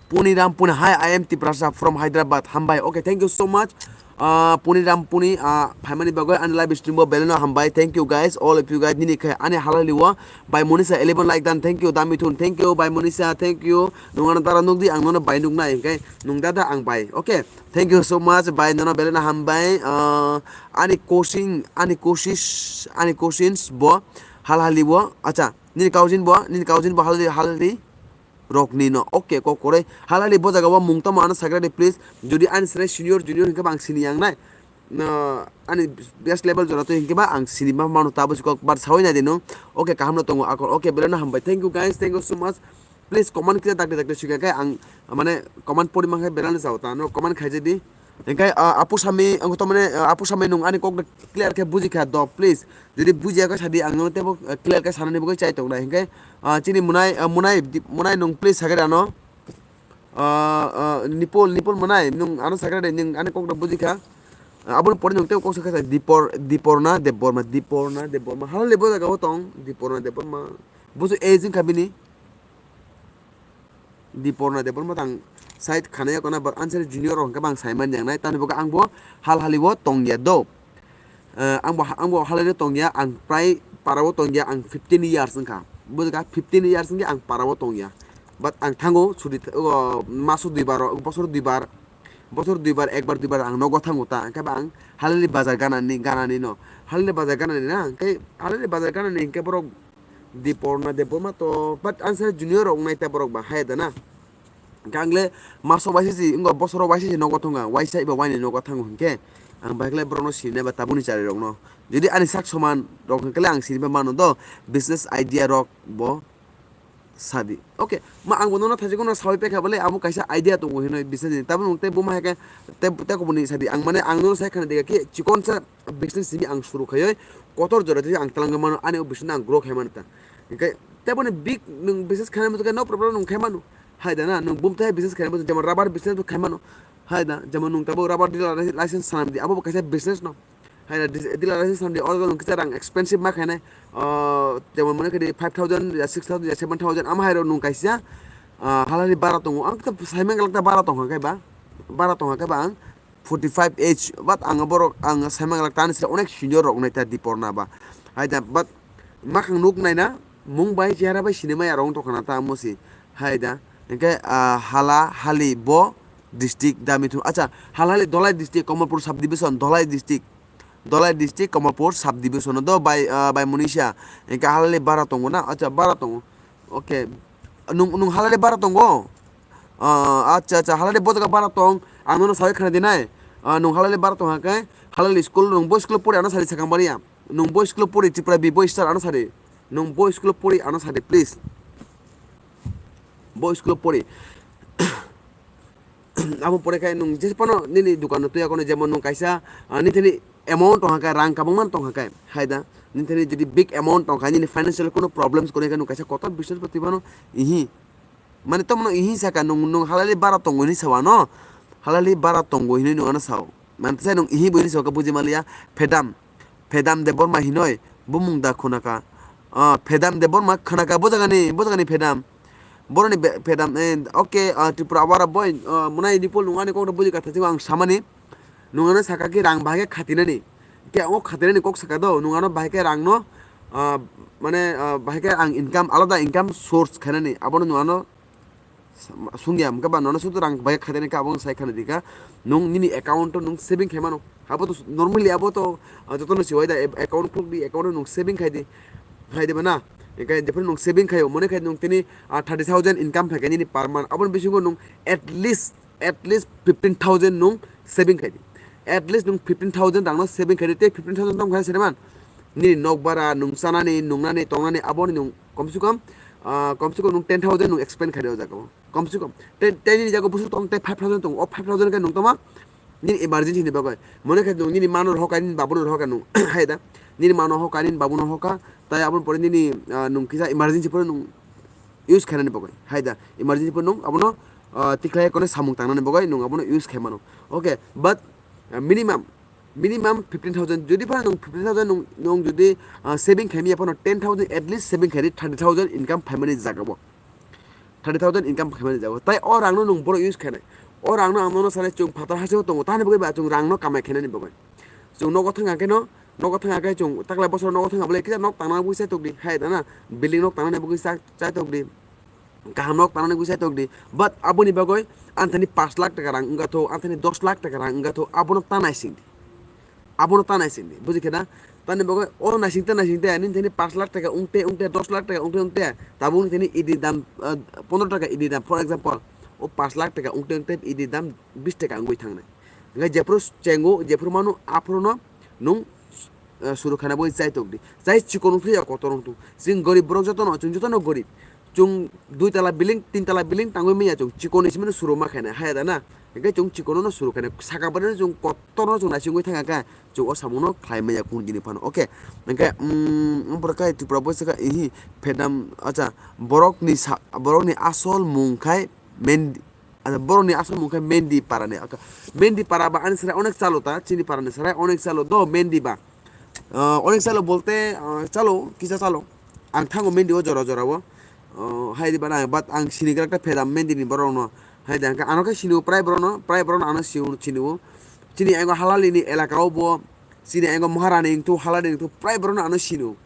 Puni Ram Puni, hi, I am Tiprasa from Hyderabad. Hambai. Okay, thank you so much. Uh, Puni Ram Puni, uh, phaimani bagwi ani live stream bo belai no hambai. Thank you guys, all of you guys. Nini khe ani Halhali o by Monisa eleven like dan. Thank you, Damithun. Thank you, by Monisa. Thank you. Nwng ano dara nukdi, ang nono by nuknai. Hwnkhe nwng dada ang by. Okay. Thank you so much, by nono belai no hambai. Uh, ani kosing, ani kosis, ani kosins bo Halhali o. Acha, nini kaujin bo, nini kaujin bo Halhali, Halhali. Rokni no. Okay, kok koroi. Halhali bo jaga o mung tamo ano sagra di, please. Jodi ani sre senior junior hwnkhe ba ang sini yang nai. No, ani best level jora twi hwnkhe ba ang sini ma mano tabo si kok bar sawi nai di no. Okay, kaham no tongo akor. Okay, belai no hambai. Thank you guys. Thank you so much. Please comment kisa dakti dakti sika khe ang mane comment pori mankhe belai no jao ta no comment khaijak di. Hingke, ah, Apu Sami, ang to mane, ah, Apu Sami nung ani kok clear khe buji kha do, please. Jodi bujiya khe sadi ang no tebo, ah, clear khe sanani bagwi chai tongnai. Hingke, ah, chini munai, ah, munai, di-, munai nung please sakhe ano. Ah, ah, Nipol, Nipol munai nung ano sakhe de nung ani kok buji kha. Ah, aboni pore nung tebo kok sakhe sa Dipor, Diporna Debbarma, Diporna Debbarma. Halhali bo jaga o tong, Diporna Debbarma. Busu age wngkha bini. Diporna Debbarma tang side khana yakona, but answer junior rok hwnkhe bang saiman yang nai, tamni bagwi ang bo Halhali o tongya do. Eh, ang bo, ang bo Halhali o tongya, ang prai para o tongya, ang fifteen years wngkha. Bujikha, fifteen years wngkhe ang para o tongya. But ang thango, sudi, o, maso duibar, bosor duibar, bosor duibar, ekbar duibar ang nogo thango ta, hwnkhe ba ang Halhali bazar ganani, ganani no. Halhali bazar ganani na, hwnkhe Halhali bazar ganani hwnkhe borok Diporna Debbarma to, but answer junior rok nai ta borok ba hai da na. Gangle maso waisa si, ingo bosoro waisa si nogo thonga, waisa iba waini nogo thango hwnkhe, ang baikle borokno sini ba tabuni chari rokno. Jodi ani sak soman rok hwnkhe ang sini ba mano do, business idea rok bo sadi. Okay, ma ang bo nono thaisiko no sawi pekha bole, abo kaisa idea tongo hinoi business ni. Tabuk nwng tei buma hai khe, tei, tei kubuni sadi. Ang mane ang nono sai khana diga ki chikon sa business simi ang suru khaioi kotor jora tei ang twlangwi mano, ani o business no ang grow khai mano ta. Hingke tei boni big nwng business khainai muchungkhe no problem nwng khai mano. Hai da na, nwng bumthai business khainai muchung, jemon rubber business bo khai mano. Hai da, jemon nwng tabuk rubber dealer license sanam di, abo bo kaisa business no. Hai da, dis-, dealer license sanam di, oro nwng kisa rang expensive ma khainai. Ah, jemon mane khe di five thousand ya six thousand ya seven thousand, ama hai rok nwng kaisa, ah, Halhali bara tongo. Ang khe sai mangkha ta bara tongkha khe ba, bara tongkha khe ba ang forty five age, but ang borok ang sai mangkha ta ani sira onek senior rok nai ta Diporna ba. Hai da, but makhang nuk nai na, mung bai chehara bai sinimai arong tongkha na ta amo si. Hai da, hingke, ah, Halhali bo district da mithu. Acha, Halhali Dholai district, Kamalpur subdivision, Dholai district. Dholai district, Kamalpur subdivision o do bai, ah, bai Munisa. Hingke halali bara tongo na? Acha, bara tongo. Okay. Nung, nung halali bara tongo? Ah, acha, acha, halali bo jaga bara tong. Ang nono sawi khna dinai. Ah, nung halali bara tong hake. Halali school, nung bo school pori ano sari sakang baria. Nung bo school pori Tripura B boy star ano sari. Nung bo school pori ano sari, please. Bo school pori. Abo pore khai nung je phano nini dukan no tuya kono, jemon nung kaisa, ah, nini thani amount tong kha, rang kabangma tong kha, hai da, nini thani jodi big amount tong kha, nini financial kono problems kono khe nung kaisa kotor business pati bano ihi. Mane tomono ihi saka nung, nung halali bara tongo hinwi sawa no, halali bara tongo hinwi nung ano sao. Mane sai nung ihi bo hinwi sao khe buji maliya, phedam. Phedam Debbarma hinoi bumung da khunaka. Ah, Phedam Debbarma khunaka, bo jagani, bo jagani Phedam. Boroni be-, Phedam, eh, okay, ah, Tripura Awara boy, ah, mwnai Nipul nung ani kokno buji katha singo ang samani. Nung ano saka ki rang bahai khe khatinani. Ke o khatinani kok saka do, nung ano bahai khe rang no, ah, mane, ah, bahai khe ang income, alada income source khainani. Abono nung ano Sungya, hingke ba nono sudu rang bai khaidani ka, aboni sai khana dika. Nung nini account o nung saving khaimano. Abo to normally abo to, ah, jotono siwai da, account khuluk di, account o nung saving khai di. Khai di ba na? Hingke jephru nung saving khaio, mone khai nung tini, ah, thirty thousand income phaikha nini per month. Aboni bisingo nung at least, at least fifteen thousand nung saving khai di. At least nung fifteen thousand rang no saving khai di, tei fifteen thousand tong khai sene man. Nini nok bara, nung chanani, nungnani, tongnani, aboni nung kom se kom, ah, kom se kom nung ten thousand nung expend khai di o jaga o. Kom se kom. Tei, tei nini jaga busu tong, tei five thousand tong, o five thousand khe nung toma nini emergency ni bagwi. Mone khe nung nini mano rohoka, nini babuno rohoka nung, hai da. Nini mano hoka, nini babuno hoka, tai aboni pore nini, ah, nung kisa emergency pore nung use khainani bagwi, hai da. Emergency pore nung abono, ah, tikhlai kono samung tangnani bagwi nung abono use khai mano. Okay, but, ah, minimum, minimum fifteen thousand, jodi phano nung fifteen thousand nung, nung jodi, ah, saving khaimya phano ten thousand at least saving khaidi, thirty thousand income phaimani jaga bo. Thirty thousand income khaimani jaga bo. Tai o rangno nung boro use khainai. O rangno ang nono sanai chwng phatar hasteo tongo, tani bagwi ba chwng rangno kamai khainani bagwi. Chwng nogo thangkha khe no, nogo thangkha khe chwng taklai bosor nogo thangkha bole kisa nok tangna bagwi chai tokdi, hai da na, building nok tangna bagwi chai, chai tokdi. Kaham nok tanani gwi sai tokdi. But aboni bagwi anthani pash lakh taka rang wngkha tho, anthani dos lakh taka rang wngkha tho, abono ta naisingdi. Abono ta naisingdi. Buji khe na? Tani bagwi o naisingte naisingte nini thani pash lakh taka wngte wngte, dos lakh taka wngte wngte, tabuk nini thani idi dam, ah, pondro taka idi dam, for example, o pash lakh taka wngte wngte idi dam bis taka wngwi thangnai. Hingkhe jephru chengo, jephru mano, aphruno nwng, eh, suru khana bagwi chai tokdi. Chai chikon wng thung ya kotor wng thung. Chwng gorib borok jotono, chwng jotono gorib. Chwng dui tala building, tin tala building tangwi manya chwng chikon ni simi no suru ma khaina, haya da na? Hingkhe chwng chikon no suru khaina. Saka bwrwi no chwng kotor no chwng naisingwi thangya kha, chwng o samung no khlai manya kunu dini phano. Okay. Hingkhe, mm, borok khe Tripura boy se kha, ihi, phedam, acha, borok ni sa-, borok ni asol mung khai Mendi. Acha, borokni asol mung khe Mendi parani. Aka-, Mendi para ba ani sarai onek chalo ta, chini parani sarai onek chalo do Mendi ba. Ah, onek chalo bolte, ah, chalo, kisa chalo. Ang thango Mendi o jora jora o. Ah, hai di bana, but ang sini krak ta phedam Mendi ni borok no. Hai di ang, ano khe sini o prai borok no, prai borok no ano sini o, sini o. Chini ang halali ni elaka o bo, chini ang Maharani wngthu, halali wngthu, prai borok no ano sini o.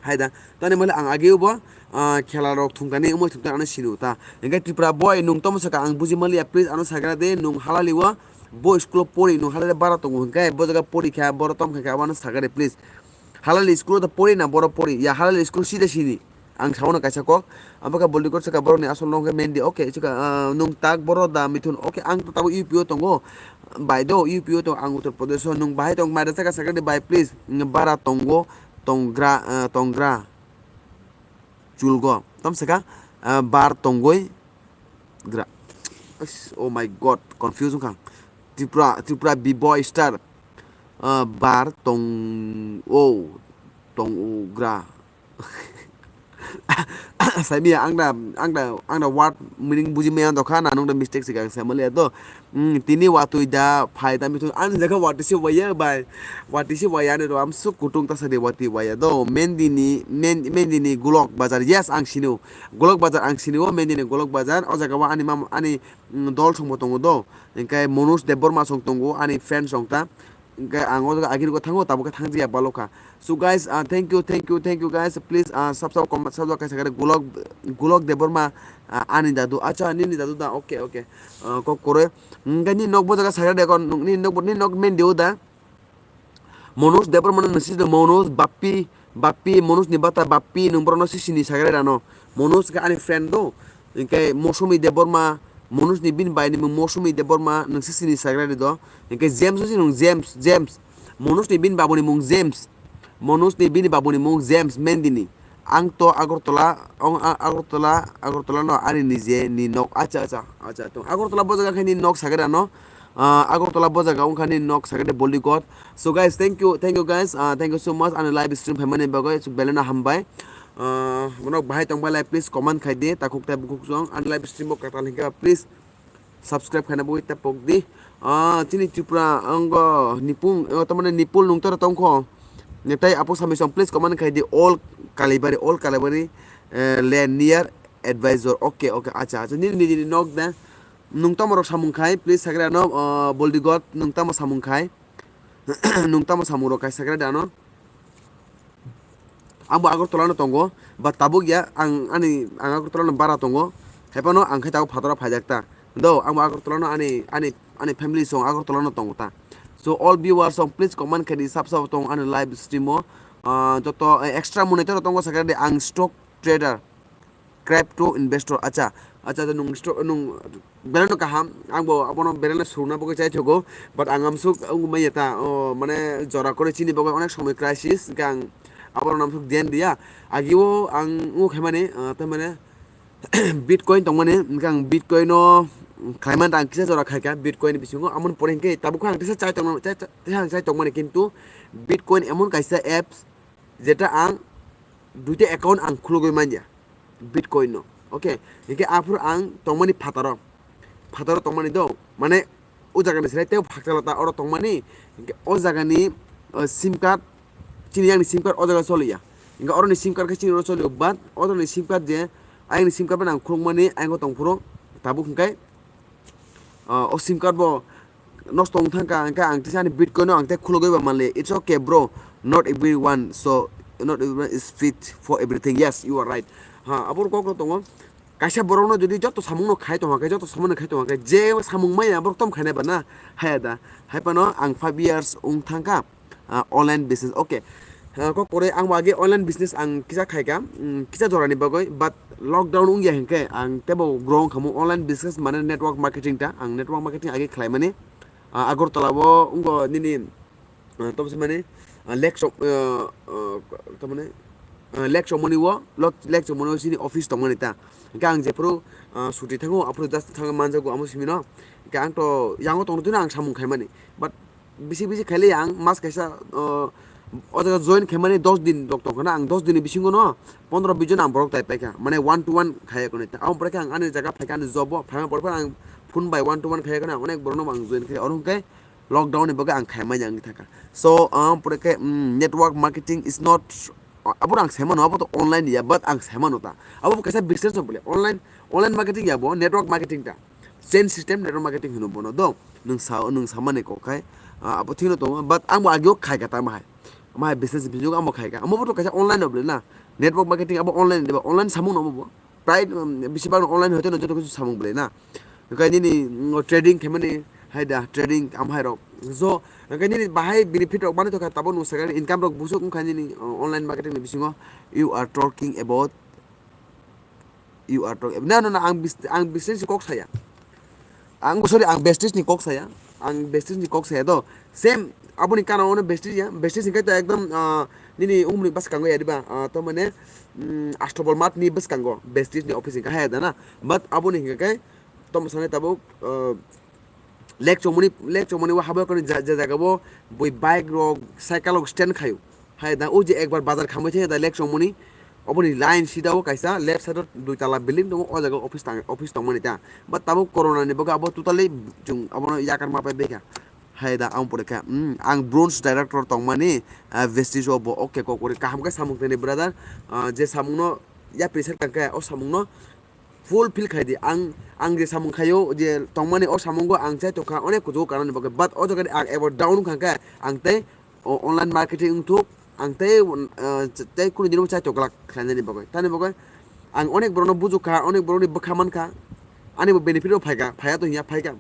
Hai da, tani mali ang ageo bo, ah, khela rok thungkani, umoi thungkani ano sini ta. Hingke Tripura boy, nung tomo saka ang buji maliya, please ano sakra de, nung halali o, bo school o pori, nung halali bara tongo hingke, bo jaga pori kha, boro tom kha, ano sakra de, please. Halali school o pori na, boro pori, ya halali school sida sini. Ang sabono kaisa kok, abo khe boldi kor saka borok ni asol nong khe Mendi, okay, saka, ah, nung tak boro da Mithun, okay, ang to tabo U P o tongo, bai do U P o tong, ang Uttar Pradesh o, nung bahai tong, mai da saka sakra de, bai, please, bara tongo. Tonggra, eh, tonggra. Chulgo. Tom saka, eh, bar tongoi gra. Is, oh my God, confuse wngkha. Tripura, Tripura B-boy star. Eh, bar tong, oh, tong, oh, gra. Saimiya, ang da, ang da, ang da word meaning buji maya dokha, na nung da mistake sika, ang samaliya to. Hmm, tini watui da phai da mitu ani jaga watui se waya bai. Watui se waya ani ro am suk kutung ta sadi watui waya do. Mendi ni, Men-, Mendi ni Golok Bazar. Yes, ang sinu. Golok Bazar ang sinu, Mendi ni Golok Bazar. O jaga wa ani mam-, ani, mm, dol song bo tongo do. Engkai Manoj Debbarma song tongo, ani friend song ta. Engkai ang o jaga agini ko thango, tabo khe thang jaya balo kha. So guys, uh, thank you, thank you, thank you guys. Please, uh, sub sub comment, sub sub kaisa kare Golok, Golok Debbarma, uh, ani dadu. Acha, nini dadu da. Okay, okay. Uh, kok kore. Hingke ni nok bo jaga sakha de kon, ni nok, ni nok Mendi o da. Manoj Debbarma no nung sisi Manoj, Bappi, Bappi, Manoj ni bata Bappi, nung borok no sisi ni sagre rano. Manoj khe ani friend do. Hinkhe Mosumi Debbarma, Manoj ni bini bai ni mung Mosumi Debbarma, nung sisi ni sagre do. Hinkhe James si nung James, James. Manoj ni bini babu ni mung James. Manoj ni bini babu ni mung James Mendini. Ang to Agartala, ang, a-, Agartala, Agartala no ani nije ni nok. Acha, acha, acha. To Agartala bo jaga khe ni nok sagre rano. Ah, Agartala bo jaga wngkha ni nok sagre de Bollywood. So guys, thank you, thank you guys. Ah, thank you so much. Ani live stream phaimani bagwi belai no hambai. Ah, bono bahai tongbai lai, please comment khai di. Takhuk tai bukhuk song. Ani live stream bo katal hinkha, please subscribe khaina bagwi tapok di. Ah, chini Tripura ango Nipul, oh, tamani Nipul nung toro tongkho. Netai apo sami song, please comment khai di. All Kalibari, all Kalibari, eh, land near advisor. Okay, okay, acha, acha. Nini, nini, nini nok da. Nung tamo rok samung khai, please sagre ano, uh, Boldi God, nung tamo samung khai. Nung tamo samung rok khai sagre da ano. Ang bo Agartala no tongo, but tabuk ya, ang ani, ang Agartala no bara tongo. Haipano ang khai tabuk phataro phaijak ta. Do, ang bo Agartala no ani, ani, ani family song Agartala no tongo ta. So all viewers song please comment khai di, sab sab tong ani live stream o. Uh, joto, eh, extra monitor tongo sagre de, ang stock trader. Crypto investor, acha, acha, acha, nung sto-, nung belai no kaham, ang bo abono belai no suruna bagwi chai thogo, but ang amsuk wngmaya ta, o, mane jora kore chini bagwi onek somoi crisis, hingke ang abono amsuk dhyan diya, agio ang wngkha mane, ah, tamane, Bitcoin tongmani, hingke ang Bitcoin no khlaimani ang kisa jora khaika, Bitcoin ni bisingo, amoni pore hingke tabuk ang tisa chai tongmani, chai, chai, tisa ang chai tongmani, kintu Bitcoin emon kaisa apps, jeta ang duita account ang khulugwi manya Bitcoin no. Okay, hingke aphuru ang tongmani phataro, phataro tongmani do, mane o jaga ni selai tei phakchalata oro tongmani, hingke o jaga ni, uh, sim card, chini yang ni sim card o jaga choliya, hingke oro ni sim card khe chini oro choliya, but o jaga ni sim card je ayang ni sim card bai ang khulukmani ayang o tongphuru tabuk hingke, uh, o sim card bo nosto wng thangkha, hingke ang tisa ani Bitcoin no ang tei khulugwi ba manliya. It's okay, bro. Not everyone, so not everyone is fit for everything. Yes, you are right. Ha, abor kok no tongo. Kaisa borok no jodi joto samung no khai tongkha khe, joto samung no khai tongkha khe, je samung maya borok tom khainai ba na, haya da. Hai phano ang five years wng thangkha, ah, online business. Okay. Ah, kok kore ang bo age online business ang kisa khaika, mm, kisa jora ni bagwi, but lockdown wngya hinkhe ang tebo grow wngkha mo online business mane network marketing ta, ang network marketing age khlaimani. Ah, Agartala o wngkha nini, ah, tamo se mani, ah, Lake Chom-, ah, ah, tamani, ah, Lake Chomoni o, Lok-, Lake Chomoni o chini office tongmani ta. Hingke ang jephuru, ah, suti thango, aphuru just thangwi manjago amo simino. Hingke ang to yango tongtwino ang samung khaimani. But bisi bisi khaile ang mas kaisa, ah, o jaga join khaimani dos din rok tongkhana, ang dos din ni bisingo no pondro bish jon ang borok tai paikha. Mane one to one khaiya koni. Amo pore khe ang ani jaga phaikha ani job o, phaima pore ang phone bai one to one khaiya koni, ang onek borok no ang join khai. Oro hwnkhe lockdown ni bagwi ang khaimani ang thangkha. So, ah, pore khe, mm, network marketing is not, abo ang saimano, abo to online ya, but ang saimano ta. Abo bo kaisa business no bole. Online, online marketing ya bo, network marketing ta. Chain system network marketing hino bono do. Nwng sa, nwng samani kok khai, ah, abo thino tongo, but ang bo agio khaika ta mahai. Mahai business bisingo ang bo khaika. Amo bo to kaisa online no bole na. Network marketing abo online de ba, online samung no abo bo. Prai, um, bisi bang online hoite no joto kichu samung bole na. Hingke nini, mm, trading khaimani, hai da, trading am hai rok. So, hingke nini bahai benefit rok mani tokha, tabuk nung sakha income rok busuk wngkha nini, uh, online marketing ni bisingo. You are talking about, you are talking, na, na, na, ang bis-, ang business ni kok saya. Ang, sorry, ang vestige ni kok saya. Ang vestige ni kok saya do. Same, aboni kana ono vestige ya. Vestige hingke to ekdom, ah, nini umni bwskango ya diba? Ah, to mane, mm, Astobol Mart ni bwskango vestige ni office hingke hai da na. But aboni hingke khe, tom sane tabuk, ah, Lake Chomoni, Lake Chomoni o habo kani ja-, ja jaga bo bui bike rok, cycle rok stand khayo. Hai da, o je ekbar bazar khambai thaya da Lake Chomoni, oboni line sida o kaisa left side o dui tala building tongo, o jaga office tang, office tongmani ta. But tabuk corona ni bagwi abo totally chwng abono yakar ma pai baikha. Hai da, ang pore kha, mm, ang branch director tongmani, ah, vestige o bo, okay, kok pore kaham khe samung tani brother, ah, je samung no yapri sar kang khe o samung no fulfill khai di. Ang, ang je samung khaio, je tongmani o samungo ang chai tongkha onek kuchugo kanani bagwi, but o jaga ni ang ever down wngkha khe ang tei o online marketing wngthuk, ang tei, uh, tei kunu dino chai tongglak khlainani bagwi. Tamni bagwi ang onek borokno bujukha, onek borokni bwkha mankha, ani bo benefit rok phaikha, phaiya to hiya phaikha.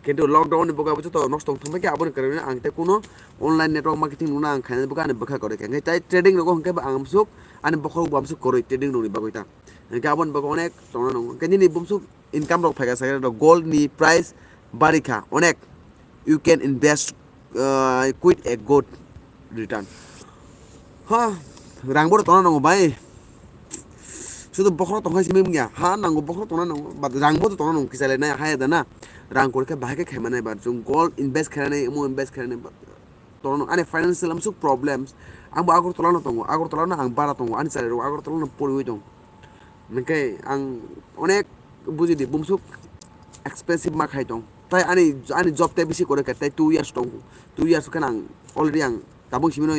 Kintu lockdown ni bwkha bo joto nosto wng thangbai khe, aboni karone ang tei kuno online network marketing rwna ang khainani bwkha ani bwkha kwrwi kha. Hwnkhe tai trading rogo hwnkhe bo ang amsuk ani bokhorok bo amsuk kwrwi trading rokni bagwi ta. Hwnkhe aboni bagwi onek tongna nango. Hwnkhe nini bumsuk income rok phaikha, sakhe rok gold ni price barikha onek. You can invest, uh, quite a good return. Ha, rang bo tongna nango bai. Sudu bokhorok tongkha simi mungya. Ha, nango bokhorok tongna nango. But rang bo tongna nango, kisa le nai ha ya da na. Rang kwrwi khe bahai khe khaima nai, but chwng gold invest khaina nai, emo invest khaina nai, but tongna nango. Ani financial amsuk problems. Ang bo Agartala no tongo. Agartala no ang bara tongo. Ani chari rok Agartala no poriwi tong. Hwnkhe ang onek buji di, bumsuk expensive ma khai tong. Tai ani, ani job tei bisi kwrwi kha, tei two years tong. Two years khe ang already ang tabuk simi no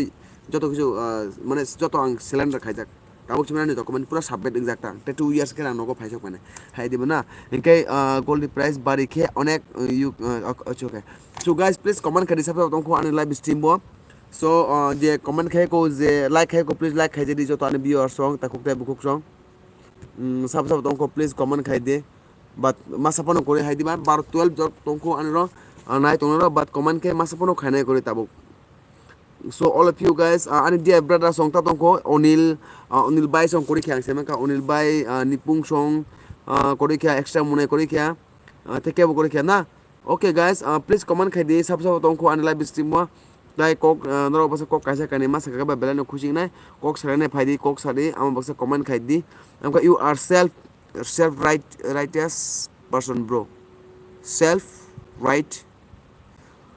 joto kisu, ah, mane joto ang cylinder khaijak. Tabuk simi ani document pura submit wngjak ta. Tei two years khe ang nogo phaisok mane. Hai di bo na. Hwnkhe, ah, gold ni price bari khe onek, uh, you, uh, ok-, ok-, okay. So guys, please comment khai di, subscribe tong kho ani live stream bo. So, uh, je comment khai ko, je like khai ko, please like khai di joto ani viewers song, takhuk tei bukhuk song. Mm, sabo sabo tongkho, please comment khai di. But masa phano kwrwi hai di ba, baro twelve jor tongkho ani ro, ah, nai tongna ro, but comment khe masa phano khainai kwrwi tabuk. So all of you guys, ah, ani dear brother song ta tongkho, Onil, ah, Onil bai song kwrwi khe ang se mankha, Onil bai, ah, Nipung song, ah, kwrwi khe, extra mwnai kwrwi khe, ah, tei kebo kwrwi khe na. Okay guys, uh, please comment khai di, sabo sabo tongkho ani live stream o. Tai kok, uh, norok baksa kok kaisa kainwi ma sakha ba belai no khusi wngnai. Kok sarinai phai di, kok sa di, amo baksa comment khai di. Amkha you are self, self right, righteous person bro. Self right.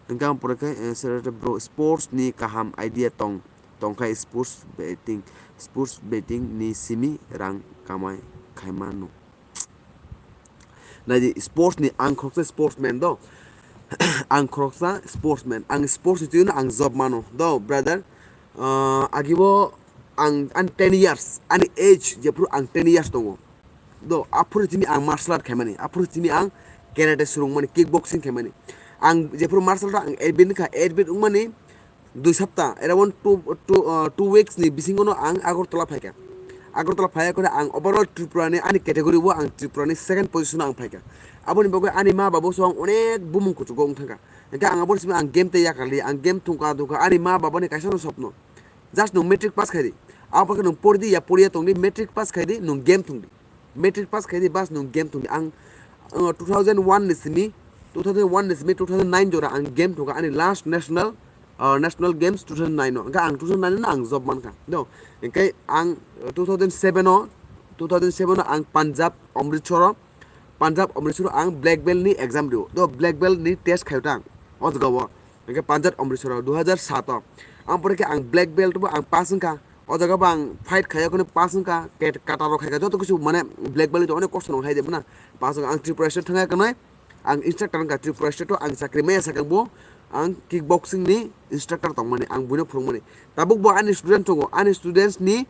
Hwnkhe ang pore khe, eh, self right bro. Sports ni kaham idea tong, tongkha sports betting, sports betting ni simi rang kamai khaimano. Naidi sports ni ang khoroksa sportsman do. Ang khoroksa sportsman. Ang sports ni twi ang job mano do, brother. Ah, agibo ang, ani ten years, ani age jephuru ang ten years tongo. Do, aphuru simi ang martial art khaimani, aphuru simi ang karate swrwngmani, kickboxing khaimani. Ang jephuru martial art ang admit kha, admit wngmani dui sapta, around two, two, uh, two weeks ni bisingo no ang Agartala phaikha. Agartala phaiya kore ang overall Tripura ni ani category o ang Tripura ni second position o ang phaikha. Aboni bagwi ani ma babo so ang onek bumung kuchugo wng thangkha. Hwnkhe ang aboni simi ang game tei yakarli, ang game thungkha thungkha, ani ma babo ni kaisa no sopno. Just nwng matric pass khai di. Abo khe nwng pori di ya poriya tong di, matric pass khai di, nwng game thung di. Matric pass khai di, bas nwng game thung di. Ang, uh, two thousand one ni simi, two thousand one ni simi, two thousand nine jora ang game thungkha, ani last national, uh, national games two thousand nine o. Hwnkhe ang two thousand nine o ang job mankha. No, hwnkhe ang, uh, two thousand seven o, two thousand seven o ang Punjab, Amritsar o, Punjab, Amritsar o ang black belt ni exam rio. Do black belt ni test khayo ta ang. O jaga o. Hwnkhe Punjab, Amritsar o, dui hajar sat o. Ang pore khe ang black belt bo ang pass wngkha. O jaga bo ang fight khaiya kheno pass wngkha, ket-, kata rok khaikha, joto kisu mane black belt onek kosto nang hai de bana. Pass wngkha ang Tripura state thangya kanai, ang instructor wngkha Tripura state o, ang chakri maya sakang bo, ang kickboxing ni instructor tongmani, ang buino phwrwngmani. Tabuk bo ani student tongo, ani students ni,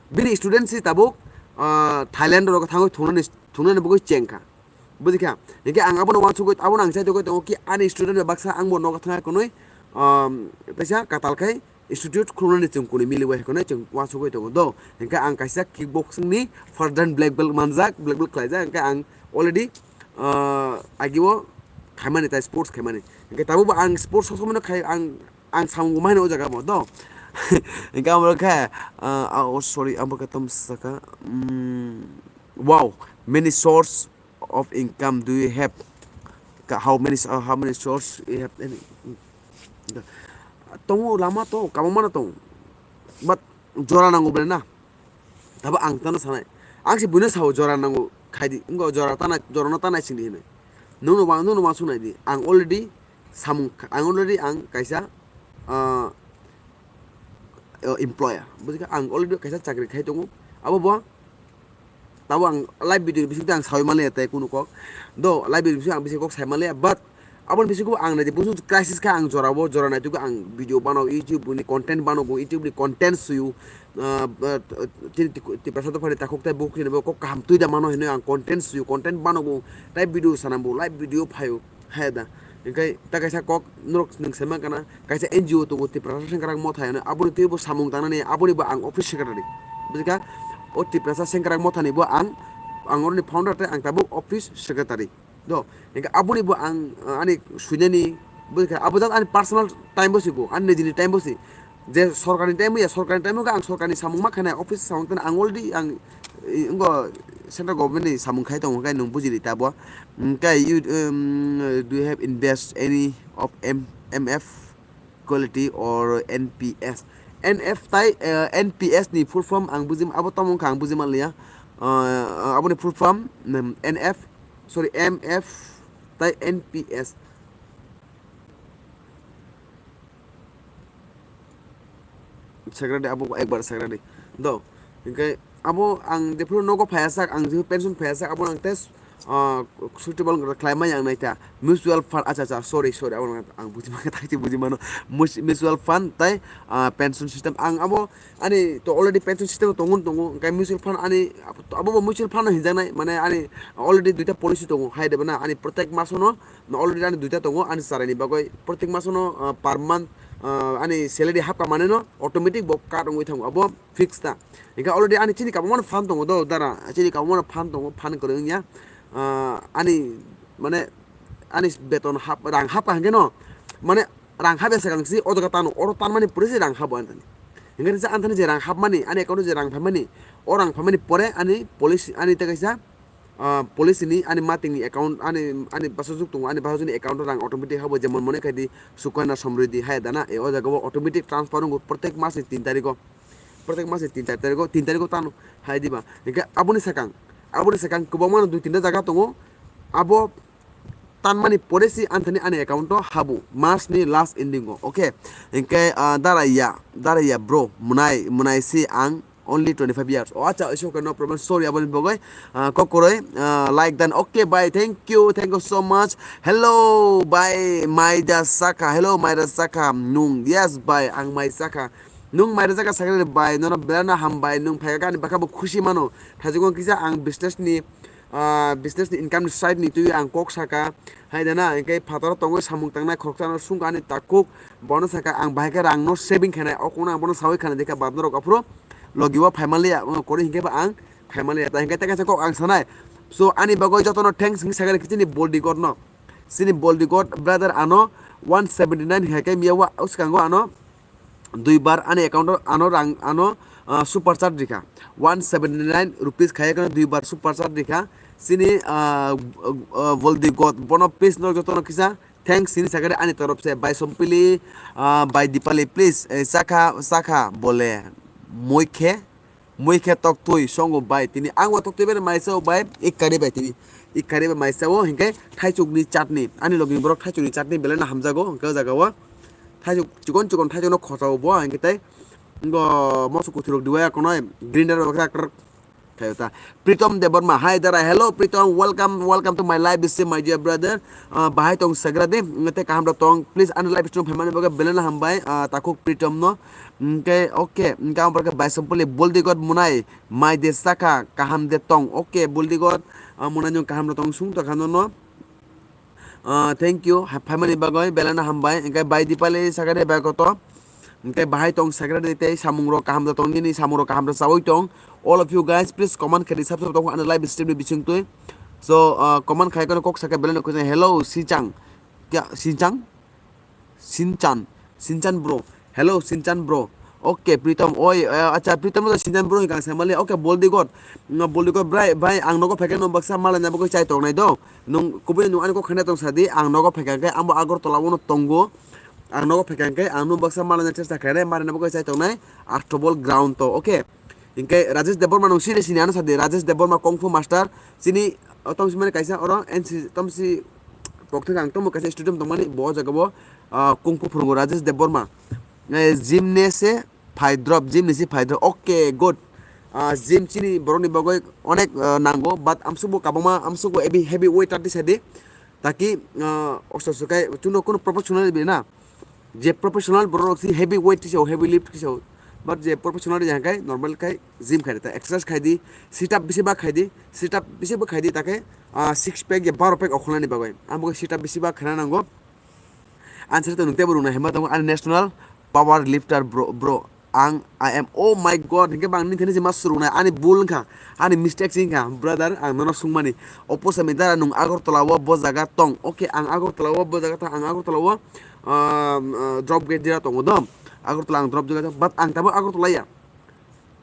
bini student si tabuk, ah, Thailand rok thangwi thungnani, thungnani bagwi chengkha. Buji kha? Hingke ang abono wansugwi, abono ang chaitogwi tongo ki ani student bai baksa ang bo nogo thangya kwnwi, um, teisa katal khai institute khulumnani chwng kwnwi miliwi hai kwnwi chwng wansugwi tongo do. Hingke ang kaisa kickboxing ni further black belt manjak, black belt khlaijak, hingke ang already, uh, agio khaimani tai sports khaimani. Hingke tabukbo ang sports sosomano khai ang, ang samung bo maino o jaga bo do. Hingke amo khe, uh, oh, sorry, amo khe tom saka, mm, wow, many source of income do you have? Ka-, how many, uh, how many source you have? Any? Tongo lama to, kamo mana tong. But jora nango bole na. Tabo ang tano sanai. Ang si buino sao jora nango khaidi. Ngo jora tana, jora no tana singdi hinai. Nono wa, nono wa sunai di. Ang already samung, ang already ang kaisa, uh, uh, employer. Buji kha, ang already kaisa chakri khai tongo. Abo bo, tabo ang live video ni bisingtwi ang sawi manliya tei kunu kok. Do, live video ni bisingtwi ang bisi kok sai manliya, but aboni bisingo ang nai di, busu crisis kha ang jora o, jora nai twi ang video bano, YouTube ni content bano, bo YouTube ni content suyu, uh, uh, tini ti-, Tiprasa dophani takhuk tei bukhuk ni bo kok kaham twi da mano hinwi ang content suyu, content bano bo, tei video sana bo, live video phaio. Hai da. Hingke ta kaisa kok norok nwng sai mankha na, kaisa N G O tongo Tiprasa Sengkrak Motha hino, aboni twibo samung tangnani, aboni bo ang office secretary. Buji kha? O Tiprasa Sengkrak Motha ni bo ang, ang oroni founder tei ang tabuk office secretary. Do, hingke aboni bo ang, ah, ani suinani, bo khe abo jat ani personal time bo si bo, ani nijini time bo si. Je sorkarni time ya, sorkarni time khe ang sorkarni samung ma khanai, office samung tani ang already ang, i, ngo central government ni samung khai tongo, khe nwng bujili ta bo. Hingke you, um, do you have invest any of M-, M F? Quality or N P S. N F tai, eh, N P S ni full form ang bujim, abo tamo wngkha ang bujima liya. Ah, aboni full form, mm, N F, sorry, M F tai N P S. Sagradi abo ekbar sagradi. Do, hingke abo ang jephuru nogo phaiya sak, ang jephuru pension phaiya sak, abo ang test ah, suitable wngkha khlaimani ang naikha. Mutual fund, acha, acha, sorry, sorry, abo ang buji mano, thaisi buji mano. Mus-, mutual fund tai, ah, pension system. Ang abo ani to already pension system tongo, tongo. Hingke mutual fund ani, abo bo mutual fund hinjaknai, mane ani already duita policy tongo. Hai de bana ani protek masono, no already ani duita tongo, ani charaini bagwi. Protek masono, ah, per month, ah, ani salary hapka mane no automatic bo cut wngwi thango. Abo fix ta. Hingke already ani chini kabangmano fund tongo do, dara. Chini kabangmano fund tongo, fund kwrwi wngya. Ah, ani, mane, ani beton hap, rang hapka hingke no, mane, rang hapya sakang si o jaga tano, oro tanmani pore se rang habo anthani. Hingke je anthani je rang hapmani, ani account o je rang phaimani, o rang phaimani pore ani policy, ani tei kaisa, ah, policy ni ani mating ni account, ani, ani bwsajwk tongo, ani bwsajwk ni account o rang automatic habo, jemon mone khai di Sukanya Samriddhi hai dana, e o jaga o automatic transfer wngo protek mas ni tin tarikh o. Protek mas ni tin char tarikh o, tin tarikh o tano hai diba. Hingke aboni sakang, aboni sakang kwbangma no dui tinta jaga tongo. Abo tanmani pore si anthani ani account o habo, March ni last ending o. Okay. Hingke, ah, daraiya, daraiya bro, mwnai, mwnai si ang only twenty five years. Oh, acha, it's okay, no problem. Sorry, aboni bagwi, ah, kokoroi, ah, like dan. Okay, bye. Thank you. Thank you so much. Hello, bye. Maida Saka. Hello, Maida Saka. Nung. Yes, bye. Ang mai Saka. Nung mai rwjak kha sakhe bai, nono belai no hambai, nung phaikha ani bwkha bo khusi mano. Thaichukgo kisa ang business ni, ah, business ni income ni side ni twi ang kok saka. Hai dana, hingke phataro tongwi samung tangnai khoroksa no sungkha ani takhuk. Bono saka ang bahai khe rang no saving khainai. O kunu ang bono sawi khana dekha bad norok aphuru logi o phaimanliya, o kori hingke ba ang phaimanliya. Ta hingke tei kaisa kok ang sanai. So ani bagwi jotono thanks hingke sakha khe chini Boldi God no. Chini Boldi God brother ano one seventy nine hai khe miya wa swkango ano. Duibar ani account o ano rang ano, ah, super chat rikha. One seventy nine rupees khaiya kheno duibar super chat rikha. Chini, ah, ah, Boldi God bono please no jotono kisa thanks hini sakha ani torop se bai sompili, ah, bai Dipali please, eh, sakha, sakha bole moi khe. Mui khe toktwi songo bai tini ang bo toktwi bai maisa o bai ikkari bai tini ikkari bai maisa o hinkhe thaichuk ni chutney ani logi borok thaichuk ni chutney belai no hamjago hinkhe o jaga o thaichuk chikon chikon thaichuk no khosa o bo hinkhe tei bo moso kuthurok dibai akonoi grinder rok khe akrok khayo ta. Pritom Debbarma, hi dara, hello Pritom, welcome, welcome to my live stream, my dear brother. Ah, bahai tong sagra de, tei kaham rok tong, please ani live stream phaimani bagwi belai no hambai, ah, takhuk Pritom no. Hingke, okay, hingke ang borok bai sompoli Boldi God munai, mai de saka, kaham de tong. Okay, Boldi God, ah, munai nung kaham de tong sung tongkha nono. Ah, thank you, ha-, phaimani bagwi belai no hambai. Hingke bai Dipali sakha de bai koto. Hingke bahai tong sakha de tei samung rok kaham de tong nini, samung rok kaham de chawi tong. All of you guys, please comment khe di, sab sab tong ani live stream ni bising twi. So, ah, comment khai kono kok sakha belai no kujang, hello, Sichang. Kya, Sichang? Sinchan, Sinchan bro. Hello, Sinchan bro. Okay, Pritom, oi, eh, acha, Pritom to Sinchan bro hingkha samali. Okay, Boldi God. Nga Boldi God, brai, bai, ang nogo phekhe no baksa malai na bagwi chai tongnai do. Nung kubui nung ani kok khana tong sadi, ang nogo phekhe khe, ambo Agartala uno tongo. Ang nogo phekhe khe, ang nung baksa malai na chesta khainai, mari na bagwi chai tongnai. Astobol ground to, okay. Hingke Rajesh Debbarma nung sini sini ano sadi, Rajesh Debbarma Kung Fu Master, chini, o, tongsi mani kaisa oro, N C, tomsi pokthek ang tomo kaisa stadium tongmani, bo o jaga bo, ah, Kung Fu phurungo Rajesh Debbarma. Eh, gym ne se phai drop, gym ni se phai drop, okay, good. Ah, gym chini borok ni bagwi onek, ah, nango, but amsuk bo kabangma, amsuk bo heavy, heavy weight tati sadi, taki, ah, osto sukai, chuno kuno professional bi na. Je professional borok rok si heavy weight kisa, heavy lift kisa, but je professional ya kai normal kai gym khai ta exercise khai di, sit up bisi ba khai di, sit up bisi ba khai di ta khe, ah, six pack ya baro pack okhonani bagwi. Amo sit up bisi ba khana nango. Answer to nung tebo rung na hema tongo ani national power lifter bro, bro. Ang, I am, oh my God, hinkhe bang nini thani se ma surungnai, ani bul wngkha, ani mistake se wngkha, brother, ang nono sungmani. Opo sami dara nung Agartala o bo jaga tong, okay, ang Agartala o bo jaga tong, ang Agartala o, um, uh, drop gate jera tongo do, Agartala ang drop gate, but ang tabuk Agartala ya.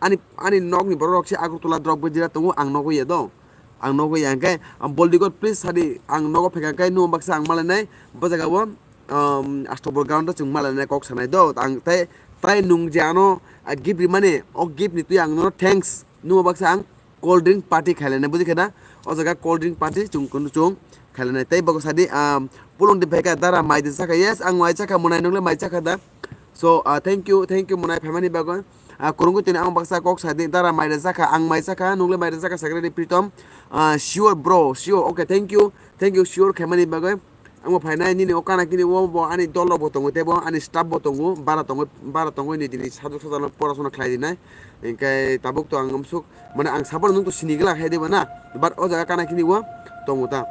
Ani, ani nokni borok rok se Agartala drop gate jera tongo, ang nogo ya do. Ang nogo ya, hinkhe, um, Boldigor, please sadi, ang nogo phaikha khe, nung baksa ang malainai, bo jaga o, um, Astobol ground o chwng malainai kok sanai do. Ang tai, tai nung je ano, ah, gift rimani, o gift ni twi ang nono thanks, nung baksa ang cold drink party khailainai, buji khe na? O jaga cold drink party chwng kunu chwng khailainai. Tei bogo sadi, um, pulung di phaikha dara mai di chakha, yes, ang mai chakha, mwnai nungle mai chakha da. So, uh, thank you, thank you, mwnai phaimani bagwi. Uh, kurungwi tini ang baksa kok sadi, dara mai rwjakha, ang mai chakha, nungle mai rwjakha, sakre ni Pritom. Uh, sure, bro, sure, okay, thank you, thank you, sure, khaimani bagwi. Ang bo phainai, nini o kana kini o bo ani dol rok bo tongo, tei bo ani staff bo tongo, bara tongo, bara tongo, ni tini sajwk sajak no porasona khlai dinai. Hinkhe tabuk to ang amsuk, mane ang sabon nung to sini gla khai diba na, but o jaga kana kini o tongo ta.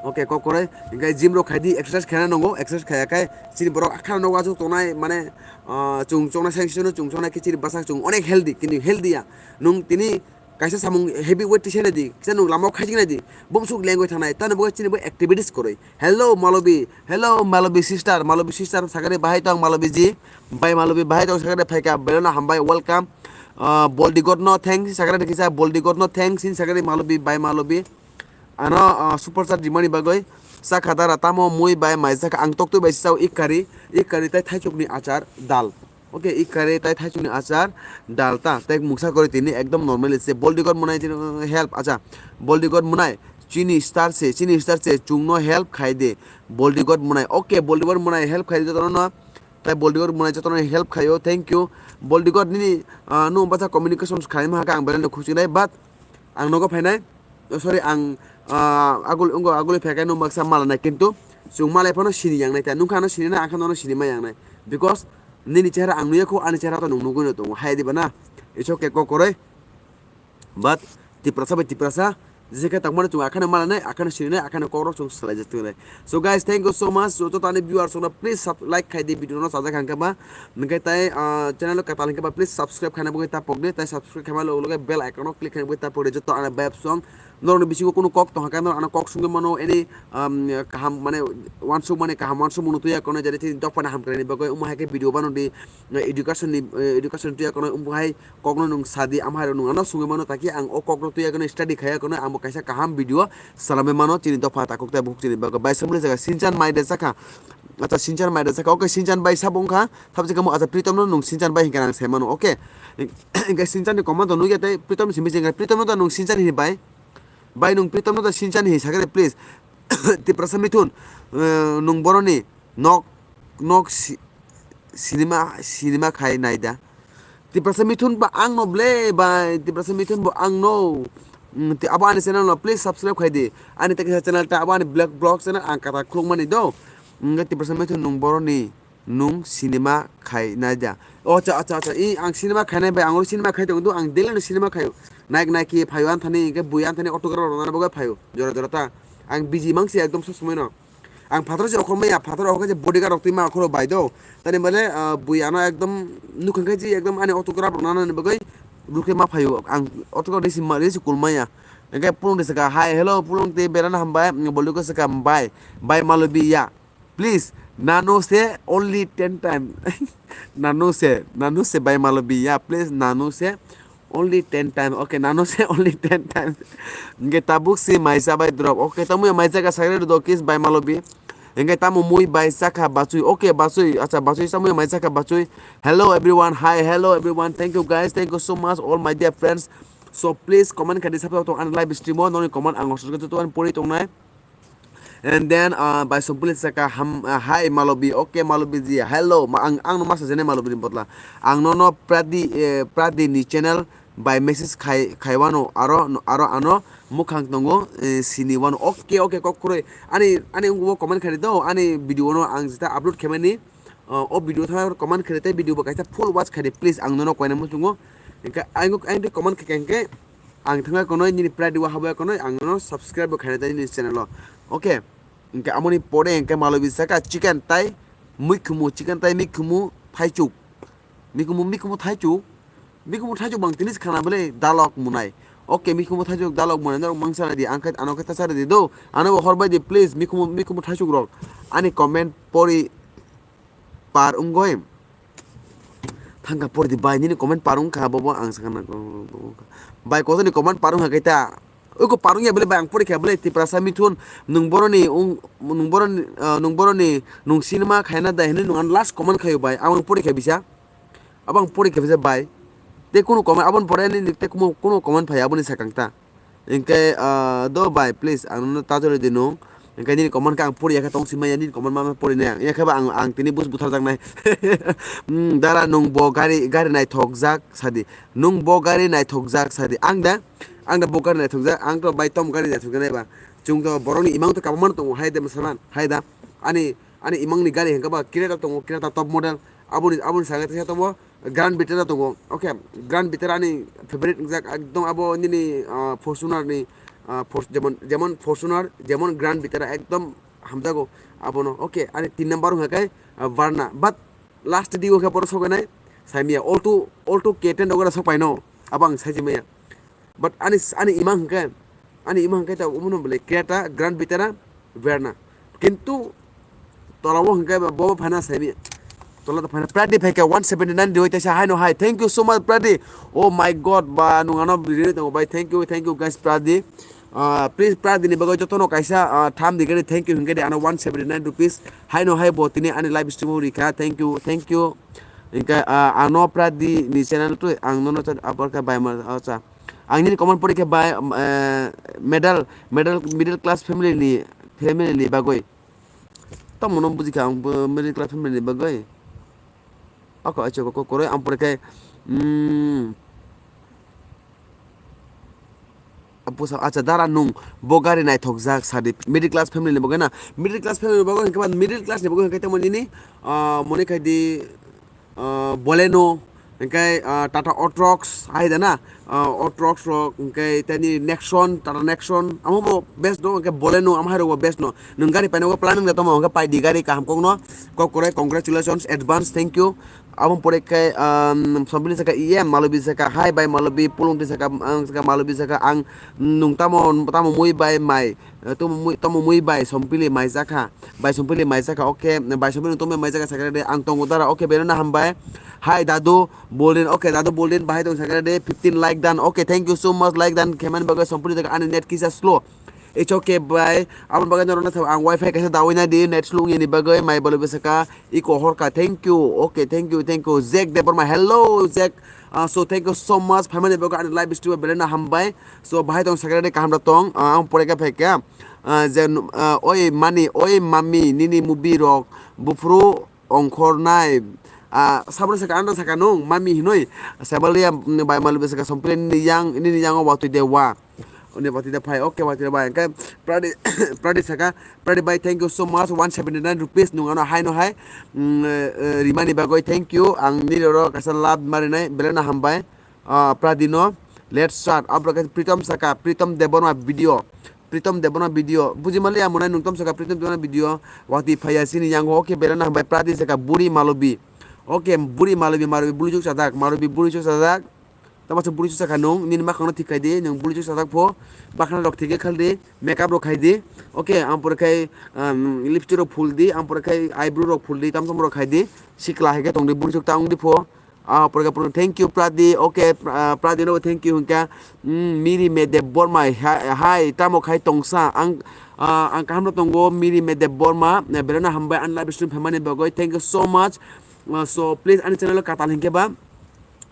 Okay, kok koroi, hinkhe gym rok khai di, exercise khaina nongo, exercise khaya khai, chini borok akhana nogo aswk tongnai, mane, ah, chwng chongnai, sengsi no chwng chongnai khe chini bwsak chwng onek healthy, kintu healthy ya. Nung tini kaisa samung heavy weight tisai nai di, kisa nung lama o khaijik nai di, bumsuk lengwi thangnai, tani bo chini bo activities koroi. Hello Malobi, hello Malobi sister, Malobi sister sakari bahai tong Malobi ji, bai Malobi bahai tong sakari phaika belona hambai welcome. Ah, Boldigor no thanks sakari kisa Boldigor no thanks in sakari Malobi bai Malobi. Ano, ah, super chat rimani bagwi chakha dara tamo mui bai mai chakha ang toktwi bai sisao ikkari, ikkari tai thaichukni achar dal. Okay, ikkari tai thaichukni achar dal ta tei mungsa kori tini ekdom normal se Boldigor mwnai tini help acha. Boldigor mwnai chini star se, chini star se chwngno help khai de. Boldigor mwnai, okay, Boldigor mwnai help khai de jotono no. Tai Boldigor mwnai jotono help khaio, thank you. Boldigor nini, ah, nung bacha communication khaima haka ang belai no khusi nai, but ang nogo phainai. Oh, sorry, ang, ah, agul, wngkha aguli phaikhe nung baksa mala nai, kintu chwng malai phano sini yang nai ta, nung kha ano sini nai, ang kha nono sini ma yang nai, because nini chehra ang nuya kho, ani chehra to nung nugwi no tongo, hai diba na? It's okay, kok koroi. But Tiprasa bai Tiprasa, jekhe tongmani chwng akhano mala nai, akhano sini nai, akhano kok rok chwng salai jak tong nai. So guys, thank you so much. Joto tani viewers rokno please sub-, like khai di video no, sajak hangkhe ba. Hingke tai, ah, channel o kwtal hingke ba please subscribe khaina bagwi ta pokdi, tai subscribe khaima loge loge bell icon o click khaina bagwi ta pokdi. Joto ani vibe song norokni bisingo kunu kok tongkha khe norok ano kok sungwi mano, any, um, kaham mane wansuk mani kaham wansuk mano tuya kono jadi tini dopha ni hamkrai ni bagwi omo hai khe video bano di, eh, education ni, eh, education tuya kono omo hai kokno nwng sadi, amhairok nwng ano sungwi mano, taki ang o kokno twi yakono study khai yakono, ang bo kaisa kaham video salamwi mano, chini dopha takhuk tei bukhuk chini bagwi. Bai samani jaga Sinchan mai de sakha, acha Sinchan mai de sakha, okay Sinchan bai sabo wngkha, thapjikha mo acha Pritom no nwng Sinchan bai hinkhe ang sai mano, okay. Hinkhe Sinchan ni comment to nukya tei Pritom ni simi jengkha, Pritom no to nwng Sinchan hini bai, bai nwng Pritom no to Sinchan hini sakhe de please. Tiprasa Mithun, eh, nwng boroni nok, nok si-, sinima, sinima khai naida. Tiprasa Mithun ba ang no ble bai, Tiprasa Mithun bo ang no. Mm, ti-, abo ani channel no please subscribe khai di. Ani tei kaisa channel ta abo ani black vlog channel ang kata khuluk mani do. Mm, Tiprasa Mithun nwng boroni nwng sinima khai naida. O acha, acha, acha. I ang sinima khainai bai, ang oro sinima khai tongo do, ang daily no sinima khaio. Naik naiki phaio anthani, hingke bui anthani autograph rwnani bagwi phaio. Jora jora ta. Ang busy mangsi ekdom sob somoi no. Ang phator se okhor maya, phator okhor khe bodyguard rok twi ma okhor bai do. Tani bole, ah, bui ano ekdom nukhung khe ji ekdom ani autograph rok nana ni bagwi rukhe ma phaio. Ang autograph risi ma, risi kul maya. Engke pulung de saka, "Hi, hello, pulung te berana hambai." Boldi ko saka, "Bai, bai malobi ya. Please, nano se only ten time." Nano se, nano se bai malobi ya. Please, nano se only ten time. Okay, nano se only ten time. Hingke tabuk si maisa bai drop. Okay, tamo ya maisa ka sakre do kis bai malobi. Hingke tamo mui bai sakha bachui. Okay, bachui. Acha, bachui samo ya maisa ka bachui. Hello everyone. Hi, hello everyone. Thank you guys. Thank you so much all my dear friends. So please comment khadi sab to an live stream o noni comment ang osor ke to an pori tongnai. And then, ah, bai song please saka ham, ah, hi Malobi, okay Malobi ji, hello, ma, ang, ang no masa jene Malobi ni botla. Ang no no Pradi, eh, Pradi ni channel by message khai, khai wano, aro, aro ano mukhang tongo, eh, sini wano. Okay, okay, kok khuroi. Ani, ani ungu comment khai do, ani video no ang jita upload khaimani, ah, o video thang comment khai tei video bo kaisa full watch khai di, please, ang no no koina muchungo. Engka, ang, ang comment khai khe, ang thangwi kono nini Pradi o habwi kono ang no subscribe bo khaina tei nini channel o. Okay. Hingke amoni pore hingke Malobi saka chicken tai mikhumu, chicken tai mikhumu thaichuk. Mikumu, mikumu thaichuk. Mikumu thaichuk bang tini khana bele dalok munai. Okay, mikumu thaichuk dalok munai norok mangsa di, ang khe ano khe tasa di do. Ano bo hor bai di please, mikumu, mikumu thaichuk rok. Ani comment pori par ungoi. Thangka pori di bai, nini comment par ungkha, bobo ang sakha na. Bai, koto ni comment par ungkha khe ta. Uko par ungya bele bai, ang pori kha bele Tiprasa Mithun, nung boroni ung, nung boroni, ah, nung boroni, nung cinema khaina da hinui nung ang last comment khayo bai, ang pori kha bisa. Abo ang pori kha bisa bai. Te kunu comment, aboni pore ani te kumo, kunu comment phai aboni sakang ta. Hingke, ah, do bai, please, ang nono ta jori di nung. Hingke nini comment khe ang pori ya khe tong si maya, nini comment ma ma pori nai ang. Ya khe ba ang, ang tini bus buthar jak nai. Hmm, dara nung bo gari, gari naithok jak sadi. Nung bo gari naithok jak sadi. Ang da, ang da bo gari naithok jak, ang to bai tom gari naithok jak nai ba. Chung to borok ni imang to kabang mano tongo, hai de masaman, hai da. Ani, ani imang ni gari hingke ba Creta tongo, Creta top model. Aboni, aboni saka teisa tongo. Grand Vitara tongo. Okay, Grand Vitara ani favorite wngjak, ekdom abo nini, ah, Fortuner ni, ah, Fors-, jemon, jemon Fortuner, jemon Grand Vitara ekdom hamjago abono. Okay, ani tin number wngkha khe, ah, Verna. But last di wngkha borok sokainai, saimaya Alto, Alto K ten rok ora sokpaino, abo ang saijimaya. But ani, ani ima hwnkhe, ani ima hwnkhe ta omono bole Creta, Grand Vitara, Verna. Kintu tola o hwnkhe bo, bo phaina saimi. Tola ta phaina Pradi phaikha one seventy nine riwi taisa haino hai. Thank you so much Pradi. Oh my God, ba nung ano rini tongo bai. Thank you, thank you guys Pradi. Ah, please Pradi ni bagwi jotono kaisa, ah, tham di gani thank you hwnkhe di ano one seventy nine rupees. Haino hai bo tini ani live stream o rikha. Thank you, thank you. Hwnkhe, ah, ano Pradi ni channel twi ang nono cha apor kha bai ma, ah, cha. Ang nini comment pori khe bai, um, eh, middle, middle, middle class family ni, family ni bagwi. Tamo no buji kha ang bo middle class family ni bagwi. Ako acha ko koroi ang pori khe, mm, apo sa, acha dara nung bo gari naithok jak sadi middle class family ni bagwi na. Middle class family ni bagwi hwnkhe ba middle class ni bagwi hwnkhe tamo nini, ah, mone khai di, ah, Baleno, hingke, ah, Tata Atrox, hai da na, ah, Atrox rok, hingke tani Nexon, Tata Nexon, amo bo best no, hingke Baleno, amo hai rok bo best no. Nwng gari paina bo planning da tamo, hingke pai di gari kaham kok no, kok korai, congratulations, advance, thank you. Abo pore khe, um, Sompili saka, "E M, Malobi saka, hai bai Malobi, pulung di saka, ang saka Malobi saka, ang nung tamo, tamo mui bai mai, eh, tamo mui, tamo mui bai Sompili mai jakha." Bai Sompili mai jakha, okay, bai Sompili tongmai mai jakha sakha de, ang tongo dara, okay, belai no hambai. Hai dadu Boldin, okay, dadu Boldin bahai tong sakha de, fifteen like dan, okay, thank you so much, like dan khe mani bagwi Sompili jaga ani net kisa slow. It's okay bai, aboni bagwi norok no ang wifi kaisa dawi na di, net slow ni bagwi mai bolo bwsaka iko horka, thank you, okay, thank you, thank you, Jack Debbarma, hello Jack, ah, so thank you so much, phaimani bagwi ani live stream belai no hambai, so bahai tong sakha de kaham da tong, ah, ang pore kha phai kha. Ah, je, ah, oi mani, oi mami, nini movie rok buphuru ongkhornai. Ah, saboni saka, ano saka nung, mami hinoi. Sabalia, mm, bai malu saka Sompili nini yang, nini yang o watui de wa. Oni watui de phai, okay, watui de bai. Engkai Pradi, Pradi saka, Pradi bai, thank you so much, one seventy nine rupees nung ano hai no hai. Mm, eh, eh, rimani bagoi, thank you. Ang nini ro kasa love marinai, belai no hambai. Ah, Pradino, let's start. Abra khe Pritom saka, Pritom Debbarma video. Pritom Debbarma video. Buji mali amonai nungtom saka Pritom Debbarma video. Wati phaya sini yang ho, okay, belai no hambai Pradi saka Buri Malobi. Okay, Buri Malobi, Marobi buri chuk sajak, Marobi buri chuk sajak. Tama se buri chuk saka nung, nini makhang no thik khai di, nung buri chuk sajak pho. Bakhna rok thik khai di, makeup rok khai di. Okay, ang pore khai, um, lipstick rok phul di, ang pore khai eyebrow rok phul di, tam tam rok khai di. Sikla hai khe tong di, buri chuk ta ong di pho. Ah, pore kha, pore kha, thank you, Pradi. Okay, pra-, ah, Pradi no thank you hwnkha. Mm, Miri Mede Borma, ha-, hai, tamo khai tongsa. Ang, ah, ang kaham no tongo, Miri Mede Borma. Eh, belai no hambai, ani live stream phaimani bagwi. Thank you so much. Ah, so, please, ani channel o katal hinkhe ba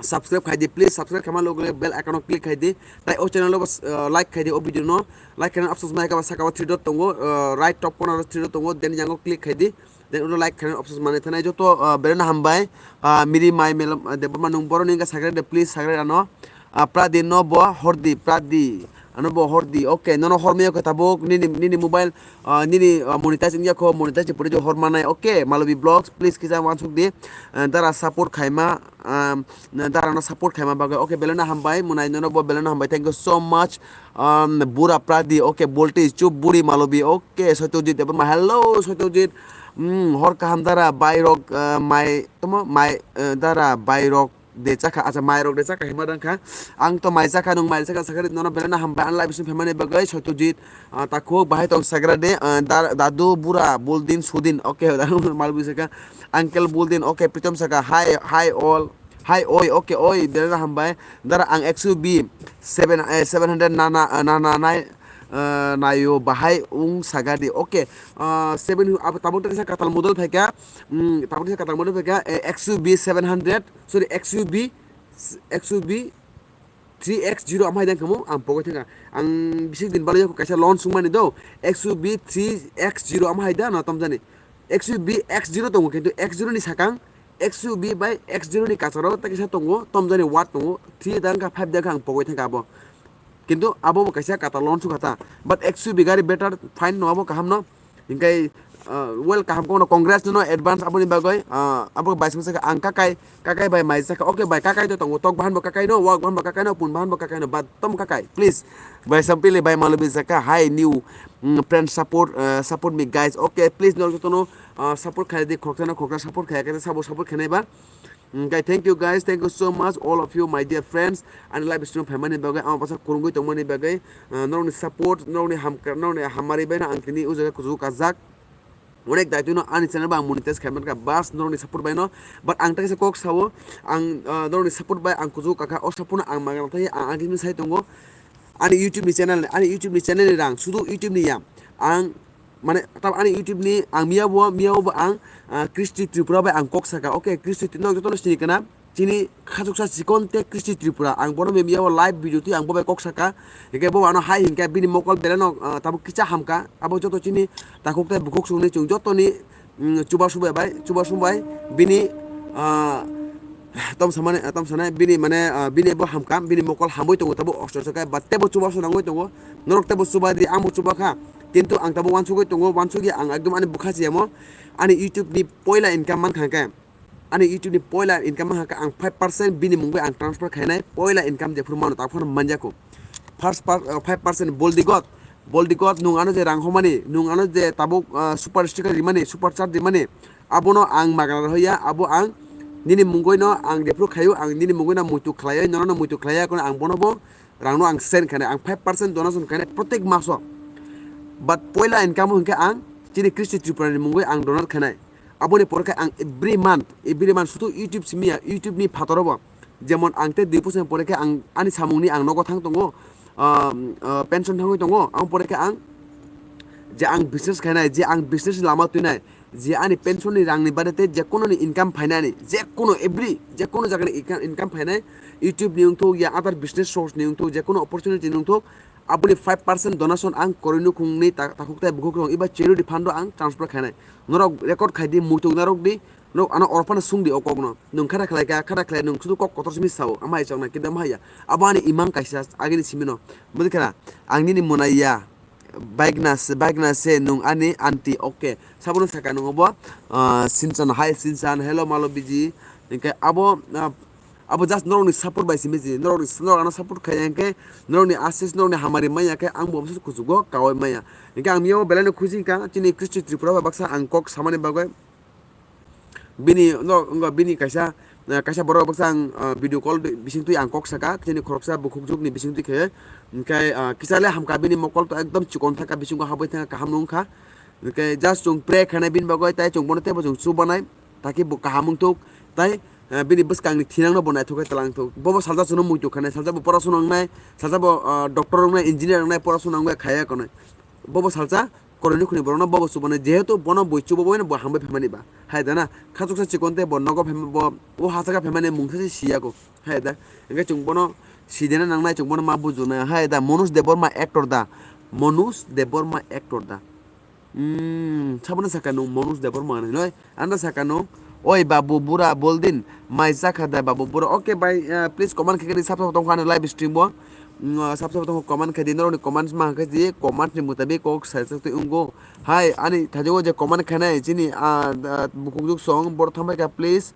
subscribe khai di, please. Subscribe khaima loge loge bell icon o click khai di. Tai o channel o, ah, like khai di, o video no. Like khaina options mai kha ba saka o three dot tongo, ah, right top corner o three dot tongo, then yang o click khai di. Then ulo like khaina options mane thanai joto, ah, belai no hambai. Ah, Miri Mai Melom, ah, Debbarma nung boroni wngkha sakre de, please sakre ano. Ah, Pradi no bo hordi, Pradi. Ano bo hordi. Okay, nono hormeo khe tabuk nini, nini mobile, ah, nini, ah, monetize wngya kho, monetize pore jo hormanai. Okay, Malobi Vlogs, please kisa wansuk di. Ah, dara support khaima, ah, dara no support khaima bagwi. Okay, belai no hambai, munai nono bo belai no hambai. Thank you so much. Um, Bura Pradi, okay, Bolti, chup, Buri Malobi, okay, Satyajit Debbarma, hello, Satyajit, Hmm, hor kaham dara, bairok, ah, mai, tamo, mai, eh, dara, bairok de chakha, acha, mairok de chakha hima dang kha. Ang to mai chakha, nung mai chakha, sakha nono belai no hambai, ang live stream phaimani bagwi, Satyajit, ah, takhuk, bahai tong sagra de, ah, dar-, dadu, bura, Buldin, Sudin, okay, mal bui sakha, uncle Buldin, okay, Pritom sakha, hi, hi all, hi, oi, okay, oi, belai no hambai, dara, ang X U B seven, eh, seven hundred na, na, na, na, nai, ah, nayo, bahai wng saga di, okay, ah, seven, abo tabuk tei katal model phaikha, hmm, tabuk tei katal model phaikha, eh, X U B seven hundred, sorry, X U B, X U B three X zero amhai dang kamo ang pogoi thangkha. Ang bisik din balo kaisa launch wngmani do, X U B three X zero amhai da no tomjani. X U B X zero tongo, kintu X zero ni sakang X U B bai X zero ni kacharo tei kisa tongo, tomjani word tongo, three dang kha, five dang kha ang pogoi thangkha abo. Kintu abo bo kaisa katal launch wngkha ta. But X U B gari better, fine no, abo kaham no. Hinkhe, ah, well, kaham kono congrats no advance aboni bagwi, ah, abo bai song sakha ang kakai, kakai bai mai sakha, okay bai, kakai to tongo, tok bahan bo kakai no, wak bahan bo kakai no, pun bahan bo kakai no, but tom kakai, please. Bai sampili bai malubi sakha, hi new, mm, friend support, ah, support me guys, okay, please no jotono, ah, support khai di, khoksa no khoksa support khai, khe sabo support khainai ba. Okay, thank you guys, thank you so much all of you my dear friends. Ani live stream phaimani bagwi, ang basa kurungwi tongmani bagwi, ah, norokni support, norokni hamkra, norokni hamari baino ang tini o jaga kuchugo kajak. Onek daitwino ani channel bo ang monetize khaimani kha, bas norokni support baino. But ang teisa kok sao, ang, ah, norokni support bai ang kuchugo kakha, o support no ang magna thai, ang agini sai tongo. Ani YouTube ni channel, ani YouTube ni channel ni rang, sudu YouTube ni ya. Ang, mane, tam ani YouTube ni, ang miya bo, miya bo ang, ah, Kristi Tripura bai ang kok saka. Okay, Kristi Tri-, no jotono sini kana, chini khachuksa chikon te Kristi Tripura. Ang bono miya bo live video twi ang bo bai kok saka. Hingke bo ano hai hingke bini mokol beleno, ah, tabuk kicha hamka. Abo joto chini takhuk tai bukhuk songni chung jotoni, mm, chuba subai bai, chuba subai bini, ah, tom samani, tom sanai bini mane, ah, bini bo hamkam, bini mokol hamoi tongo tabo ostor sakai, but tebo chuba su nangoi tongo, norok tebo chuba di, ang bo chuba kha, kintu ang tabo wansugoi tongo, wansugya ang ekdom ani bukha siyamo, ani YouTube ni poila income man kha khe, ani YouTube ni poila income man kha khe ang five percent bini mungoi ang transfer khainai, poila income jephuru mano taphuru manjako. First par-, ah, five percent boldi god, boldi god nung ano je rang homani, nung ano je tabuk, ah, super sticker rimani, super chat rimani, abono ang magana hoya, abo ang nini mungoi no ang jephuru khayo, ang nini mungoi no muitu khlaiyo, nono no muitu khlaiya, kono ang bono bo rang no ang send khainai, ang five percent donation khainai protek maso. But poila income hwnkhe ang chini Kristi Tripura ni mungoi ang donate khainai. Aboni pore khe ang every month, every month sudu YouTube simi ya, YouTube ni phataro bo. Jemon ang tei dui bosor pore khe ang ani samung ni ang nogo thang tongo, ah, ah, pension thangwi tongo, ang pore khe ang je ang business khainai, je ang business ni lama twinai, je ani pension ni rang ni bade tei je kono ni income phainani, je kono every, je kono jaga ni income, income phainai, YouTube ni wngthok ya other business source ni wngthok, je kono opportunity ni wngthok, aboni five percent donation ang koroi nukhung ni ta-, takhuk tai bukhuk rok iba charity fund o ang transfer khainai. Norok record khai di, muitu narok di, norok ano orphano sung di o kok no. Nwng khara khlai kha, khara khlai nwng sudu kok kotor simi sao, ama hai chokna kintu ama hai ya. Abo ani imang kaisa agini simi no. Bwdikha ang nini mwnai ya. Baikna se, baikna se nwng ani aunty, okay. Sabono saka nwng obo, ah, Sinchan, hi Sinchan, hello malo biji. Hingke abo, ah, abo just norokni support bai simi ji. Norokni, norok ano support khai ya hingke, norokni assist, norokni hamari manya khe ang bo kuchugo kawai manya. Hingke ang miyao belai no khusi wngkha, chini Kristi Tripura bai baksa ang kok samani bagwi. Bini, no, wngkha bini kaisa, eh, kaisa borok baksa ang, eh, video call bi-, bising twi ang kok saka, chini khoroksa bukhukjwk ni bising twi khe, hingke, eh, kisa le hamkha bini mokol to ekdom chikon thaka bisingo habwi thangkha kaham nung kha. Hingke just chwng pray khainai bini bagwi, tai chwng bono teibo chwng chubanai, taki bo kaham wngthok, tai, eh, bini bwskang ni thinang no bo naithok khe twlang thok. Bobo salsa chwngno muitu khainai, salsa bo porasona wngnai, salsa bo, eh, doctor wngnai, engineer wngnai, porasona wngwi khaiya konai. Bobo salsa koroi nukhuni borokno bobo chubano, jehetu bono bui chubabaino bo hambai phaimani ba. Hai da na, khachuksa chikon tei bo nogo phaima-, bo o hasaka phaimani mungsa se siya ko. Hai da, hingke chwng bono sidena nangnai, chwng bono ma bujuna. Hai da, Manoj Debbarma actor da. Manoj Debbarma actor da. Hmm, saboni saka nung Manoj Debbarma hinwi. Anda saka no, "Oi babu bura boldin, mai chakha da babu bura?" Okay bai, eh, please comment khe di, sab sab tongkha ani live stream o. Mm, ah, sab sab tongkha comment khe di, norokni comments ma khe di, comment ni mutabik kok sai chak twi wngo. Hai, ani thajo je comment khainai chini, ah, ah, bukhukjwk song, boro thambai kha please.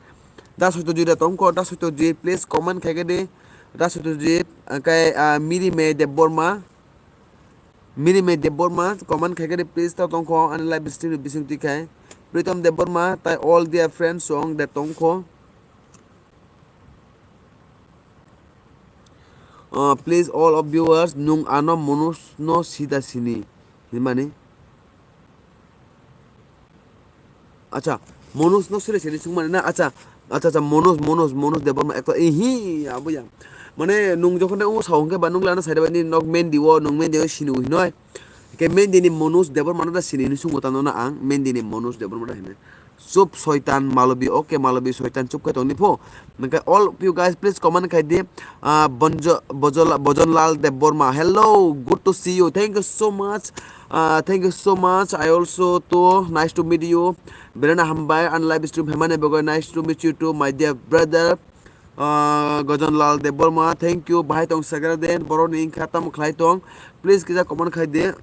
Da Satyajit da tongkho, da Satyajit, please comment khe di. Da Satyajit, ah, kai, ah, Miri May Debbarma. Miri May Debbarma comment khai khe de please ta tongkho ani live stream ni bising twi khai. Pritom Debbarma, tai all dear friends song de tongkho. Uh, please all of viewers, nung ano Manoj no sida sini. Himani. Acha, Manoj no sida sini sungmani na. Acha, acha, acha, Manoj, Manoj, Manoj Debbarma ekta, ihi, abo ya. Mane nung jokhon de ungo saung ke ba nung lana side ba ni nok Mendi o, nung Mendi o sini uhi noi. Ke Mendi ni Manoj Debbarma no da sini ni sungo tano na ang, Mendi ni Manoj Debbarma da hine. Chup soitan Malobi, okay Malobi soitan chup khai tongni pho. Nangkhe all of you guys please comment khai di. Ah, Bonjo-, Bojola-, Bojonlal Debbarma, hello, good to see you, thank you so much. Ah, thank you so much, I also too, nice to meet you. Berena hambai and live stream hemane bagwi, nice to meet you too my dear brother. Ah, Gojonlal Debbarma, thank you. Bahai tong sagra den, boroni wngkha tamo khlai tong. Please kisa comment khai de.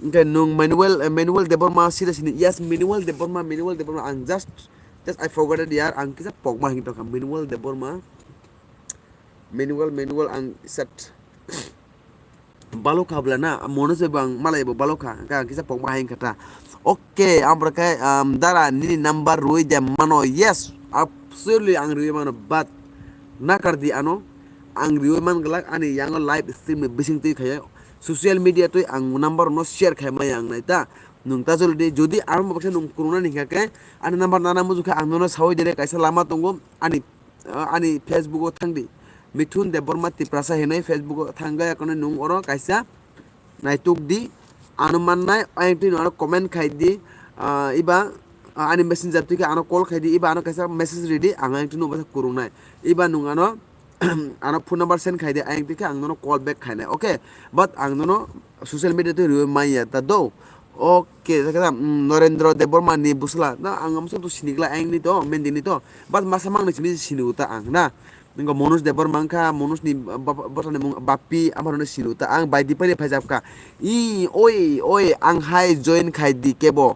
Hingke nung Manuel, eh, Manuel Debbarma sida sini. Yes, Manuel Debbarma, Manuel Debbarma. Ang just, just I forgot it yaar. Ang kisa pokma hing tongkha. Manuel Debbarma. Manuel, Manuel ang sat. Balokha bwla na, Manoj bai bo ang malai bo balokha, hwnkhe ang kisa pokma hai wngkha ta. Okay, ang bwrwkhe, um, dara nini number rwi de mano? Yes, absolutely ang rwi mano, but nakar di ano, ang rwi man glak ani yango live stream ni bising twi khaiya, social media twi ang number no share khai maya ang nai ta. Nwng ta joldi, jodi aro baksa nwng kurungnani hingkha khe ani number nana muchung khe ang nono sawi dire kaisa lama tongo ani ah, ani Facebook o thang di. Mithun Debbarma Tiprasa hinwi Facebook o thang gaya kono nung oro kaisa naituk di. Ano mannai, ayang twi oro comment khai di. Ah, iba, ah, ani messenger twi khe ano call khai di. Iba ano kaisa message ridi, ang ayang twi nung basa kurung nai. Iba nung ano, ano phone number send khai di, ayang twi khe ang nono call back khai nai. Okay, but ang nono social media twi rwi manya ta do. Okay, ta khe ta, mm, Norendra Debbarma ni bwsla. Na, ang amsong to sini glak, ayang ni to, Mendi ni to. But masa mang ni simi sini uta ang na. Ningko Manoj Debbarma wngkha, Manoj ni ba-, ba-, bwsla ni mung Bappi, amaro ni sini uta. Ang bai Dipali phaijak kha. I, oi, oi, ang hai join khai di kebo.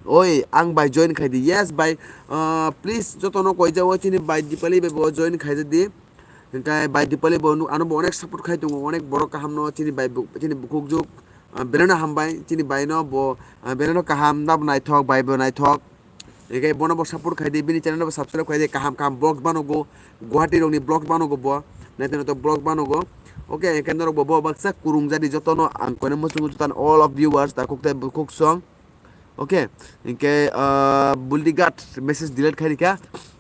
Oi, ang bai join khai di. Yes, bai, ah, please, joto no koi jao chini bai Dipali bai bo join khai di. Hingkai bai Dipali bo nuk, ano bo onek support khai tongo, onek borok kaham no chini bai bu-, chini bukhuk juk, ah, belai no hambai, chini bai no bo, ah, belai no kaham, nabo naithok, bai bo naithok. Hingkai bono bo support khai di, bini channel no bo subscribe khai di, kaham kaham vlogs banogo, Guwahati rok ni vlogs banogo bo, naithok naithok vlogs banogo. Okay, hingkai norok bo, bo baksa kurung jadi joto no ang koino muchungo joto all of viewers, takhuk tei bukhuk song. Okay, hingke, ah, Buldi Gat message delete khai rikha.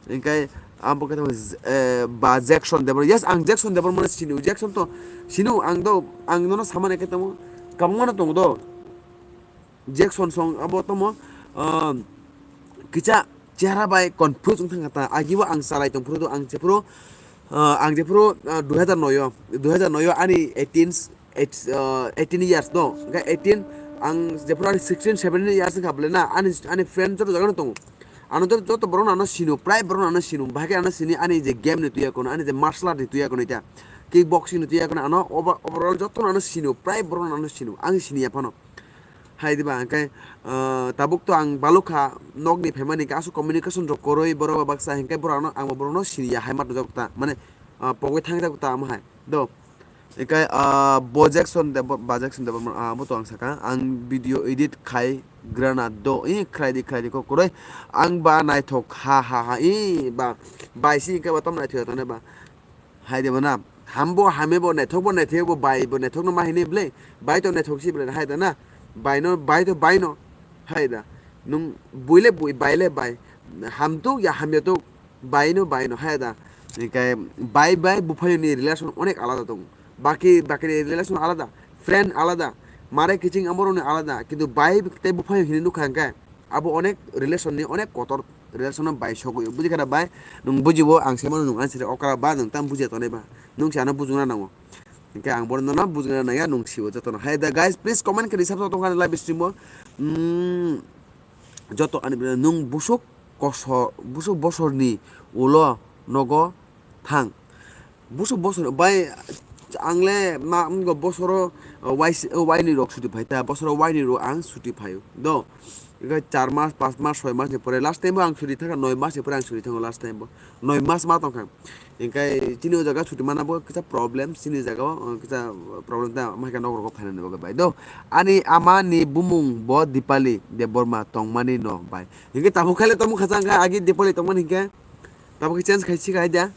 Hingke abo khe tamo, eh, ba Jackson Debor. Yes, ang Jackson Debor mano sinu. Jackson to sinu ang do, ang nono samani khe tamo kabangma no tongo do. Jackson song abo tamo, ah, kicha chehara bai confuse wng thangkha ta. Agibo ang salai tongphuru do, ang jephuru, ah, ang jephuru, ah, dui hazar noi o, dui hazar noi o ani eighteen eight, uh, eighteen years no, hingke eighteen, ang jephuru ani sixteen seventeen years wngkha bole na, ani, ani friend joto jaga no tongo. Ano joto, joto borok no ano sino, prai borok no ano sino, bahai khe ano sini ani je game ni tuya kono, ani je martial art ni tuya kono ita, kick boxing ni tuya kono, ano over-, overall joto no ano sino, prai borok no ano sino, ang sini ya phano. Hai diba, hingke, uh, tabuk to ang balukha, nok ni family hingke aswk communication rok koroi borok baksa, hingke borok ano, ang bo borok no sini ya hai ma tong jak ta, mane, uh, pogoi thang jak ta amo hai, do. Hingke, ah, bo Jackson Debor-, ba Jackson Debor, ah, bo to ang saka, ang video edit khai grana do, i khrai di, khrai di, kok koroi, ang ba naithok, ha, ha, ha, i ba, bai si hingke ba tam naithok ya tane ba, hai de bo na, ham bo, hame bo, naithok bo, naithok bo, bai bo, naithok no ma hini ble, bai to naithok si ble, hai da na, bai no, bai to, bai no, hai da, nung bui le bui, bai le bai, ham tuk ya, ham ya tuk, Bai no, bai no, hai da. Hingke bai bai buphayo ni relation onek alada tongo. Baki, baki ni relation alada, friend alada, mare kiching amoro ni alada, kintu bai tei buphayo hini nukha hingke abo onek relation ni onek kotor relation no bai sogwi. Buji khana bai, nwng bujibo ang se mano nwng answer okra ba nwng tam bujiya tongnai ba. Nwng se ano bujungna nango. Hingke ang bono nono bujungna nangya nwng sibo jotono. Hai da guys, please comment khe risap tongkha live stream o. Hmm, joto ani nwng busuk kosor, busuk bosorni ulo nogo thang. Busuk bosor bai ang le ma wngkha bosoro, uh, wai s-, uh, waini rok suti phai ta, bosoro waini rok ang suti phaio do. Hingke char mas, pas mas, soi mas ni pore last time bo ang suri thangkha, noi mas ni pore ang suri thango last time bo. Noi mas ma tongkha. Hingke chini o jaga chuti mana bo kisa problem, chini jaga o, uh, kisa problem ta ma khe nok rogo phainani bagwi bai do. Ani ama ni bumung bo Dipali Debbarma tongmani no bai. Hingke tabuk khaile tongmung kha chang kha agi Dipali tongmani hingke. Tabuk khe change khai si khai dia.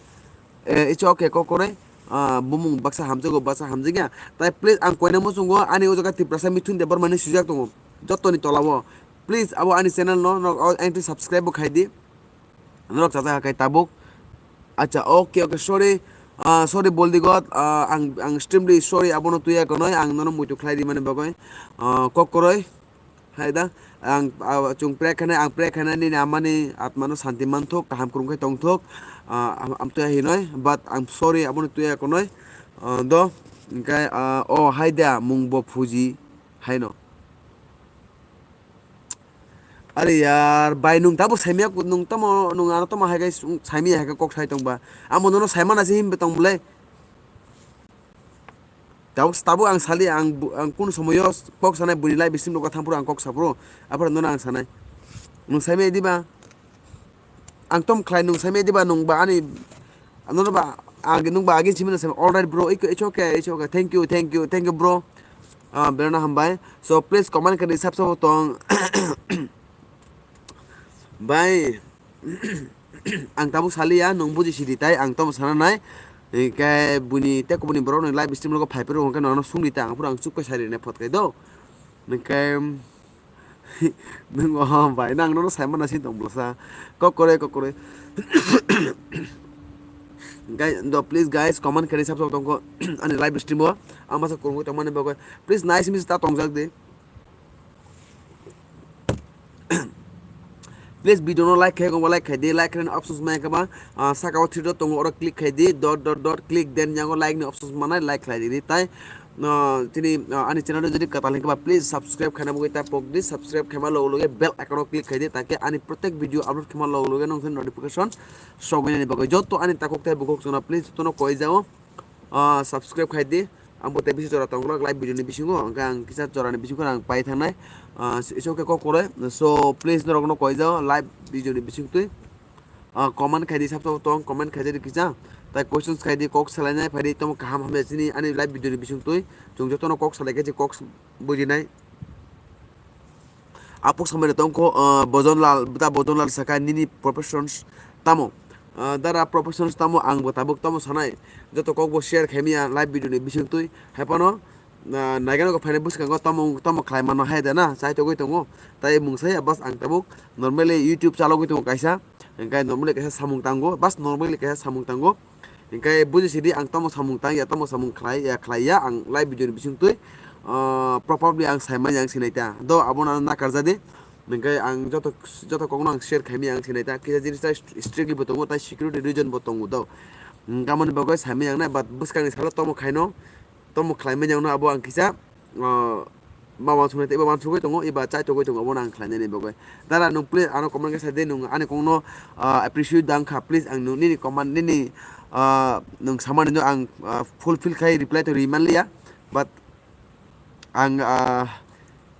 Eh, it's okay, kok korai. Ah, bumung baksa hamjago, baksa hamjakya. Tai please ang koina muchungo ani o jaga Tiprasa Mithun Debbarma ni swijak tongo. Jotoni tola o. Please abo ani channel no, no, o, ang twi subscribe bo khai di. Norok chacha kai tabuk. Acha, okay, okay, sorry. Ah, sorry, Boldi God. Ah, ang, ang extremely sorry. Abono tuya konoi. Ang nono muitu khlai di mani bagoi. Ah, kok koroi. Hai da. Ang, ah, chung pray khana, ang pray khana nini amani atmano santi manthok, kaham kurung khai tongthok. Ah, am, am tuya hinoi. But I'm sorry, abono tuya konoi. Ah, do. Engkai, ah, oh, hai da, mung bo phuji. Haino. Are yar, bai nung tabo saimya, nung tamo, nung ano tamo hai kai sung-, saimya hai kai kok sai tongba. Amo nono saimana se himbe tong bole. Tabo, tabo ang sali, ang bu-, ang kun somoyo kok sanai buni lai bisim loka thampuro ang kok sapuro. Aphar nono ang sanai. Nung saimya diba? Ang tom khlai nung saimya diba nung ba ani, nono ba, agi nung ba agi simi nung saimya. All right, bro. It's okay, it's okay. Thank you, thank you, thank you, bro. Ah, berana hambai. So, please comment kani sab sabo tong. Bai, ang tabuk saliya, nung buji sidi tai, ang tomo sana nai. Hingke buni te kubuni borok ni live stream logo phai phiro hingke nono sungni ta, ang phuro ang chuk pai sari ne phot kai do. Hingke nung o bai, nang nono sai mana sin tong blosa. Kok kore, kok kore. Guys, do please guys, comment kani sab sabo tongko ani live stream o. Ang masa kurungwi tongmani bagwi. Please nice miss ta tongjak di. Please video no like khai kongba like khai di, like khai options mai kaba, ah, saka o three dot tongo oro click khai di, dot dot dot click, then yango like ni options manai like khai di tai, ah, tini, ah, ani channel jodi katal hingkaba please subscribe khaina bagwi ta pok di, subscribe khaima logo loge bell icon o click khai di, take ani protek video upload khaima logo loge nong notification sogwi nani bagwi joto ani takok tai bukok chwngno please jotono koi jao. Ah, subscribe khai di. Ang bo tei bisi jora tong glak live video ni bisingo, hingke ang kisa jora ni bisingo ang pai thangnai. Ah, iso khe kok kore. So, please norok no koi jao live video ni bising twi. Ah, comment khai di sab sabo tong, comment khai di kisa. Tai questions khai di kok salainai phai di tamo kaham hamya chini ani live video ni bising twi. Chwng jotono kok salai khe je kok bujinai. Apuk samani tongkho, ah, Bojonlal, bwta Bojonlal sakha nini professions tamo? Ah, dara professions tamo ang bo tabuk tamo sanai. Joto kok bo share khaimya live video ni bising twi. Haipano, ah, naigano kok phainai bwskango tamo, tamo khlai mano hai da na, chai togwi tongo. Tai mungsai ya bas ang tabuk normally YouTube chalogwi tongo kaisa. Hingkai normally kaisa samung tango, bas normally kaisa samung tango. Hingke buji sidi ang tamo samung tang ya, tamo samung khlai ya, khlai ya, ang live video ni bising twi, ah, probably ang saimanya ang sinai ta. Do abono ano nakarjadi. Hingke ang joto, joto kokno ang share khaimaya ang sinai ta. Kisa jinis ta strictly bo tongo, tai security reason bo tongo do. Hingke amoni bagwi saimaya ang nai, but bwskangni salo tamo khaino, tamo khlaimaya ang no abo ang kisa, ah, ma wansuknai tei eba wansugwi tongo, eba chai togwi tongo, abono ang khlainani bagwi. Dara, nwng please ano comment khe sa de, nwng ani kokno, ah, appreciate da wngkha, please ang nwng nini comment, nini, ah, nwng samani no ang, ah, fulfill khai reply to ri manliya, but ang, ah,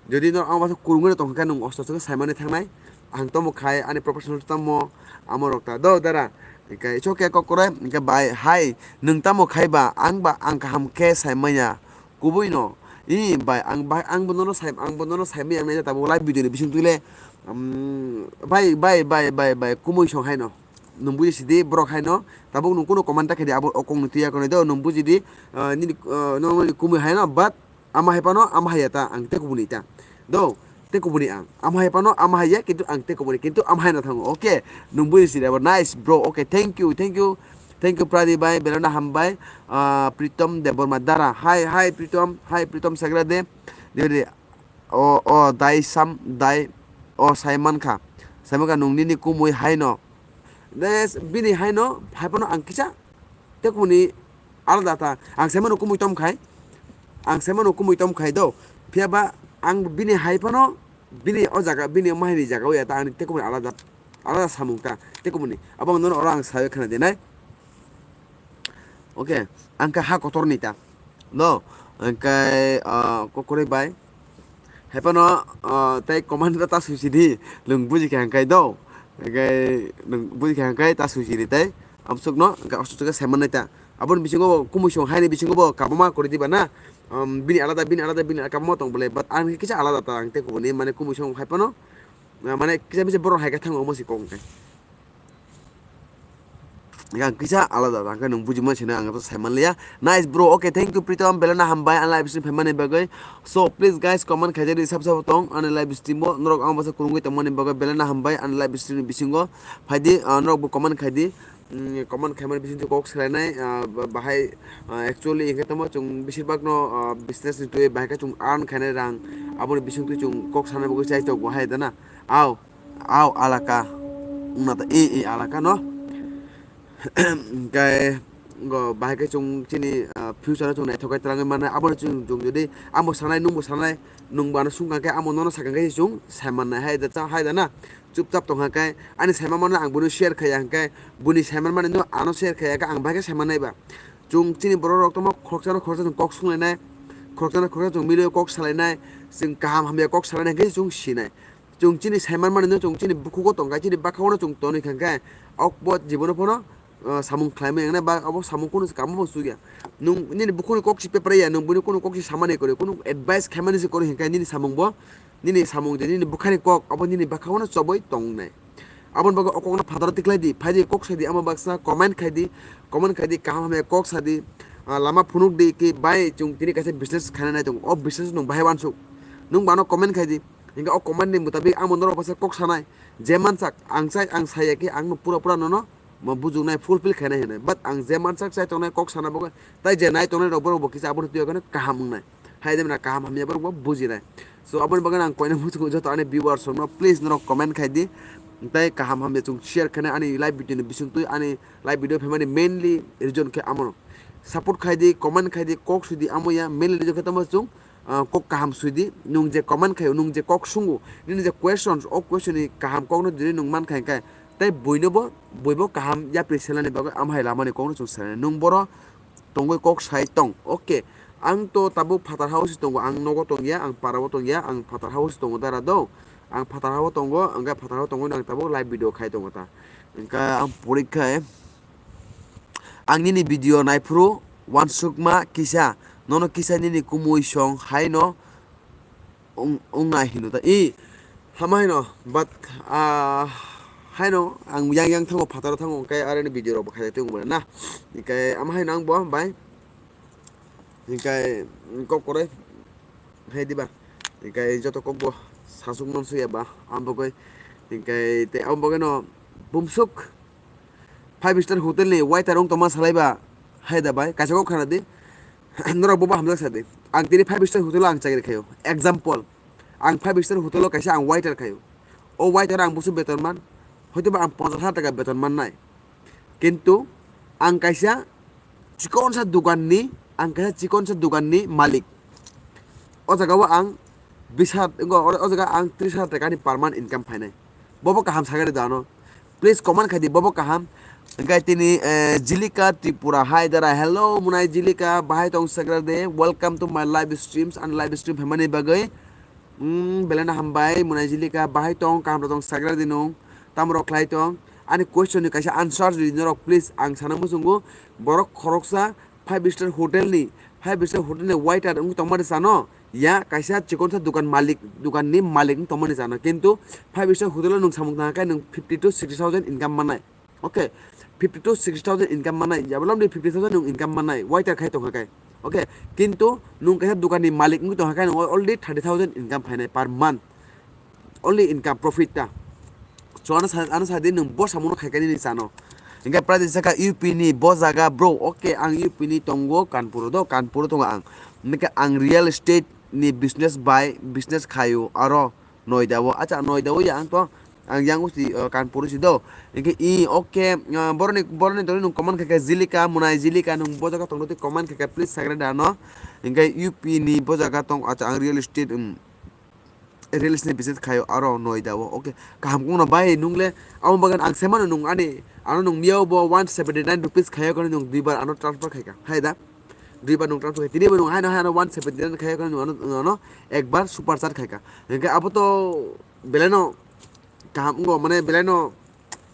jodi no ang wansuk kurungwi tongkha khe nwng osto osto khe saimani thangnai, ang tomo khai ani professional tamo amo rok ta do dara, hingke it's okay kok korai, hingke bai hai nwng tamo khai ba ang ba ang kaham khe saimanya. Kubui no. I bai, ang bai, ang bo nono sai, ang bo nono saimaya ang naijak tabuk live video ni bising twi le. Um, bai, bai, bai, bai, bai, kumui song hai no. Nwng buji sidi borok hai no. Tabuk nwng kuno comment ta khe di abo okong ni twi ya konoi do. Nwng buji di, ah, nini, ah, nono ni kumui hai no, but ama hai pano, ama hai ya ta, ang te kubuni ta. Do. Tei kubuni ang. Ama hai pano, ama hai ya, kintu ang tei kubuni, kintu ama hai no thango. Okay, nwng buji sidi abo. Nice, bro. Okay, thank you, thank you. Thank you, Pradip bai, belona hambai. Ah, Pritom Debbarma dara. Hi, hi, Pritom. Hi, Pritom Sagra de. De, de. O, o, dai sam, dai. O, sai mankha. Sai mankha nwng nini kumui hai no. Des, bini hai no, hai pano ang kisa. Tei kubuni alada ta. Ang sai mano kumui tom khai. Ang sai mano kumui tom khai do. Phiya ba ang bini hai pano bini o jaga, bini mahini jaga o ya ta, ani tei kubuni alada, alada samung ta, tei kubuni. Abo ang nono oro ang sawi khna dinai. Okay, ang kha ha kotor ni ta. No, ang kai, ah, kokoroi bai. Haipano, ah, tei comment ta ta sui sidi, lung buji kha hwnkhe do. Hwnkhe lung buji kha hwnkhe ta sui sidi tei. Amsukno hwnkhe aswk khe saiman nai ta. Aboni bisingo bo kumui song haini bisingo bo kabuma kori diba na. Um, bini alada, bini alada, bini kabuma tong bole. But ang kisa alada ta ang tei kubuni mane kumui song haipano. Ah, mane kisa misa borok hai khe thango omo si kok hwnkhe. Ang kisa alada, ang khe nwng buji mano sino, ang to sai manliya. Nice bro, okay, thank you Pritam, belai no hambai, ang live stream phaimani bagwi. So, please guys, comment khaijadi sab sab tong, ani live stream o, norok ang basa kurungwi tongmani bagwi, belai no hambai, ani live stream ni bisingo. Phaidi, ah, norok bo comment khaidi. Mm, comment khaimani bisingo kok salainai, ah, ba-, bahai, ah, actually, hingke tamo chwng besir bagno, ah, business ni twi bahai khe chwng earn khainai rang, aboni bisingtwi chwng kok sanai bagwi chai tok bahai dana. Au. Au alaka wngna ta e e alaka no. Hingke go bahai khe chwng chini, ah, future o chwng naithok khe twlangwi mannai. Abono chwng, chwng jodi amo sanai, nwngbo sanai, nwngbo ano sungkha khe amo nono sakha khe chwng sai mannai hai da cha, hai da na. Chupchap tongkha khe ani sai manmano ang bono share khaiya hwnkhe boni sai manmani no ano share khaiya khe ang bahai khe sai mannai ba. Chwng chini borok rok tamo khoroksa no khoroksa chwng kok sunglainai, khoroksa no khoroksa chwng mili kok salainai, chwng kaham hamya kok salainai hwnkhe chwng sinai. Chwng chini sai manmani no chwng chini bukhugo tongkha, chini bwkhao no chwng tonwi kha khe, okbo jibono phano, ah, samung khlaimani wngnai ba abo samung kunu se kamo bo chukya. Nwng nini bukhukni kok si pepra ya, nwng buini kunu kok si samani kwrwi, kunu advice khaimani se kwrwi hinkhe nini samung bo, nini samung je nini bwkhani kok abo nini bwkhao no chobwi tongnai. Aboni bagwi o kokno phataro tikhlai di, phai di kok sai di, amo baksa comment khai di, comment khai di, kaham hamya kok sa di, ah, lama phunuk di ki bai chwng tini kaisa business khaina nai tongo, o business nwng bahai uansuk, nwng bano comment khai di. Hingke o comment ni mutabik amo norok basa kok sanai, je mansak ang chai ang saya ki ang no pura pura nono ma bujuknai fulfill khainai hinwi, but ang je mansak chai tongnai kok sana bagwi tai je nai tongnai rok borok bo kisa abono twiyo kaham wngnai, hai de mena kaham hamya borok bo bujinai. So aboni bagwi ang koina muchungo joto ani viewers rokno please norok comment khai di, tai kaham hamya chwng share khainai ani live video ni bisingtwi ani live video phaimani mainly reason khe amono support khai di, comment khai di, kok sui di, amo ya mainly reason khe tamo chwng ah, kok kaham sui di, nwng je comment khaio, nwng je kok sungo, nini je questions, o question ni kaham kok no jodi nwng man khai khe, tei buino bo, buibo kaham yapri selani bagwi amhai lamani kok no chwng sanai. Nwng boro tongwi kok sai tong, okay, ang to tabuk phatar hao se tongo, ang nogo tongya, ang parao tongya, ang phatar hao se tongo dara do, ang phatar hao tongo, ang khe phatar hao tongwi ang tabuk live video khai tongo ta, hingkhe ang porikha, ang nini video naiphuru, Uansukma kisa, nono kisa nini kumui song haino wng-, wngna hino ta. I, hama haino, but, ah, haino ang yang yang thango, phataro thango, hwnkhe aroni video rok bo khaijak tongmani na. Hwnkhe ama haino ang bo bai. Hwnkhe kok korai hai diba. Hwnkhe joto kok bo sasuk non suya ba, ang bo koi. Hwnkhe tei ang bo khe no bumsuk. Five star hotel ni waiter wng tongma salai ba, hai da bai, kaisa kok khana di, norok bo hamjak sa di. Ang tini five star hotel o ang chakri khaio. Example, ang five star hotel o kaisa ang waiter khaio. O waiter ang busu beton man, hoito ba ang ponchash hajar taka beton man nai. Kintu ang kaisa chikonsa dukan ni, ang kaisa chikonsa dukan ni malik. O jaga o ang bis hajar, o, o jaga ang tris hajar taka ni per month income phainai. Bobo kaham sagari dano. Please comment khai di, bobo kaham. Hingkhe tini, eh, Jilika Tripura, hai dara, hello, munai Jilika, bahai tong sagra de, welcome to my live streams and live stream phaimani bagwi. Hmm, belai no hambai, munai Jilika, bahai tong, kaham tong sagra de nung, tamo rok khlai tong. Ani question ni kaisa answer di norok, please, ang sana muchungo, borok khoroksa, five star hotel ni, five star hotel ni waiter wngwi tongmani chano, ya kaisa chikonsa dukan malik, dukan ni malik wng tongmani chano, kintu five star hotel o nwng samung tangkha khe nwng fifty to sixty thousand income mannai, okay, fifty to sixty thousand income mannai, ya bolong di fifty thousand nwng income mannai, waiter khai tongkha khe, okay, kintu nwng kaisa dukan ni malik wngwi tongkha khe nwng already thirty thousand income phainai per month. Only income profit ta. So ano sa, ano sa di nwng bo samuno khai kani ni chano. Hingke pradi saka U P ni bo jaga bro, okay, ang U P ni tongo Kanpur do, Kanpur tongo ang. Hingke ang real estate ni business bai, business khayo aro Noida o. Acha Noida o ya ang to, ang yang usi, uh, Kanpur usi do. Hingke i, okay, uh, boroni, boroni toni nwng comment khai kha Jilika, munai Jilika nwng bo jaga tongdo twi comment khai kha please sagra da no. Hingke U P ni bo jaga tong, acha ang real estate, um, reels ni business khaio aro Noida o. Okay, kaham kongno bai nungle amo bagwi ang se mano nung ani ano nung miyao bo one seventy nine rupees khaio kono nung duibar ano transfer khaika hai da. Duibar nwng transfer khai, tinibo nwng haino haino one seventy nine khai, kheno nwng ano, nwng ano ekbar super chat khaika. Hingke abo to belai no kaham wngo, mane belai no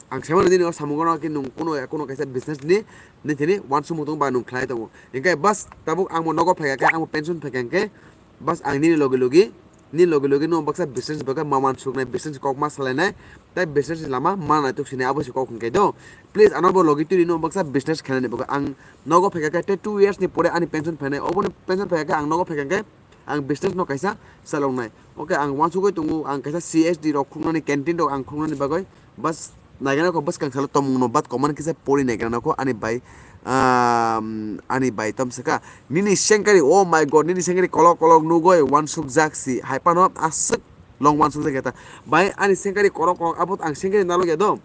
ang saimano nini o samungo no ki nwng kuno, kuno kaisa business ni, ni tini uansukmung tong ba nwng khlai tongo. Hingke bas tabuk ang bo nogo phaikha khe, ang bo pension phaikha hingke bas ang nini logi logi, nini logi logi no baksa business bagwi ma uansuknai, business kok ma salainai, tai business ni lama ma naituk sinai, abo se kok hingke do. Please ano bo logi twi no baksa business khainani bagwi ang nogo phaikha khe, tei two years ni pore ani pension phainai, oboni pension phaikha khe ang nogo phaikha khe ang business no kaisa chaloknai. Okay, ang uansugwi tongo, ang kaisa C S D rok khuluknani, canteen rok ang khuluknani bagwi, bas naigana ko bwskang salo tongmung no bat komani kisa pori naigana ko ani bai, um, ani bai tom saka. Nini sengkari, oh my God, nini sengkari kolok kolok nugoi uansukjak si, hai pano aswk long uansukjak ya ta. Bai ani sengkari kolok kolok, abo ang sengkari nalo ya do.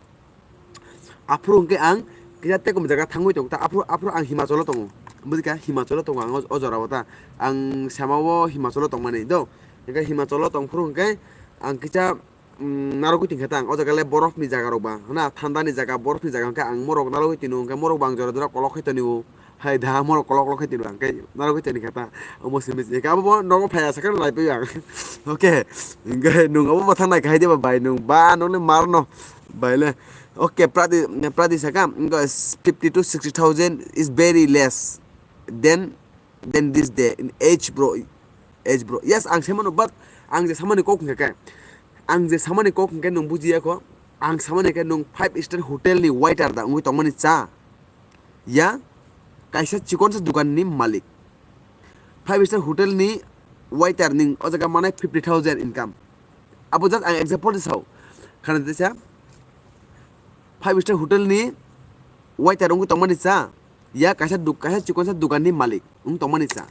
Aphuru hwnkhe ang kisa tekom jaga thangwi tongo ta, aphuru, aphuru ang Himachalo tongo. Buikha, Himachalo tongo ang o, o jorao ta. Ang samao Himachalo tongmani do. Hingkhe Himachalo tongphuru hwnkhe ang kisa, mm, narwgwi tongkha ta ang. O jaga le borofni jaga rok ba, na thandani jaga, borofni jaga hwnkhe ang morok narwgwi tino, hwnkhe morok bo ang jora jora kolok khai tonio. Hai da, morok kolok kolok khai tino, hwnkhe narwgwi toni kha ta. Omo simi je, abo bo nogo phaiya sakhe naiphai ang. Okay, hwnkhe nwng abo bo thang nai khai diba bai, nwng ba nokni mar no. Baile. Okay, Pradi, Pradi saka, fifty to sixty thousand is very less than, than this day in age, bro. Age, bro. Yes, ang semano, but ang je samani kok hingka ke. Ang je samani kok hingka nung bujiya ko. Ang samani ke nung five star hotel ni waiter da, ungui tongmani cha. Ya, kaisa chikon sa dukan ni malik. Five star hotel ni waiter ning o jaga manai fifty thousand income. Abo just ang example de sao. Khana de sa. Five star hotel ni waiter ungui tongmani cha. Ya kaisa duk-, kaisa chikon sa dukan ni malik ung tongmani cha.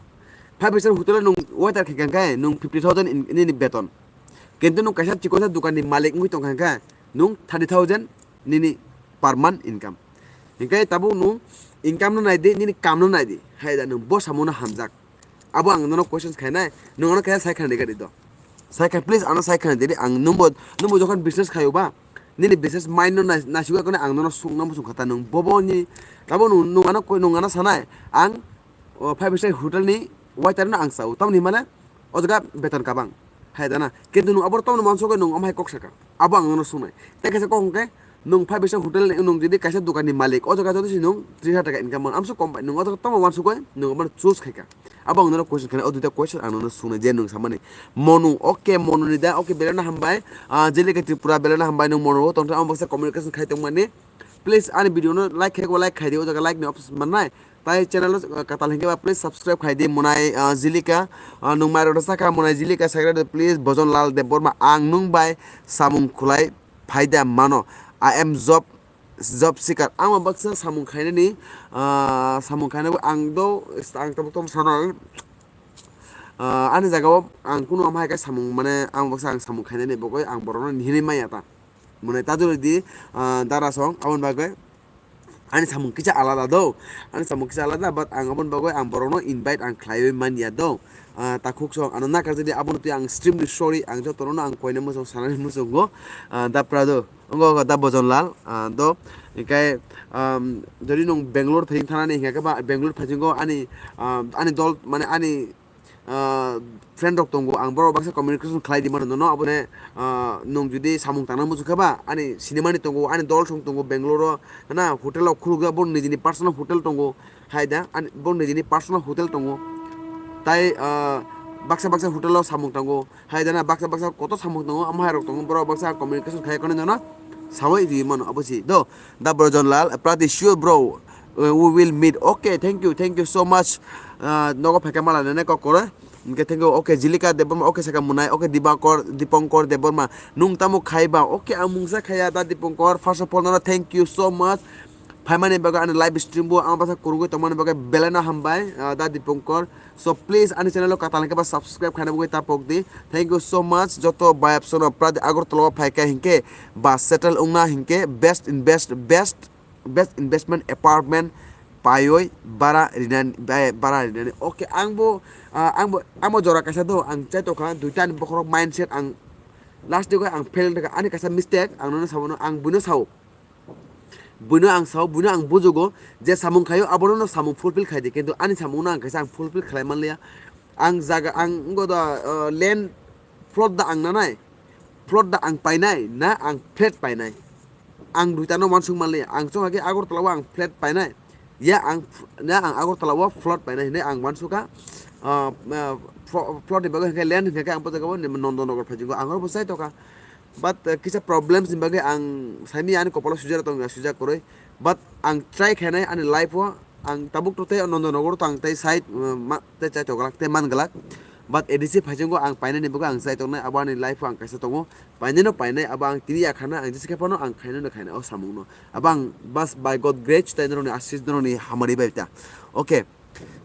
Five star hotel nung waiter khe khe nung fifty thousand in, nini beton. Kintu nung kaisa chikon sa dukan ni malik ungui tong kha khe nung thirty thousand nini per month income. Hingke tabuk nung income no nai di, nini kam no nai di. Hai da nung bo samo no hamjak. Abo ang nono questions khainai, nung ano kaya sai khainai gari do. Sai khai, please ano sai khainai diri ang nungbo, nungbo jokhon business khayo ba, nini business mind no nai, naisugwi kone ang nono sung nang sung khata nung bobo ni, abo nung, nung ano koi, nung ano sanai, ang, o, five star hotel ni waiter no ang sao, tamni mane, o jaga beton kabang, hai dana, kintu nung abo tamni manso koi nung amhai kok saka, abo ang nono sungnai, tei kaisa kok hwnkhe, nung five star hotel ni, nung jodi kaisa dukan ni malik, o jaga jodi si nung tris hajar taka income man, amso kom bai, nung o jaga tamo wansugwi, nung amano choose khaika. Abo ang nono question khainai, o duita question ang nono sungnai je nung samani. Monu, okay, Monu ni da, okay, belai no hambai. Ah, Jelika Tripura, belai no hambai, nung Monu o tongthai, ang baksa communication khai tongmani. Please, ani video no like khai, like khai di, o jaga like ni option mannai. Tai channel o, ah, katal hingke ba, please subscribe khai di, Monai, ah, Jelika, ah, nung mai rok sakha, Monai Jelika, sakha, please, Bojon Lal Debbarma, ang nung bai samung khulai phaida mano. I am job job seeker. Ang bo baksa samung khainani, ah, samung khainani ang do, ang tabuk tamo sanai. Ah, ani jaga o ang kunu amhai khe samung, mane ang baksa ang samung khainani bagwi ang borokno hinwi manya ta. Mane ta jodi di, ah, dara song, aboni bagwi ani samung kisa alada do. Ani samung kisa alada, but ang aboni bagwi ang borokno invite ang khlaiwi manya do. Ah, takhuk song, ano nakar jodi abono twi ang extremely sorry, ang jotono ang koina muchung sanani muchungo, ah, da prado. Ongo, ongo, da Bojon Lal, ah, do, hingke, um, jodi nung Bangalore phaising thanani hingke ba Bangalore phaisingo ani, ah, ani dol, mane ani, ah, friend rok tongo, ang borok baksa communication khlai di mano nono, abone, ah, nung jodi samung tangna muchung khe ba, ani sinimani tongo, ani dol song tongo Bangalore o, na hotel rok khulukjak, bo nijini personal hotel tongo, hai da, ani, bo nijini personal hotel tongo, tai, ah, baksa baksa hotel o samung tongo. Hai dana baksa baksa kotor samung tongo, omo hai rok tongo, borok baksa communication khai konwi nono sawi ri mano, abo si do. Da Brojon Lal, Prati, sure bro, uh, we will meet. Okay, thank you, thank you so much. Uh, nogo phaikha mala nene kok kore. Hingke thank you. Okay, Jilika Debbarma, okay, saka Munai, okay, Dibakor, Dipankor Debbarma. Nung tamo khai ba? Okay, ang mungsa khaya da Dipankor. First of all, nono thank you so much. Phaimani bagwi ani live stream bo ang baksa kwrwngwi tongmani bagwi belai no hambai, ah, da Dipankor. So please ani channel o katal hingke ba subscribe khaina bagwi ta pok di. Thank you so much. Joto bayap sono Pradi Agartala o phaikha hingke ba settle wngna hingke best in best, best, best investment apartment paioi bara rinani, ba-, bara rinani. Okay, ang bo, ah, ang bo, ang bo jora kaisa do, ang chai tokha duita ni bokhorok mindset ang last day o ang fail wngkha ani kaisa mistake ang nono sabo no ang buino sao. Buino ang sao, buino ang bujugo, je samung khaio, abono no samung fulfill khai di, kintu ani samung no ang kaisa ang fulfill khlai manliya. Ang jaga, ang wngkha da, uh, land plot da ang nanai, plot da ang painai, na ang flat painai. Ang duita no wansuk manliya, ang chong khe Agartala o ang flat painai, ya ang, ya ang Agartala o plot painai hinwi ang wansukha. Uh, uh, plo-, plot ni bagwi hwnkhe land hwnkhe ang bo jaga o Nondonogor phaijingo, ang oro bo chai tongkha. But, uh, kisa problems ni bagwi ang saimanya ani kopolo sujak tong, sujak kwrwi. But ang try khainai ani life o, ang tabuk to tei Nondonogor to ang tei side, uh, ma-, tei chai tongglak, tei manglak. But A D C phaijingo ang painani bagwi ang chai tongnai, abo ani life o ang kaisa tongo. Painai no painai, abo ang tini ya khana, ang jesa khe phano ang khainai no khainai o samung no. Abo ang bas by God grace, tei norokni asis, norokni hamari bai ta. Okay.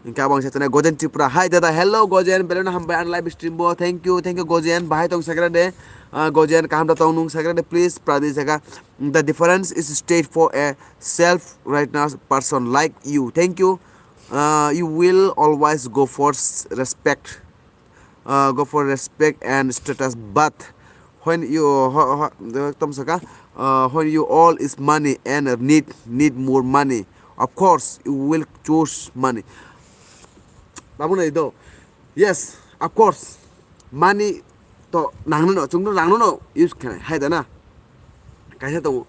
Hingke abo ang sa tongnai Gojen Tripura. Hi dada, hello Gojen, belai no hambai ani live stream bo. Thank you, thank you Gojen. Bahai tong sakra de. Ah, Gojen, kaham da tong nung sakra de, please, pradi saka. The difference is straight for a self-righteous person like you. Thank you. Uh, you will always go for s-, respect. Uh, go for respect and status, but when you ho-, ho-, ekdom saka, uh, when you all is money and need, need more money, of course you will choose money. Tabuk nai do. Yes, of course. Money to nangno no, chwngno rangno no use khainai, hai da na? Kaisa tongo.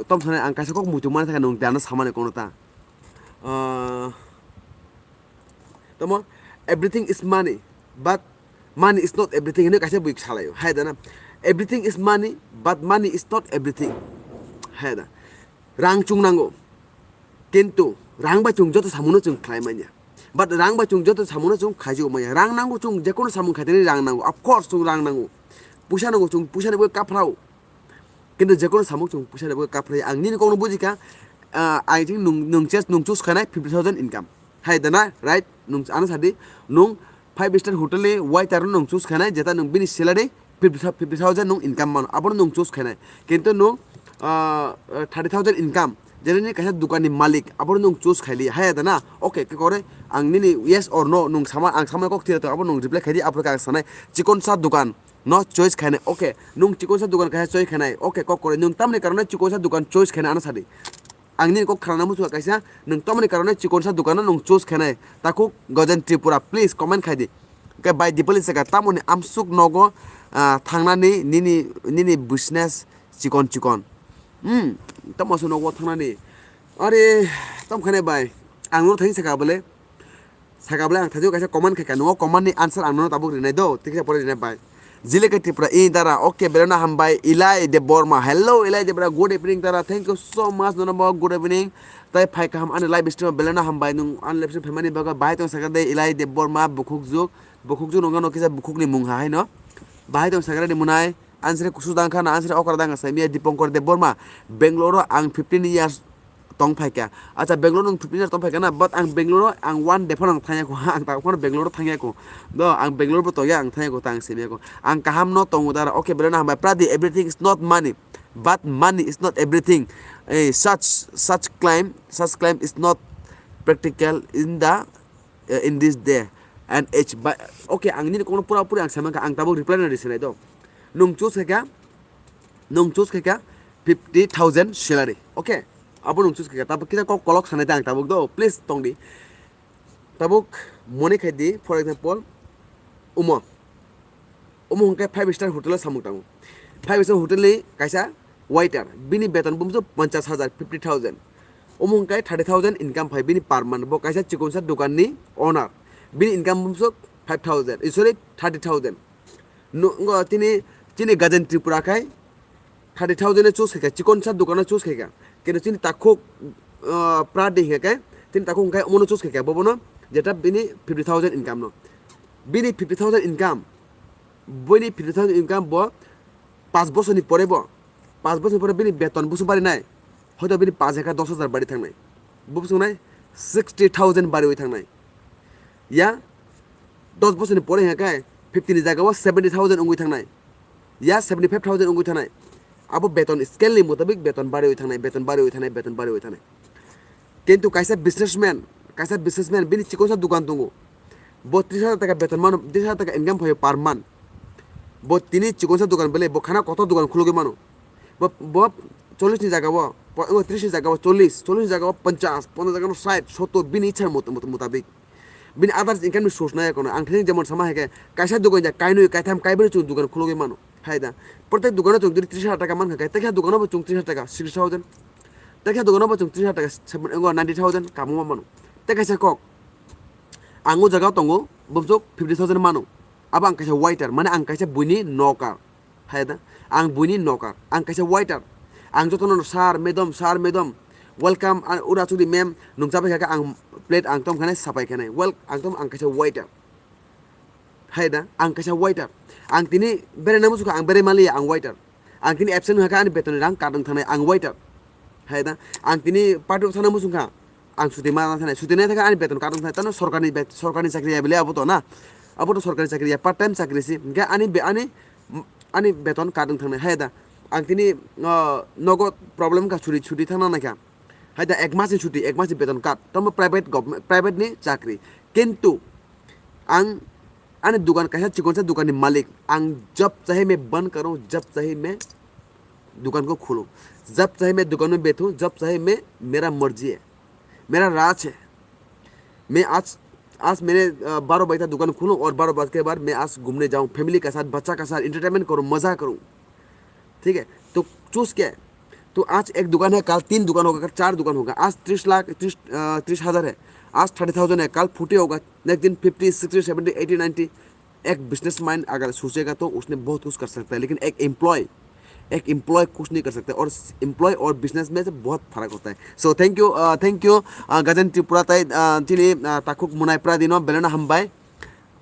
Tom sanai ang kaisa kok muitu mana thaka nung dano samani kono ta. Uh, Tamo, everything is money, but money is not everything. Hino kaisa bui salayo, hai da na? Everything is money, but money is not everything. Hai da. Rang chwng nango. Kintu rang bai chwng joto samungno chwng khlai manya. But rang bai chwng joto samungno chwng khaijugo manya. Rang nango chwng jekono samung khaitani rang nango. Of course chwng rang nango. Puisa nango chwng puisa ni bagwi kaphrao. Kintu jekono samung chwng puisa ni bagwi kaphrao. Ang nini kokno bujikha, ah, I think nung, nung chase, nung choose khainai fifty thousand income. Hai da na, right? Nung ano sadi, nung five star hotel ni waiter no nung choose khainai, jeta nung bini salary fifty, fifty thousand nung income mano, abono nung choose khainai. Kintu nung, ah, thirty thousand income, jeta ni kaisa dukan ni malik, abono nung choose khaili, hai da na? Okay, khe kore, ang nini yes or no, nung sama, ang sama kok thira to, abo nung reply khaidi, abo khe ang sanai, chikon sa dukan no choice khainai, okay, nung chikon sa dukan kaisa choice khainai, okay, kok kore, nung tamni karone chikon sa dukan choice khainai, ano sadi. Ang nini kok khrana muchunga kaisa, nwng tamoni karone chikonsa dukano nwng choose khainai? Takhuk Gojen Tripura, please comment khai di. Khe bai Dipali saka tamoni amsuk nogo, ah, thangnani nini, nini business chikon chikon. Hmm, tamo se nogo thangnani. Are, tam khainai bai. Ang no thani saka bole. Saka bole ang thadio kaisa comment khaika, nungo comment ni answer ang nono tabuk rinai do, tikhe pore rinai bai. Jileke Tripura, i dara, okay, belai no hambai, Ilai Debbarma. Hello, Ilai Debbarma, good evening dara, thank you so much, nono bo, good evening. Tai phai kaham ani live stream belai no hambai, nung ani live stream phaimani bagwi bahai tong sakha de, Ilai Debbarma, bukhuk juk, bukhuk juk nungano kisa bukhuk ni mung ha haino. Bahai tong sakha de munai, answer kusu dang kha na, answer okra dang kha, saimia Dipankar Debbarma, Bangalore o ang fifteen years tong phaikha. Acha, Bangalore nwng fifteen years tong phaikha na, but ang Bangalore ang one day phano ang thangya kho, ang tak phano Bangalore thangya kho. Do, ang Bangalore bo tongya, ang thangya kho, ta ang simiya kho. Ang kaham no tongo dara, okay, belai no hambai. Pradi, everything is not money, but money is not everything. Eh, such, such claim, such claim is not practical in the, eh, in this day and age. But, okay, ang nini kokno pura puri ang sama kha, ang tabuk reply no risinai do. Nwng choose khaikha, nwng choose khaikha fifty thousand salary, okay? Abo nwng choose khaikha, tabuk kisa kok kolok sanai ta ang tabuk do, please tongdi. Tabuk mone khaidi, for example, umo. Umo hwnkhe five star hotel o samung tango. Five star hotel ni kaisa waiter, bini beton bumsok ponchash hajar, fifty thousand. Umo hwnkhe thirty thousand income phai bini per month, bo kaisa chikonsa dukan ni owner. Bini income bumsok five thousand, eh, sorry, thirty thousand. No, ngo tini, chini Gajen Tripura khai thirty thousand no choose khaikha, chikonsa dukan no choose khaikha. Kintu chini takhuk, ah, Pradi hingkha khe, chini takhuk hingkha omono choose khaikha, bobono jeta bini fifty thousand income no. Bini fifty thousand income, bini fifty thousand income bo pas bosorni pore bo, pas bosorni pore bini beton busu bari nai, hoito bini pas ekha dos hajar bari thangnai, bo busu nai sixty thousand bari oi thangnai. Ya, dos bosorni pore hingkha khe fifty ni jaga o seventy thousand wngwi thangnai. Ya, seventy five thousand wngwi thangnai. Abo beton scale ni mutabik beton bari oi thangnai, beton bari oi thangnai, beton bari oi thangnai. Kintu kaisa businessman, kaisa businessman bini chikonsa dukan tongo. Bo tris hajar taka beton mano, tris hajar taka income phaio per month. Bo tini chikonsa dukan bele, bo khana kotor dukan khulugwi mano. Bo, bo Chollish ni jaga o, po-, o, tris ni jaga o chollish, chollish ni jaga o ponchas, ponchas jaga no sait, sottor, bini ichha mot-, mot-, mutabik. Bini others income ni source nai kono. Ang thani jemon sama hai khe, kaisa dogan ja, kainwi, kaitham, kaibri chwng dogan khulogwi mano. Hai da. Protek dogano chwng jodi tris hajar taka mankha khe, tekha dogano bo chwng tris hajar taka, sixty thousand. Tekha dogano bo chwng tris hajar taka, seven, o, ninety thousand kamo mano. Tei kaisa kok. Ang o jaga tongo, bumsok fifty thousand mano. Abo ang kaisa waiter, mane ang kaisa buini nokar. Hai da, ang buini nokar, ang kaisa waiter. Ang jotono sir, madam, sir, madam, welcome, ah, ura chudi ma'am, nung chabai kha khe ang plate ang tom khanai sapai khanai. Well, ang tom ang kaisa waiter. Hai da, ang kaisa waiter. Ang tini berai na muchungkha, ang berai maliya, ang waiter. Ang tini absent wngkha khe ani beton rang cut wng thangnai, ang waiter. Hai da, ang tini party thangna muchungkha, ang suti ma thangna, suti nai thangkha ani beton cut wng thangnai. Tano sorkarni bet-, sorkarni chakri ya bile abo to na. Abo to sorkari chakri ya, part time chakri si. Hingke ani be-, ani, ani beton cut wng thangnai. Hai da, ang tini, ah, nogo problem wngkha, suti, suti thangna naikha. Hai da, ek mas ni suti, ek mas ni beton cut. Tamo private government, private ni chakri. Kintu ang ani dukan kaisa chikonsa dukan ni malik. Ang jab chahe main bandh karung, jab chahe main dukan ko khulung. Jab chahe main dukan mein baithung, jab chahe main, mera marji hai. Mera raj hai. Main aaj, aaj maine, ah, baro baje tak dukan khulung aur baro baje ke baad main aaj ghumne jaung. Family ke saath, bachcha ke saath, entertainment karung, maza karung. ठीक है, तो चूज़ क्या है? तो आज एक दुकान है, कल तीन दुकान होगा, कल चार दुकान होगा। आज तीस लाख, तीस, अ, तीस हज़ार है, आज थर्टी थाउजेंड है, कल फोर्टी होगा, नेक्स्ट दिन fifty, sixty, seventy, eighty, ninety. एक बिजनेस माइंड अगर सोचेगा तो उसने बहुत कुछ कर सकता है, लेकिन एक एम्प्लॉय, एक एम्प्लॉय कुछ नहीं कर सकता। और एम्प्लॉय और बिजनेस में से बहुत फर्क होता है। So thank you, uh, thank you, uh, Gajen Tripura tai, uh, tini, uh, takhuk munai pradino belena hambai.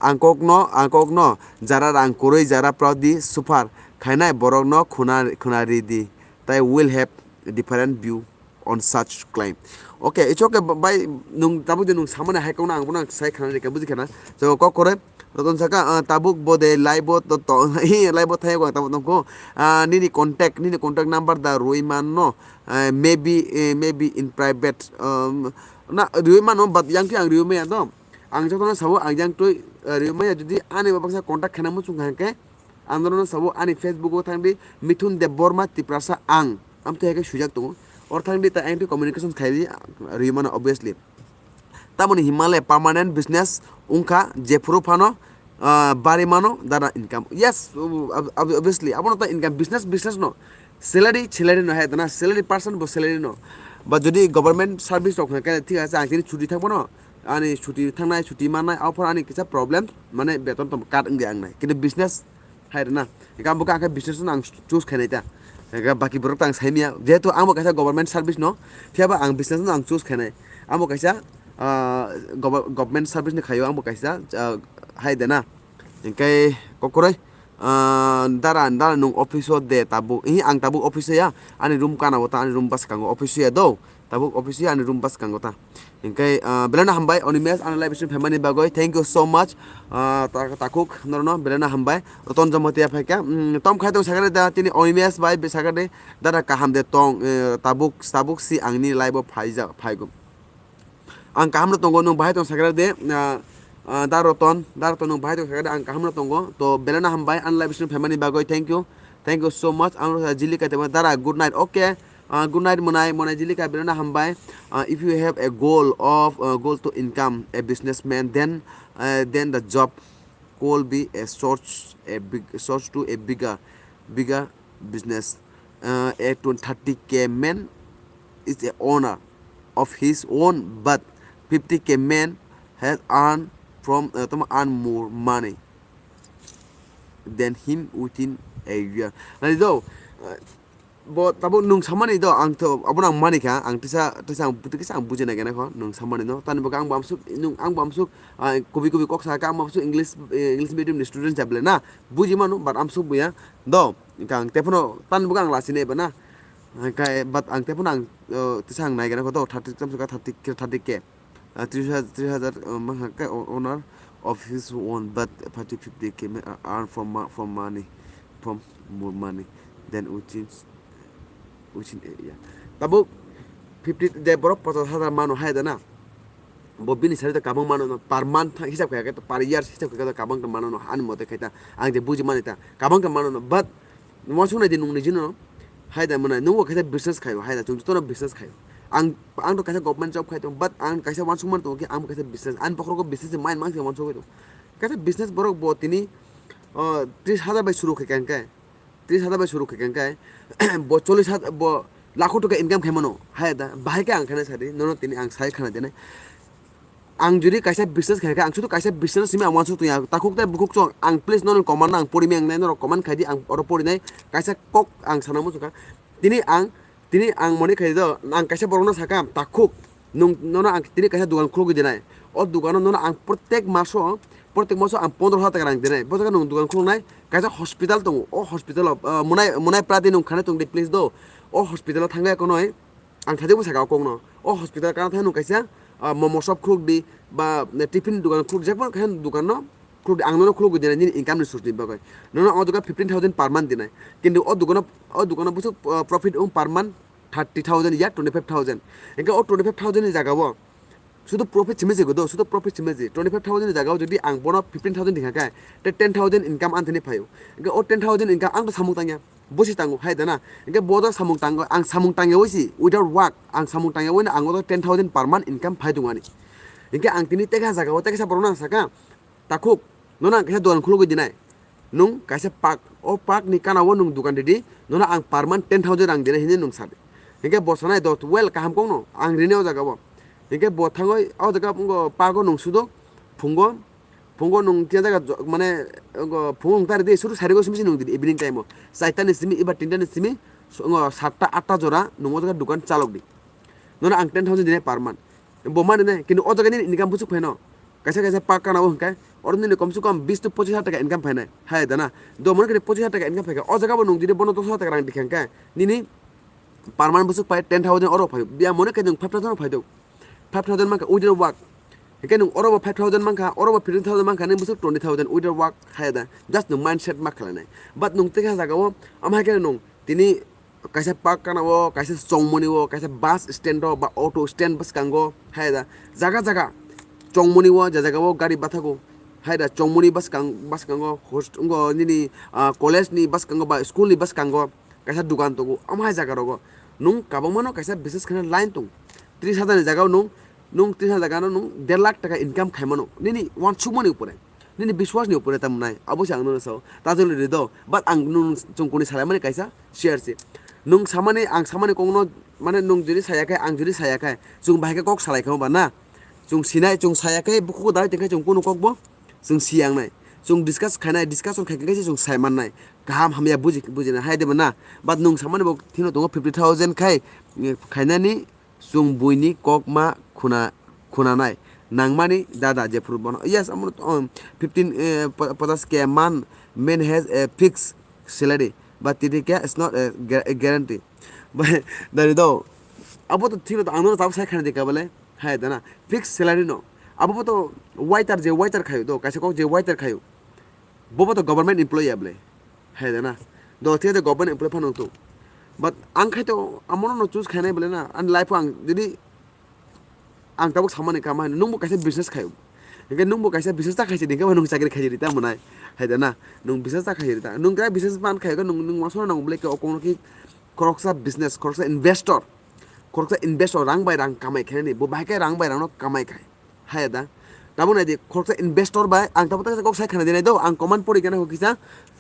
Ang kokno, ang kokno, jara rang kwrwi, jara praudi suffer khainai borokno khuna, khuna ridi, tai will have different view on such claim. Okay, it's okay, ba-, bai, nung tabuk je nung samani hai kokno ang bono ang sai khana rikha, buji khana. So, kok kore, Roton saka, ah, tabuk bode live bo to, to, hi, live bo thai ko tabuk tongko. Ah, nini contact, nini contact number da rui manno, ah, maybe, eh, maybe in private, um, na, rui manno, but yang ki ang rui maya do. Ang jotono sabo ang yang twi, eh, rwi maya, jodi ani bo baksa contact khaina muchung kha hwnkhe, ang norokno sabo ani Facebook o thangdi, Mithun Debbarma Tiprasa ang. Amtwi hai khe swijak tongo. Or thangdi ta ang twi communication khaidi, rwi mano obviously. Tamoni hinmale permanent business wngkha, jephuru phano, ah, bari mano, dana income. Yes, ob-, ob-, obviously, abono ta income, business, business no. Salary, salary no hai dana, salary person bo salary no. Ba jodi government service rok hwnkhe thik ase, ang tini chuti thangmano, ani chuti thangnai, chuti mannai, aphor ani kisa problem, mane beton tom cut wngya wngnai. Kintu business hai rwna. Hingke abo khe ang khe business no ang choose khainai ta. Hingke baki borok ta ang saimanya. Jehetu ang bo kaisa government service no, phiya ba ang business no ang choose khainai. Ang bo kaisa, ah, gobo-, government service ni khaio ang bo kaisa, ah, hai de na. Hingke kokroi, ah, dara, dara nung office o de tabuk. Ihi ang tabuk office o ya. Ani room kana o ta, ani room bwskango office o ya do. Tabuk office ya ani room bwskango ta. Hingke, ah, belai no hambai, Onimesh, ano live stream phaimani bagwi. Thank you so much. Ah, ta-, takhuk, norno belai no hambai. Roton Jamatia phaikha. Mm, tom khai tong sakari da, tini Onimesh bai, be sakari dada kaham de tong, eh, tabuk, tabuk si angni live o phaija-, phaigo. Ang kaham no tongo, nung bahai tong sakari de, ah, ah, da Roton, da Roton nung bahai tong sakari de, ang kaham no tongo. To belai no hambai, ano live stream phaimani bagwi. Thank you. Thank you so much. Ang rwkha Jilika Debbarma, dara, good night. Okay. Uh, good night, Monai. Monai Jilika, belai no hambai. Uh, if you have a goal of, uh, goal to income a businessman, then, uh, then the job could be a source, a big source to a bigger, bigger business. Uh, a twenty, thirty K man is a owner of his own, but fifty K man has earned from, uh, tamo earn more money than him within a year. Nai do, uh, bo tabuk nung samani do, ang to, abono ang mani kha, ang tisa, tisa ang, tisa ang buji nai gana kho, nung samani no. Tani bo ang bo amsuk, nung ang bo amsuk, ah, kubi kubi kok sa kha, ang bo amsuk English, eh, English medium ni student jable na, buji mano, but amsuk buya do, ang tephano, tani bo ang lasi nai ba na. Hingke, but ang tephano ang, eh, tisa ang nai gana kho do, thirty, thirty K. Uh, three thousand, three thousand, uh, ma hingke o-, owner of his own, but forty, fifty K may, uh, earn from ma-, from money, from more money than within, within a year. Tabuk fifty, de borok pochas hajar mano hai da na. Bo bini salary to kabang mano no, per month hisab khe, per year hisab khe kabang mano no, ani mote khe ta, ang je buji mani ta, kabang mano no, but Uansuk nai di nung niji no, Hai da mwnai, nungbo kaisa business khaio, hai da, chwng jotono business khaio. Ang, ang to kaisa government job khai tongo, but ang kaisa uansukmani tongo khe, ang kaisa business, ani bokhorogo business ni mind mang se uansugwi tongo. Kaisa business borok bo tini, o, tris hajar bai suru khai kha hwnkhe, tris hajar bai suru khai kha hwnkhe, bo chollish hajar, bo lakho toka income khai mano, hai da, bahai khe ang khana sadi, nono tini ang sai khana dinai. Ang jodi kaisa business khai kha, ang sudu kaisa business simi ang uansuk tongya, takhuk tei bukhuk chwng, ang please nono comment no ang pori mi ang nai, norok comment khai di, ang oro pori nai, kaisa kok ang sana muchung kha. Tini ang, tini ang moni khai do, ang kaisa borok no sakha, takhuk, nung, nono ang tini kaisa dogan khulugwi dinai, o dogano nono ang protek maso, protek maso ang pondro hajar taka rang dinai, bo jaga nung dogan khuluknai, kaisa hospital tongo, o hospital o, ah, monai, monai prati nung khanai tong di please do, o hospital o thangwi konoi, ang thajak bwsaka o kokno. O hospital kana thai nung kaisa, ah, momo shop khuluk di, ba, eh, tiffin dogan khuluk, jekma kaisa dogan no khuluk di, ang nono khuluk di nai nini income ni source ni bagwi. Nono o jaga fifteen thousand per month dinai. Kintu o dogan no, o dogan no bwswk, ah, profit wng per month thirty thousand ya twenty five thousand. Hingke o twenty five thousand ni jaga o sudu profit simi je godo, sudu profit simi je. Twenty five thousand ni jaga o jodi ang bono fifteen thousand dikha khe, te ten thousand income anthani phaio. Hingke o ten thousand income ang to samung tangya. Bosi tango, hai dana. Hingke bo do samung tango, ang samung tangya oisi, without work, ang samung tangya oino ang o ten thousand per month income phai tongani. Hingke ang tini teka jaga o teka sa borok no ang saka, takhuk, nono ang kaisa dogan khulugwi dinai. Nung kaisa park, o park ni kana o nung dogan ridi, nono ang per month ten thousand rang dinai hinwi nung sadi. Hingke bo sanai do, well, kaham kokno, ang rini o jaga o. Hingke bo thangoi o jaga wngkha park o nung sudo, phungo, phungo nung khe jaga jo-, mane, wngkha phungo nung tari di, suru sari go simi nung di, evening time o. Chaita ni simi, iba tinta ni simi, so, wngkha satta atta jora, nung o jaga dogan chalok di. Nono ang ten thousand dinai per month. Bo mani nai, kintu o jaga nini income bwswk phaino. Kaisa kaisa park kana o hwnkhe, oro nini komse kom bis to pochis hajar taka income phainai. Hai dana, do mani khe pochis hajar taka income phaikha. O jaga bo nung jodi bono dos hajar taka rang dikha hwnkhe, nini per month bwswk phai ten thousand oro phai. Biya mone khe nung five thousand phai do. Five thousand mankha without work. Hingke nung oro bo five thousand mankha, oro bo fifteen thousand mankha, nini bwswk twenty thousand without work hai da. Just nung mindset ma khlainai. But nung tei kha jaga o, ama hai khe nung tini kaisa park kana o, kaisa chongmani o, kaisa bus stand o, ba auto stand bwskango, hai da, jaga jaga chongmani o, je jaga o gari bathago, hai da, chongmani bwskang, bwskango, host-, wngkha nini, ah, college ni bwskango ba school ni bwskango kaisa dogan tongo, omo hai jaga rogo nwng kabangma no kaisa business khaina line tong, tris hajar ni jaga o nwng, nwng tris hajar jaga no nwng der lakh taka income khai mano, nini uansukmani upore. Nini biswas ni upore tamo nai, abo se ang nono sao. Tajol ri do, but ang nung chwng kuni salai mani kaisa share se. Nung samani, ang samani kok no, mane nung jodi saya khe, ang jodi saya khe, chwng bahai khe kok salai khe ba na. Chwng sinai, chwng saya khe, bukhuk dai tong khe chwng kunu kok bo chwng si yang nai. Chwng discuss khainai, discussion khai khe se chwng sai man nai. Kaham hamya buji, buji nai hai de ba na. But nung samani bo thino tongo fifty thousand khai, eh, khainani, chwng buini kok ma khuna, khunanai nangmani dada jephuru bono. Yes, amo, um, fifteen, eh, pa-, patas K man, man has a fixed salary, but titi kya is not a gua-, a guarantee. Dari do, abo to thik to, ang no tabuk sai khani dikha bole, hai dana, fixed salary no. Abo bo to waiter je waiter khayo do, kaisa kok je waiter khayo. Bobo to government employee ya bole. Hai da na. Do thik ase government employee phano to. But ang khai to amono no choose khainai bole na. Ani life o ang jodi ang tabuk samani kama hai nungbo kaisa business khayo. Hingke nungbo kaisa business ta khaisi hingke nung chakri khaisi rita monai. Hai da na. Nung business ta khaisi rita. Nung kaya business man khayo nung nung maso nang bole ke okong ki khoroksa business, khoroksa investor. Khoroksa investor rang bai rang kamai khainani. Bo bahai khe rang bai rang no kamai khai. Hai da. Tabuk nai di, khoroksa investor bai, ang tabuk tak kok sai khana dinai do, ang comment pori kana kisa.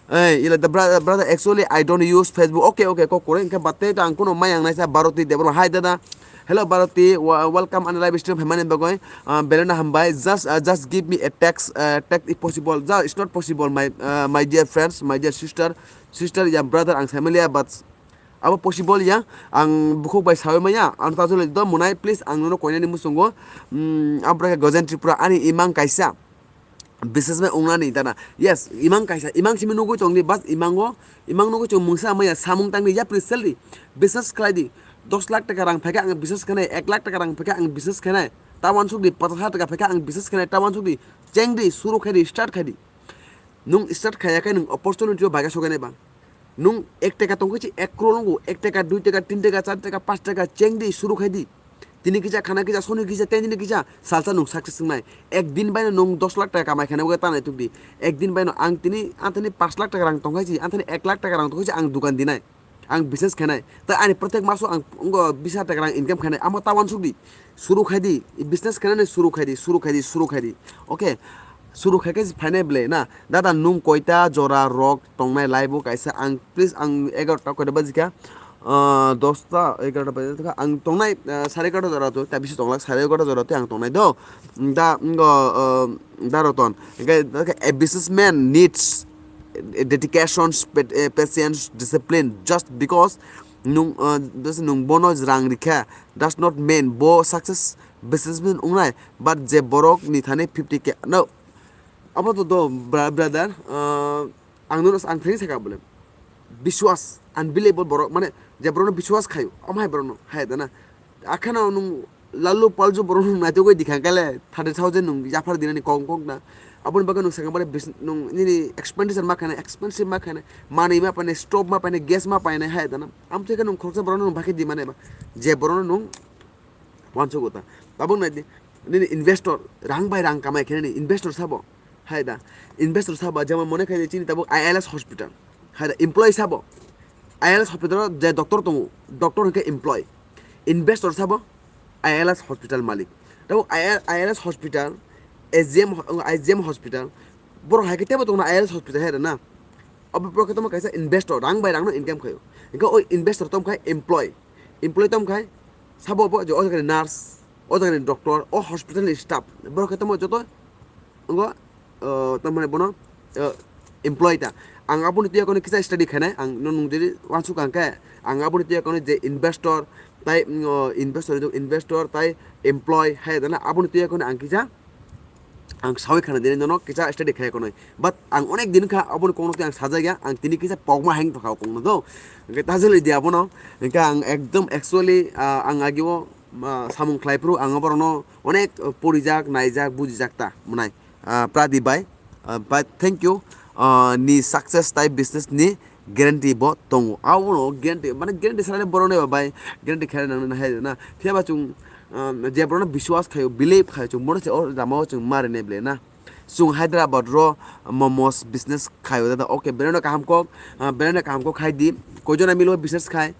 Hey, ila the brother, brother, actually I don't use Facebook. Okay, okay, kok kore, hingke batte to ang kuno mai ang naisa Bharati Debbarma. Hi dada. Hello Bharati, wa-, welcome ani live stream hemani bagoi. Ah, belena hambai, just, ah, just give me a text, ah, text if possible. Just, it's not possible, my, ah, my dear friends, my dear sister, sister, ya brother, ang family, but abo possible ya, ang bukhuk bai sawi maya, ang ta jole do monai, please, ang nono koinani muchungo, mm, abra khe Gojen Tripura, ani imang kaisa businessman ongnani dana. Yes, imang kaisa, imang simi nugui tongni, but imango, imang nugui chong mungsa maya, samung tangni ya, please, sell di, business khlai di, dos lakh taka rang phaikha ang business khanai, ek lakh taka rang phaikha ang business khanai, ta wansuk di, patas hajar taka phaikha ang business khanai, ta wansuk di, cheng di, suru khai di, start khai di. Nung start khaya khe nung opportunity o baga sogenai ba. Nung ek taka tongkhe chi ek crore nungo, ek taka, dui taka, tin taka, char taka, panch taka, cheng di, suru khai di. Tini kisa, khana kisa, soni kisa, ten dini kisa, salsa nung success wngnai. Ek din bai no nung dos lakh taka kamai khana bagwi tanai tuk di. Ek din bai no ang tini, ang tini panch lakh taka rang tongkhai chi, ang tini ek lakh taka rang tongkhai chi, ang dukan dinai. Ang business khainai, ta ani protek maso ang ongo bis hajar taka rang income khainai, amo ta wansuk di, suru khai di, business khainani suru khai di, suru khai di, suru khai di, okay, suru khai khe phainai ble na, dada nung koita jora rok tongnai live o kaisa ang please ang egarota koita baji kha, ah, dosta egarota baji kha ang tongnai, ah, sare egarota jora to ta bisi tonglak sare egarota jora to ang tongnai do, da ngo, ah, da Roton, a businessman needs dedication, spe- eh, patience, discipline. Just because nung uh, just nung bono rang rikha does not mean bo success businessman ungnai, but je borok ni thani fifty k no abo to do bra- brother, uh, ang nono ang thani saka bole biswas unbelievable borok mane je borok no biswas khayo amhai borok no hai dana akhana nung lalu palju borok nung naitugwi dikha kele thirty thousand nung yaphar dinani kong kong na. Aboni bagwi nung sakang bare bis- nung nini expenditure ma khainai, expensive ma khainai, manwi ma painai, stove ma painai, gas ma painai hai dana. Amtwi khe nung khoroksa borok nung bakhe di mane ba je borok nung wansugo ta. Tabuk nai di nini investor rang bai rang kamai khe nini investor sabo hai da. Investor sabo jemon mone khai di chini tabuk I L S hospital hai da employee sabo. I L S hospital je doctor tongo, doctor hwnkhe employee. Investor sabo I L S hospital malik. Tabo I L S hospital, A G M ho- I G M hospital, borok hai khe tebo tongna I L S hospital hai rana. Abo borok khe tamo kaisa investor, rang bai rang no income khayo. Hingke o investor tom khai employee. Employee tom khai sabo bo je o jaga ni nurse, o jaga ni doctor, o hospital ni staff. Borok khe tamo joto ngo, uh, tamani bono, uh, employee ta. Ang aboni tuya kono kisa study khainai, ang no nung diri wansuk ang khe, ang aboni tuya kono je investor, tai, mm, uh, investor, investor, tai employee, hai dana aboni tuya kono ang kisa, ang sawi khana dini nono kisa study khai kono. But ang onek din kha aboni kono ang sajagya, ang tini kisa pokma hang tokha kono do. Hingke tajali dia bono, hingke ang ekdom actually, uh, ang agio, uh, samung khlai phuru ang aborno onek, uh, porijak, naijak, bujijak ta, mwnai. Ah, Pradip bai, ah, bai, thank you. Ah, ni success tai business ni guarantee bo tongo. Abono guarantee, mane guarantee salai borok nai bai, guarantee khe nang nang hai na. Phiya ba chung, ah, je borok no biswas khayo, believe khayo, chung bono se o rama o chung mari ne ble na. Chung Hyderabad ro momos business khayo da, okay, brand kaham kok, ah, brand kaham kok khai di. Koijona milo business khai.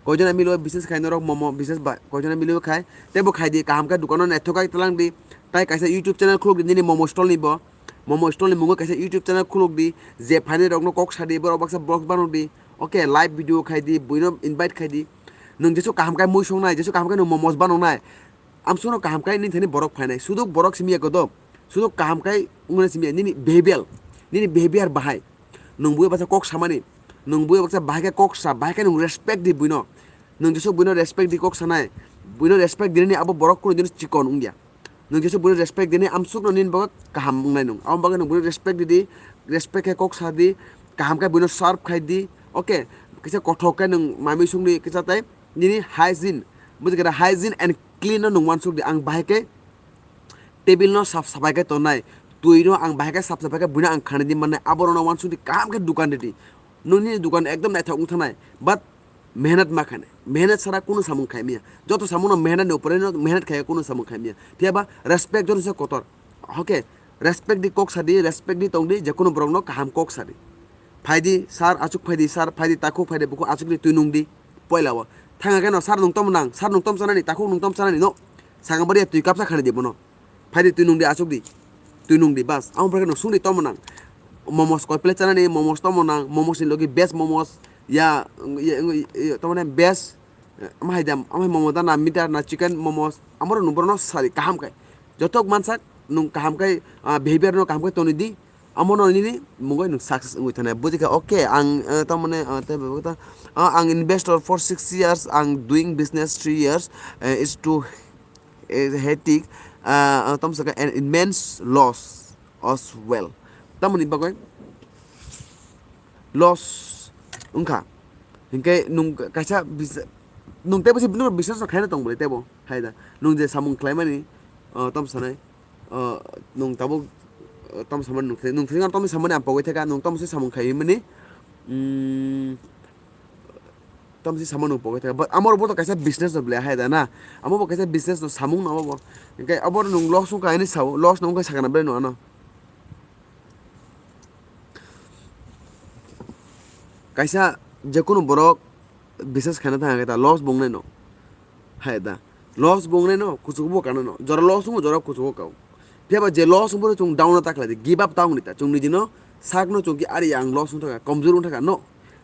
Koijona milo business khai norok momo business ba koijona milo khai tebo khai di kaham khe dukano naithok khai tlang di. Tai kaisa YouTube channel khuluk di nini momo stall ni bo. Momo stall ni mungo kaisa YouTube channel khuluk di. Je phaini rokno kok sa di borok baksa vlog banok di. Okay, live video khai di, buino invite khai di. Nwng jesu kaham khai mui song nai, jesu kaham khai nwng momos banok nai. Amsukno kaham khai nini thani borok phainai. Suduk borok simi ya kodo. Suduk kaham khai wngna simi ya nini behavior. Nini behavior bahai. Nwng bui baksa kok samani. Nwng bui baksa bahai khe kok sa, bahai khe nwng respect di buino. Nwng jesu buino respect di kok sanai. Buino respect dinani abo borok kuno dino chikon wngya. Nwng jesu buino respect dinai amsukno nini bagwi kaham wngnai nwng. Abo bagwi nwng buino respect di di, respect khe kok sa di, kaham khe buino serve khai di. Okay, kisa kothok khe nwng mami songni kisa tai nini hygiene. Bujikha hygiene and clean no nwng wansuk di. Ang bahai khe table no sap sapai khe tongnai, twi no ang bahai khe sap sapai khe buino ang khani di mannai, aborok no wansuk di kaham khe dukan ridi. Nwng nini dukan ekdom naithok wng thangnai, but mehnat ma khainai. Mehnat sara kunu samung khai maya. Joto samung no mehnat ni upore no mehnat khai kunu samung khai maya. Phiya ba respect joto se kotor. Okay, respect di kok sa di, respect di tong di, je kunu borok no kaham kok sa di. Phai di sir, achuk phai di sir, phai di takhuk phai di bukhuk achuk di twi nung di. Poila o thanga khe no sir nung tom nang, sir nung tom chanani, takhuk nung tom chanani no. Sakang bari twi kapsa khani di bono. Phai di twi nung di achuk di. Twi nung di bas. Amo pore khe no sung di tom nang. Momos koi plate chanani, momos tom nang, momos ni logi best momos. Ya, ya, ya, ya, tamani best. Ama hai dam, ama hai momo da na, meat da na, chicken momos. Amo rok nung borok no sari kaham khai. Jotok mansak nung kaham khai, ah, behavior no kaham khai toni di. Amo no nini mungoi nung success wngwi thani. Bujikha, okay, ang, eh, tamani, eh, tei bebak ta, ah, ang investor for six years, ang doing business three years, eh, is to, eh, hectic, ah, ah, tamsaka an immense loss as well. Tamoni bagwi loss wngkha. Hinkhe nung kaisa bisa-, nung teibo se bini biswas rok khaina tong bwle teibo hai da. Nung je samung khlaimani, ah, tamsanai. Ah, nung tabuk, ah, tamo samani nung thani, nung thani tamo samani ang pogwi thaka, nung tamo se samung khai mani, mm, tamo se samani nung pogwi thaka. But amo bo to kaisa business no ble hai da na. Amo bo kaisa business no samung no abo. Hinkhe abo nung loss wngkha ani sao, loss no wngkha sakana ble no ano. Kaisa jekunu borok bisas khaina thang khe ta loss bo wngnai no. Hai da. Loss bo wngnai no, kuchugo bo kana no. Jora loss wngo, jora kuchugo kao. Phiya ba je loss wngbo chwng down no ta khlai di, give up ta wngni ta. Chwng niji no sak no chwng ki ari ang loss wng thaka, komjor wng thaka no.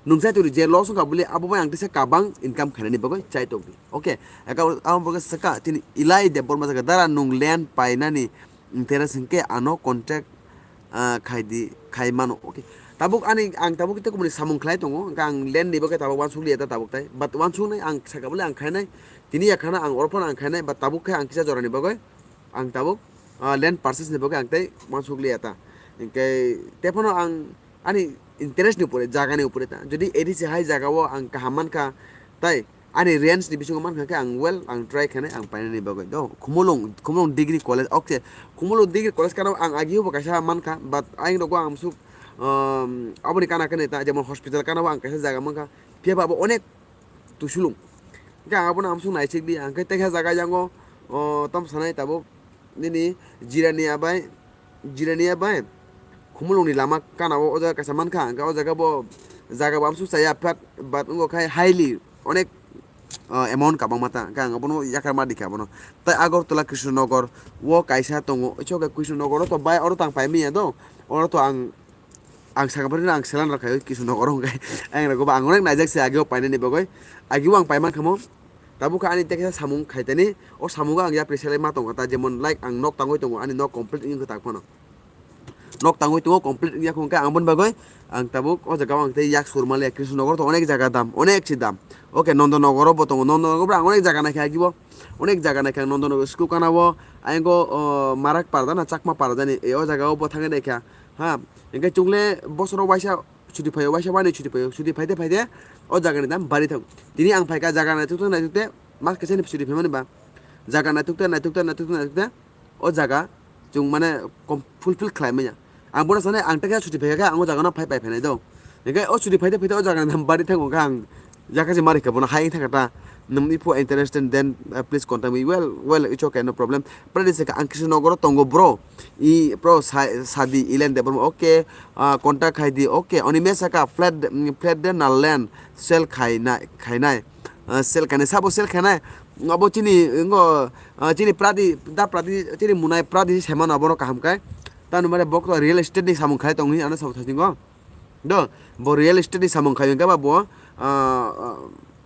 Nwng chai tongdi je loss wngkha bole abo bai ang tisa kabang income khainani bagwi chai tongdi. Okay, aka abo bagwi saka chini Ilai Debbarma saka dara nwng land painani interest hwnkhe ano contact ah, khai di, khai mano. Okay. Tabuk ani, ang tabuk tei kumuni samung khlai tongo. Hwnkhe ang land ni bagwi tabuk uansukliya ta tabuk tai. But uansuknai ang saka bole ang khainai. Tini yakhana ang oro phano ang khainai. But tabuk khe ang kisa jorani bagwi ang tabuk, ah, land purchase ni bagwi ang tei uansukliya ta. Hwnkhe tei phano ang ani interest ni upore, jaga ni upore ta. Jodi A D C hai jaga o ang kaham mankha, tai ani range ni bisingo mankha khe ang well, ang try khainai, ang painani bagwi. Do, Khumulwng, Khumulwng Degree College, okay. Khumulwng Degree College kana ang agi bo kaisa mankha, but ayang rogo ang musuk, um, aboni kana kani ta, jemon hospital kana bo ang kaisa jaga mankha. Phiya ba abo onek tusulung. Hwnkhe ang abono amsuk naisikdi, ang khe tekha jaga yango, o, tamo sanai tabuk nini Jirania bai, Jirania bai Khumulwngni lama kana o, o jaga kaisa mankha, hwnkhe o jaga bo, jaga bo amsuk chaya phat, but wngkha khai highly onek, o, amount kabangma ta, hwnkhe ang abono yakar ma dikha abono. Tai Agartala Krishnanagar o kaisa tongo, ichok Krishnanagar o to bai oro tang pai manya do, oro to ang Ang sakha phano ang selan rok khai Kishonogoro hwnkhe. Ang rokbo ang onek naijak se ageo painani bagwi. Ageo ang paiman khamo. Tabuk kha ani teksa samung khaitani. O samungo ang yapri selai ma tongkha ta, jemon like ang nok tangwi tongo, ani nok complete wngkha tak phano. Nok tangwi tongo, complete wngya khungkhe ang boni bagwi ang tabuk o jaga ang tei yak surmaliya. Kishonogoro to onek jaga dam, onek si dam. Okay, Nondonogoro bo tongo, Nondonogoro bo ang onek jaga naikha agibo. Onek jaga naikha ang Nondonogoro school kana bo. Ayang go, o, Marak para jana, Chakma para jani, e, o jaga o bo thangwi naikha. Ha, hwnkhe chwng le bosoro waisa chuti phaio, waisa wani chuti phaio, chuti phaide phaide o jaga ni dam bari thango. Tini ang phaikha jaga naithok thok naithok te, mas kaisa ni chuti phaimani ba jaga naithok te, naithok te, naithok te, naithok te, o jaga chwng mane kom-, fulfill khlai manya. Ang bono sanai, ang tekhe chuti phaikha khe ang o jaga no phai pai phainai do. Hwnkhe o chuti phaide phaide o jaga ni dam bari thango khe ang Jaka se mari khe bono hai thaka ta. Nung if you interested, then, uh, please contact me. Well, well, it's okay, no problem. Pradi se ang Krishnanagar o tongo, bro. I, bro, sa-, sadi, Ilen Debbarma, okay. Uh, contact khai di, okay. Oni me saka flat, mm, flat de na land sell khai na, khai nai. Uh, sell khai nai, sabo sell khai nai. Abo chini, ngo, uh, chini Pradi, da Pradi, chini Munai Pradi se mano abono kaham kai. Tanu mare bok to real estate ni samung khai tong hi ano sabo thajingo. Do, bo real estate ni samung khai hwnkhe ba bo, ah, ah,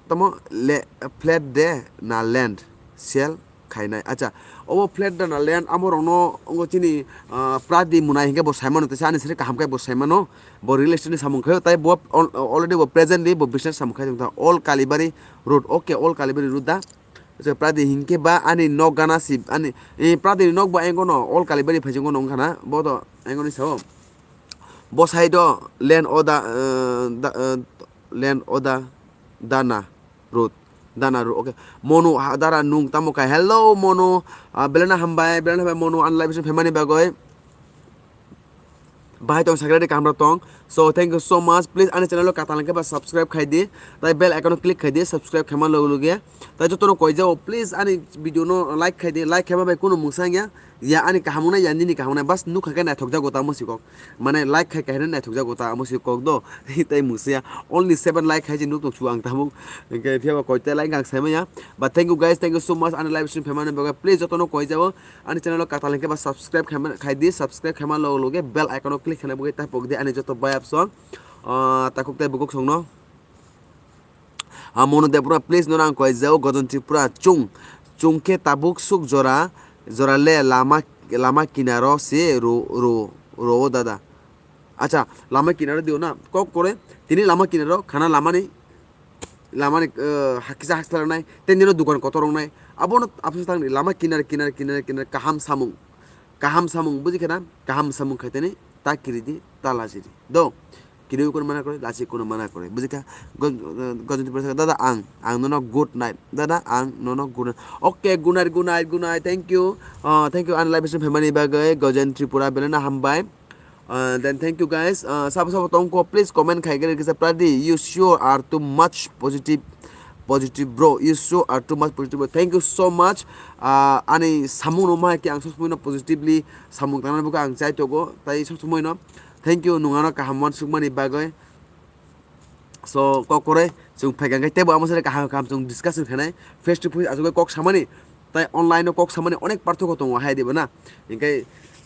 tamo le-, flat de na land sell khainai. Acha, obo flat de na land amo rokno ongo chini, ah, Pradi Munai hwnkhe bo saimano, teisa ani sari kaham khe bo saimano. Bo real estate ni samung khai, tai bo al-, already bo presently bo business samung khai tongkha. All Kalibari Road, okay, All Kalibari Road da. Acha, Pradi hwnkhe ba ani nok gana si, ani, eh, Pradi ni nok bo engo no, All Kalibari phai jongno wngkha na, bo to engo ni sao. Bo side o land order, eh, da, eh, land order Dana Road, Dana Road, okay. Monu ha-, dara nung tamo kha? Hello, Monu, ah, belai no hambai, belai no hambai, Monu, ani live stream phaimani bagwi. Bahai tong, sakhe ready, kaham rok tong. So, thank you so much. Please, ani channel o katal hwnkhe ba subscribe khai di. Tai bell icon o click khai di, subscribe khaima loge loge. Tai joto no koi jao, please, ani video no like khai di. Like khaima bai kunu mungsa wngya. Ya ani kaham wngnai, ya nini kaham wngnai, bas nukha khe naithok jago ta mwswkok. Mane like khai kaisa naithok jago ta mwswkok do. Tai mwsaya. Only seven like khai je nuk tong su ang tabuk. Hwnkhe phiya ba koita like ang sai manya. But thank you guys, thank you so much. Ani live stream phaimani bagwi please joto no koi jao. Ani channel o katal hwnkhe ba subscribe khaima, khai di, subscribe khaima loge loge bell icon o click khaina bagwi ta pok di ani joto bayap song. Ah, takhuk tai bukuk song no. Ah, Monu Debbarma, please, nono ang koi jao, Gojon Tripura, chung, chung khe tabuk suk jora, jora le lama, lama kinaro se ro, ro, ro o dada. Acha, lama kinaro dio na, kok kore, tini lama kinaro, khana lamani, lamani, eh, hakisa haksa nai, tei nino dukan kotor wngnai, abono apsa tangni, lama kinar, kinar, kinar, kinar, kaham samung, kaham samung, buji khana, kaham samung khaitani, ta kiridi, ta lajidi, do. Kini kuno mana kore, lasi kuno mana kore. Bujikha, Gon-, Gojon Tripura saka, dada ang, ang nono good night. Dada ang nono good night. Okay, good night, good night, good night. Thank you. Uh, thank you, ani live stream phaimani bagwi, Gojen Tripura, belai no hambai. Uh, then thank you guys. Uh, sabo sabo tongko, please comment khai gari kisa Pradi. You sure are too much positive, positive bro. You sure are too much positive bro. Thank you so much. Uh, ani samung no ma ki ang sob somoi no positively samung tangna buka ang chai togo. Tai sob somoi no thank you, nung ano kaham uansukmani bagwi. So kok kwrwi chwng phaikha hwnkhe teibo amo sari kaham kaham chwng discussion khainai, face to face achugwi kok samani tai online o kok samani onek parthoko tongo hai diba na? Hinkhe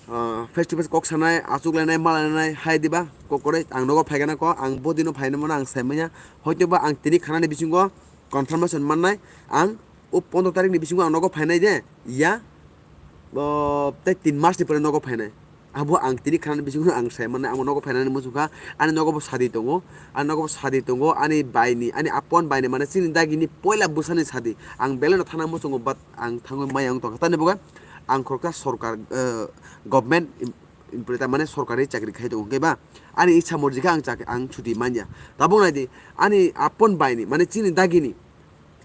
ah, face to face kok sanai, achuklainai, malainai hai diba? Kok kwrwi ang nogo phaikha na kok, ang bodino phainai mano ang saimanya, hoitoba ang tini khanani bisingo confirmation mannai, ang o pondro tarikni bisingo ang nogo phainai de, ya, o, tei tin masni pore nogo phainai. Abo ang tini khanani bisingo ang sai mannai, ang nogo phainani muchungkha, ani nogo bo sadi tongo, ani nogo bo sadi tongo, ani baini, ani apon baini, mane chini dagini poila bwsani sadi. Ang belai no thana muchungo, but ang thangwi maya wng tongkha. Tamni bagwi ang khoroksa sorkar, eh, government em-, employee, ta mane sorkari chakri khai tongo, hwnkhe ba ani ichha morji khe ang chak-, ang chuti manya. Tabuk nai di, ani apon baini, mane chini dagini,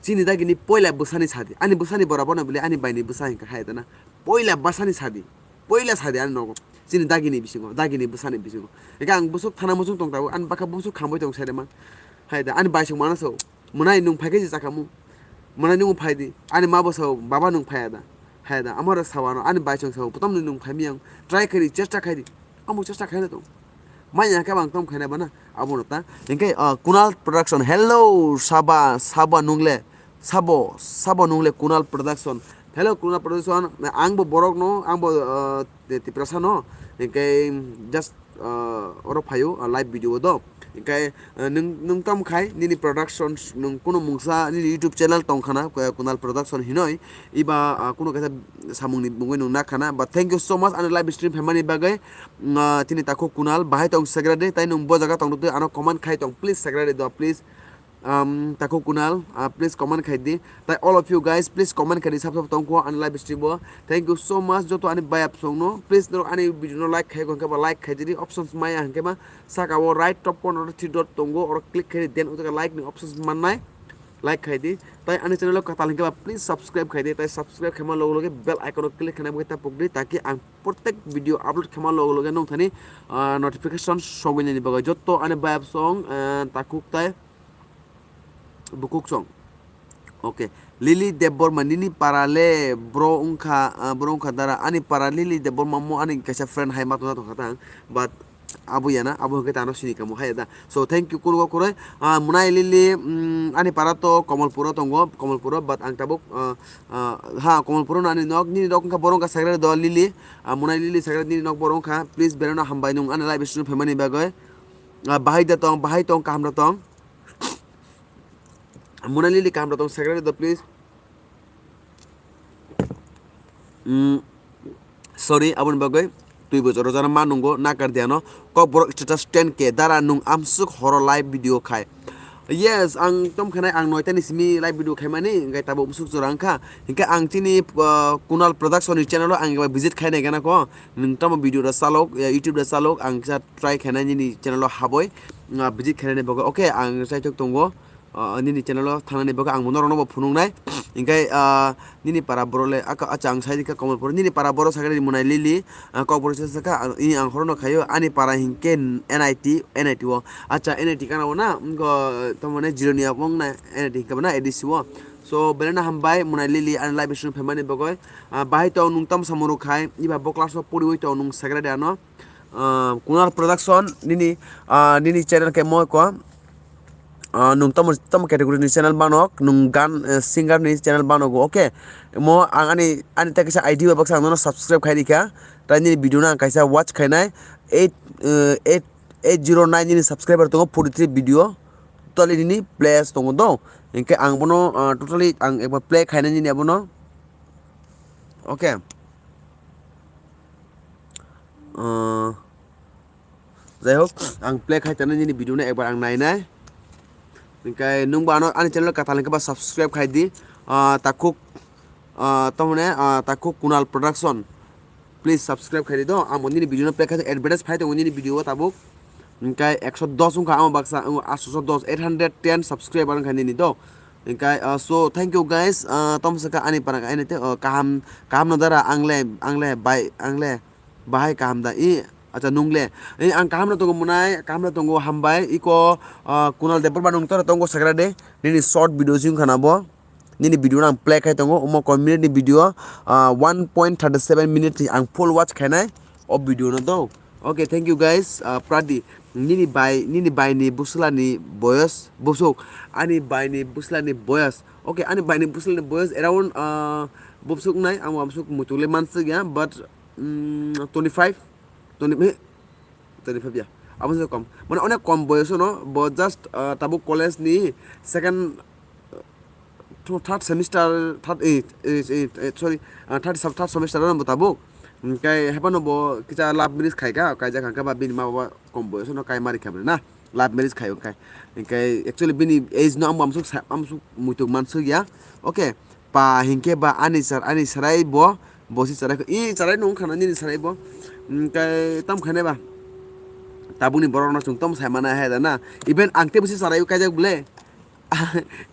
chini dagini poila bwsani sadi. Ani bwsani borok bono bwle ani baini bwsa hinkha hai tana. Poila bwsani sadi. Poila sadi ani nogo. Chini dagini bisingo, dagini bwsani bisingo. Hinkhe ang bwswk thana muchung tong tabuk, ani bwkha bwswk khambai tong sai rema. Hai da, ani bai song mana so. Mwnai nwng phai khe je chakhamu. Mwnai nwng phai di. Ani ma bo sao, "Baba nwng phai ya da?" Hai da, amo rok sao ano, ani bai song sao, "Potom nwng phai miyang. Try khai di, chesta khai di." Amo chesta khai na tong. Manya khe bang tom khaina bana, abo no ta. Hinkhe, ah, Kunal Production, hello, Saba, Saba nungle, Sabo, Sabo nungle Kunal Production. Hello, Kunal Production, ang bo borok no, ang bo, ah, Ti-, Tiprasa no. Hinkhe just, ah, oro phaio, ah, live video do. Hinkhe, ah, nwng, nwng tom khai, nini production, nwng kuno mungsa, nini YouTube channel tong khana, Ku-, Kunal Production hinoi, iba, ah, kuno kaisa samung ni mungwi nwng na khana. But thank you so much, ani live stream phaimani bagwi. Mm, ah, chini takhuk Kunal, bahai tong segra de, tai nwng bo jaga tong rwtwi ano comment khai tong, please segra de do, please. Um, takhuk Kunal, ah, please comment khai di. Tai all of you guys, please comment khai di, sab sab tong kho ani live stream o. Thank you so much, joto ani bayap song no. Please norok ani video no like khai kho, hwnkhe ba like khai di, options maya hwnkhe ba saka o right top corner o three dot tongo, oro click khai di, then o jaga like ni options mannai, like khai di. Tai ani channel o kwtal hwnkhe ba please subscribe khai di, tai subscribe khaima loge loge bell icon o click khaina bagwi ta pok di, taki ang protek video upload khaima loge loge nong thani, ah, notification sogwi nani bagwi. Joto ani bayap song, ah, takhuk tai bukuk song. Okay. Lily Debbarma, nini para le bro wngkha, ah, bro wngkha dara. Ani para Lily Debbarma mo ani kaisa friend hai ma tongna tongkha tang. But abo ya na, abo hwnkhe tano sini kamo hai da. So thank you, kurgo kuroi. Ah, Munai Lily, mm, ani para to Komolpuro tongo, Komolpuro, but ang tabuk, ah, ah, ha, Komolpuro no ani nok, nini nok wngkha boro wngkha Sagrada do Lily. Ah, Munai Lily Sagrada nini nok boro wngkha. Please berano hambai nung ani live stream phaimani bagwi. Ah, bahai da tong, bahai tong, kaham da tong. Mona Lily kaham rok tong secretary do please. Mm, sorry, aboni bagwi twi bochor rojana ma nungo nakar diano. Kokborok status ten K dara nung amsuk horo live video khai. Yes, ang tom khanai ang noita ni simi live video khaimani, hingke tabuk musuk chwra wngkha. Hingke ang chini, uh, Kunal Production ni channel o ang eba visit khainai gana ko. Nung tamo video da salok, ya, YouTube da salok, ang kisa try khainai nini channel o haboi, uh, visit khainani bagwi. Okay, ang saitok tongo. Ah, nini channel o thangnani bagwi ang bo norokno bo phunuknai. Hinkhe, ah, nini para borok le, aka, acha, ang sai kha Komolpur. Nini para borok sakha Munai Lily, ah, Kokborok se sakha, ah, ini ang horono khaio, ani para hinkhe N I T, N I T o. Acha, N I T kana o na, wngkha, tamone Jironi abo wngna, N I T hinkhe bo na A D C o. So, belai no hambai, Munai Lily, ani live stream phaimani bagwi. Ah, bahai tong nung tam samung rok khai, iba bo class o poriwi tong nung secretary ano. Ah, Kunal Production, nini, ah, nini channel khe mo ko. Ah, nung tamo, tamo category ni channel banok, nung gan, eh, singer ni channel banogo, okay? Mo ang ani, ani ta kisa I D bai baksa ang nono subscribe khai rikha. Tai nini video no ang kaisa watch khainai, eight, eh, eight, eight zero nine nini subscriber tongo, forty three video. Totally nini plays tongo do. Hinkhe ang bono, ah, totally ang ekbar play khainai nini abono. Okay. Ah, Jai hok, ang play khai tano nini video no ekbar ang nainai. Hinkhe nung bo ano ani channel katal hinkhe ba subscribe khai di. Ah, takhuk, ah, tamone, ah, takhuk Kunal Production. Please subscribe khai di do. Ang bo nini video no play khai advertise phai tongo nini video o tabuk. Hinkhe ekso dos wngkha ang baksa, ang asoso dos, eight hundred ten subscriber wngkha nini do. Hinkhe, ah, so thank you guys. Ah, tom saka ani para ani te, ah, kaham, kaham no dara ang le, ang le bai, ang le. Bahai kaham da i, acha nung le. I ang kaham no tongo Munai, kaham no tongo hambai. Iko, ah, Kunal Debbarma nung toro tongo sagra de. Nini short video sing khana bo. Nini video no ang play khai tongo. Omo koi minute ni video, ah, one point thirty seven minute ni ang full watch khainai. O video no do. Okay, thank you guys. Uh, Pradi, nini bai nini bai ni buslani boyos busuk, ani bai ni buslani boyos. Okay, ani bai ni buslani boyos around uh, bumsuk nai, ang bumsuk muchule mansuk ya, but um, twenty five, twenty, twenty five ya. Abo se kom. Mane onek kom boyos no, bo just uh, tabuk college ni second to third semester, third, eh, eh, eh, eh, sorry, ah, third, sub- third semester ano bo tabuk. Hingkai haibano bo kisa love marriage khaika, kaijak hangka ba bini ma baba kom boyos no kai mari khabri na. Love marriage khai hingkai. Hingkai actually bini age no ambo amsuk sa- amsuk muituk mansuk ya. Okay. Pa hingke ba ani sar ani sarai bo bosi sarai i sarai nung khana nini sarai bo. Hingkai tam khane ba. Tabuni borok no chung tom sai mana hai da na. Even ang te bosi sarai kaijak bole.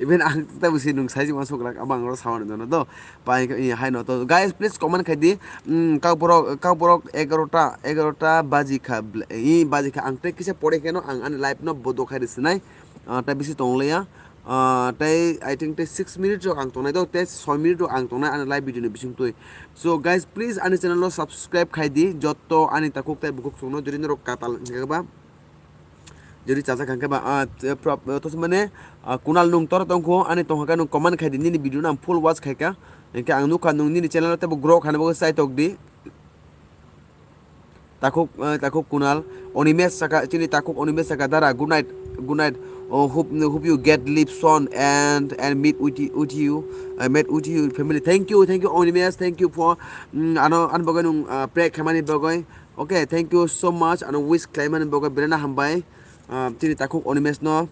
Even ang ta busi nung sai jima sokrak abang ro sawan jono do. Pai ko i hai no to. Guys, please comment khai di. Mm, kau borok, kau borok egarota, egarota baji kha ble- i baji kha ang te kisa pore keno ang ani live no bodo khai di sinai. Ah, ta bisi tong leya. Ah, tai I think tai six minute rok ang tongnai do, tai soi minute rok ang tongnai ani live video ni bising twi. So guys, please ani channel no subscribe khai di. Jotto ani takuk tai bukuk songno jodi norok katal hingke ba. Jodi chajak hangke ba, ah, te prob- to se mane, ah, Kunal nung tor tongkho, ani tongkha khe nung comment khai di, nini video no ang full watch khaika. Hingke ang nukha nung nini channel o tebo grow khani bagwi chai tok di. Takhuk, ah, takhuk Kunal, Onimesh saka, chini takhuk Onimesh saka, dara, good night, good night. Oh, hope, hope you get live soon and, and meet with you, with you, uh, meet with you family. Thank you, thank you Onimesh, thank you for, mm, ano, ano bagwi nung, ah, pray khamani bagwi. Okay, thank you so much. Ano wish khlaimani bagwi belai no hambai. Ah, chini takhuk Onimesh no.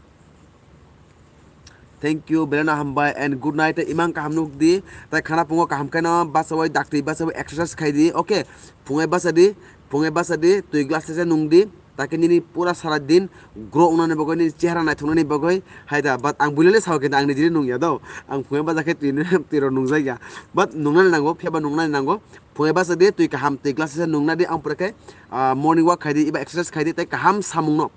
Thank you, belai no hambai and good night. Imang kaham nuk di. Tai khana pungo kaham khe no bachawai daktwi bachawai exercise khai di. Okay, phungai bacha di, phungai bacha di, twi glass se nung di. Take nini pura sara din grow wngnani bagwi, nini chehra naithoknani bagwi hai da. But ang builele sao kintu ang nijini nung ya do. Ang phungai bacha khe twi, twi rok nungjak ya. But nungnani nango, phiyaba nungnani nango. Phungai bacha di, twi kaham, twi glass se nungna di, ang pore khe, ah, morning walk khai di, eba exercise khai di, tei kaham samung no.